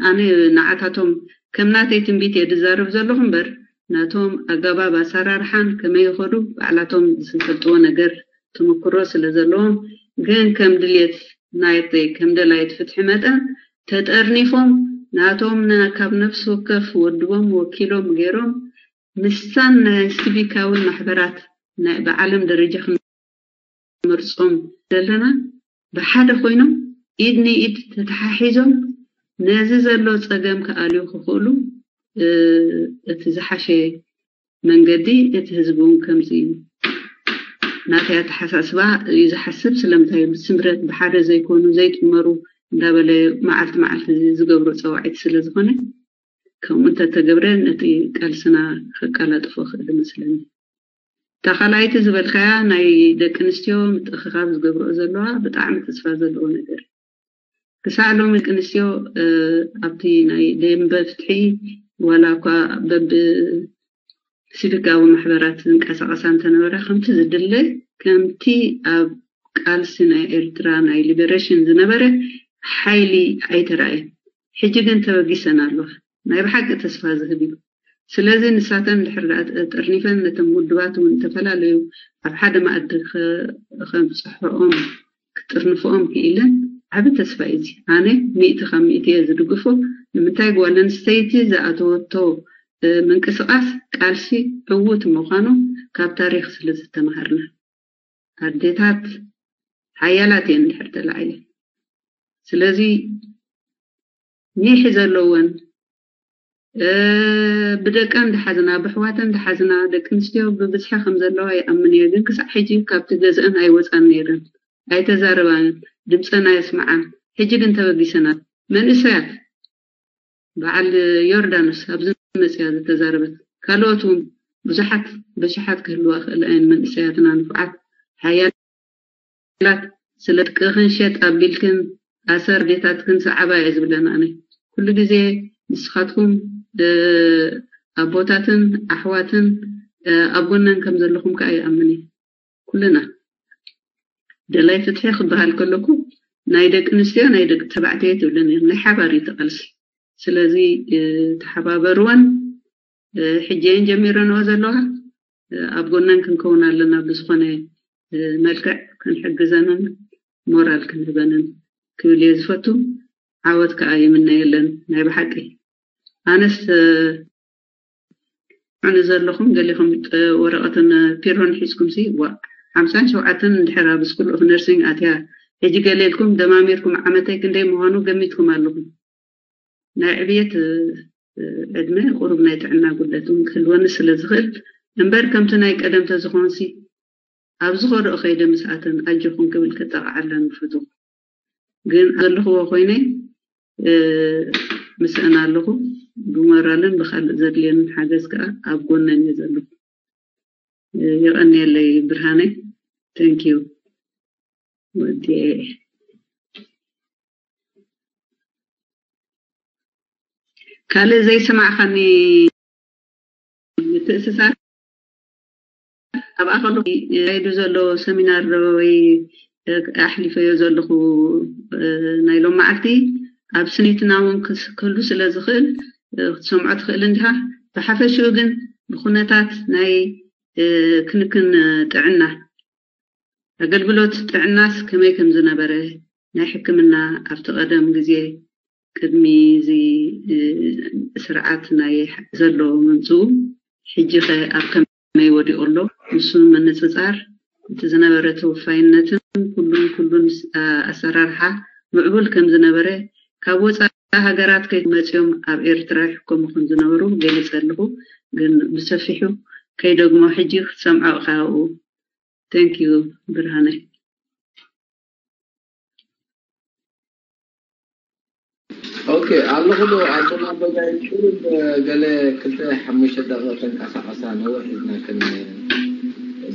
ኣነ ንዓታቶም ከም ናተይ ትንቢት እየ ዝዛረብ ዘለኹ እምበር ናቶም ኣገባብ ኣሰራርሓን ከመይ ይኸዱ ባዕላቶም ዝፈልጥዎ ነገር ተመክሮ ስለ ዘለዎም ግን ከም ድልየት ናይተይ ከም ደላይት ፍትሒ መጠን ተጠርኒፎም ናቶም ካብ ነፍሲ ወከፍ ወድቦም ወኪሎም ገይሮም ምስታን ናይ ሲቪካዊ ማሕበራት ብዓለም ደረጃ ክንመርፆም ዘለና ብሓደ ኮይኖም ኢድ ንኢድ ተተሓሒዞም ነዚ ዘሎ ፀገም ክኣልዩ ክኽእሉ እቲ ዝሓሸ መንገዲ እቲ ህዝቢ እውን ከምዚ እዩ ናተይ ኣተሓሳስባ እዩ ዝሓስብ ስለምንታይ ብስምረት ብሓደ ዘይኮኑ ዘይጥመሩ እንዳበለ መዓልቲ መዓልቲ ዝገብሮ ፀዋዒት ስለ ዝኾነ ከምኡ እንተተገብረ ነቲ ቃልስና ከቃላጥፎ ክእል ይመስለኒ እታ ካልኣይቲ ዝበልካያ ናይ ደቂ ኣንስትዮ ምትእኽኻብ ዝገብርኦ ዘለዋ ብጣዕሚ ተስፋ ዘለዎ ነገር ክሳዕ ሎሚ ደቂ ኣንስትዮ ኣብቲ ናይ ደንበ ፍትሒ ዋላ እኳ በብ ሲቪካዊ ማሕበራት ዝንቀሳቐሳ እንተነበራ ከምቲ ዝድለ ከምቲ ኣብ ቃልሲ ናይ ኤርትራ ናይ ሊበሬሽን ዝነበረ ሓይሊ ኣይተራእየን ሕጂ ግን ተበጊሰን ኣለዋ ናይ ብሓቂ ተስፋ ዝህብ እዩ ስለዚ ንሳተን ድሕር ደኣ ጠርኒፈን ነቶም ውድባት እውን ዝተፈላለዩ ኣብ ሓደ መኣዲ ከብፅሕኦም ክጥርንፍኦም ክኢለን ዓቢ ተስፋ እዩ እዚ። ኣነ ሚእቲ ካብ ሚእቲ እየ ዝድግፎ። ንምንታይ ጓል ኣንስተይቲ ዝኣተወቶ ምንቅስቃስ ቃልሲ ዕዉት ምዃኑ ካብ ታሪክ ስለ ዝተማሃርና። ኣዴታት ሓያላት እየን እንድሕር ተላዒለን። ስለዚ ኒሕ ዘለወን ብደቀን ድሓዝና ብሕዋተን ድሓዝና ደቂ ኣንስትዮ ብብዝሒ ከም ዘለዋ ይኣምን እየ። ግን ክሳዕ ሕጂ ካብቲ ገዝአን ኣይወፃን ነይረን፣ ኣይተዛረባን፣ ድምፀን ኣየስምዓን። ሕጂ ግን ተበጊሰናል። መንእሰያት በዓል ዮርዳኖስ ኣብዚ መፅያ ዝተዛረበት ካልኦት እውን ብዙሓት በሽሓት ክህልዋ ክእል እየን። መንእሰያትና ንፉዓት ሓያላት ስለ ደቅኽን ሸጥ ኣቢልክን ኣሰር ኣዴታትክን ሰዓባ እየ ዝብለን ኣነ። ኩሉ ግዜ ንስኻትኩም ኣቦታትን ኣሕዋትን ኣብ ጎነን ከም ዘለኹም ከዓ ይኣምን እየ። ኩልና ደላይ ፍትሒ ክበሃል ከለኩ ናይ ደቂ ኣንስትዮ ናይ ደቂ ተባዕትዮ ትብልን እየን። ናይ ሓባር እዩ እቲ ቃልሲ። ስለዚ ተሓባበርወን። ሕጂ እየን ጀሚረንኦ ዘለዋ። ኣብ ጎነን ክንከውን ኣለና። ብዝኾነ መልክዕ ክንሕግዘንን ሞራል ክንህበንን ክብል እየ ዝፈቱ። ዓወት ከዓ ይምነየለን። ናይ ብሓቂ ኣነስ ዕኑ ዘለኹም ገሊኹም ወረቐትን ፒሮን ሒዝኩም ሲ ዋ ሓምሳን ሸውዓተን እንድሕር ኣብ ስኩል ኦፍ ነርሲንግ ኣትያ ሕጂ ገሌልኩም ደማሚርኩም ዓመተይ ክንደይ ምዃኑ ገሚትኩም ኣለኹም። ናይ ዕብየት ዕድመ ቁሩብ ናይ ጥዕና ጉድለት እውን ክህልወኒ ስለ ዝኽእል እምበር ከምቲ ናይ ቀደም ተዝኾንሲ ኣብ ዝኸድኦ ከይደ ምስኣተን ኣጆኹም ክብል ከጠቓዓለን ምፈቱ። ግን ዘለኽዎ ኮይነ ምስአን ኣለኹ። ብሞራልን ብካልእ ዘድልየንን ሓገዝ ከዓ ኣብ ጎነን እየ ዘለኹ። የቐንየለይ ብርሃነ። Thank you ወዲ። ካልእ ዘይሰማዕኻኒ ምትእስሳር ኣብኣ ከለኹ ይካየዱ ዘሎ ሰሚናር ወይ ኣሕሊፈዮ ዘለኹ ናይ ሎም መዓልቲ ኣብ ስኒትና እውን ክህሉ ስለ ዝኽእል ክትሰምዖ ትኽእል እንዲኻ። ብሓፈሽኡ ግን ብኩነታት ናይ ክንክን ጥዕና ኣገልግሎት ጥዕናስ ከመይ ከም ዝነበረ ናይ ሕክምና ኣብቲ ቀደም ግዜ ቅድሚ እዚ ስርዓት ናይ ዘሎ ምምፅኡ ሕጂ ከ ኣብ ከመይ ወዲቑ ኣሎ? ንሱ ምንፅፃር እቲ ዝነበረ ተወፋይነትን ኩሉን ኩሉን ኣሰራርሓ ምዕቡል ከም ዝነበረ ካብ ወፃኢ ሃገራት ከይመፅኦም ኣብ ኤርትራ ይሕከሙ ከም ዝነበሩ ገሊፀ ኣለኹ። ግን ብሰፊሑ ከይደግሞ ሕጂ ክትሰምዖ ኢኻ ኣብኡ። Thank you ብርሃነ። ኦኬ ኣለኹ ዶ ኣቦና ኣቦጋይ ቁሩብ ገለ ክልተ ሓሙሽተ ደቂቕ ተንቀሳቐሳ ነውሕ ኢልና ከን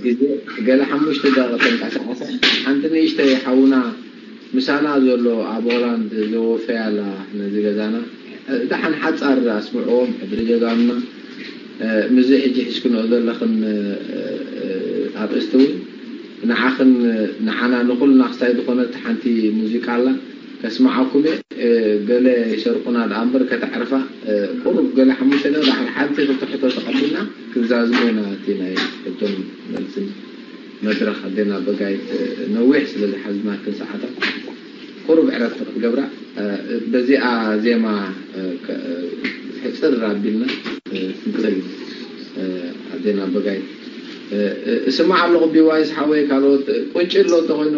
ግዜ ገለ ሓሙሽተ ደቂቕ ተንቀሳቐሳ ሓንቲ ንእሽተይ ሓውና ምሳና ዘሎ ኣብ ሆላንድ ዘወፈያ ኣላ ነዚ ገዛና ደሓን ሓፃር ኣስምዕዎም ሕድሪ ጀጋኑና ምዚ ሕጂ ሒዝክንኦ ዘለኽን ኣርእስቲ እውን ንዓኽን ንዓና ንኹልና ክሳይ ዝኾነት ሓንቲ ሙዚቃ ኣላ ከስምዓኩም እየ። ገለ ይሰርቁና ደኣ እምበር ከተዕርፋ ቁሩብ ገለ ሓሙሽተ ደቂቕ ሓንቲ ክልተ ሕቶ ተቐቢልና ክንዛዝሞ ኢና። እቲ ናይ ሕቶን መልስን መድረኽ ኣዴና በጋይት ነዊሕ ስለ ዝሓዝናክን ሰዓታት ቁሩብ ዕረፍቲ ክትገብራ በዚኣ ዜማ ሕፅር ኣቢልና ክንቅፅል ኢና። ኣዴና በጋይት እስማዕ ኣለኹ ቢዋይስ ሓወይ ካልኦት ቁንጪ ኣሎ እንተኾይኑ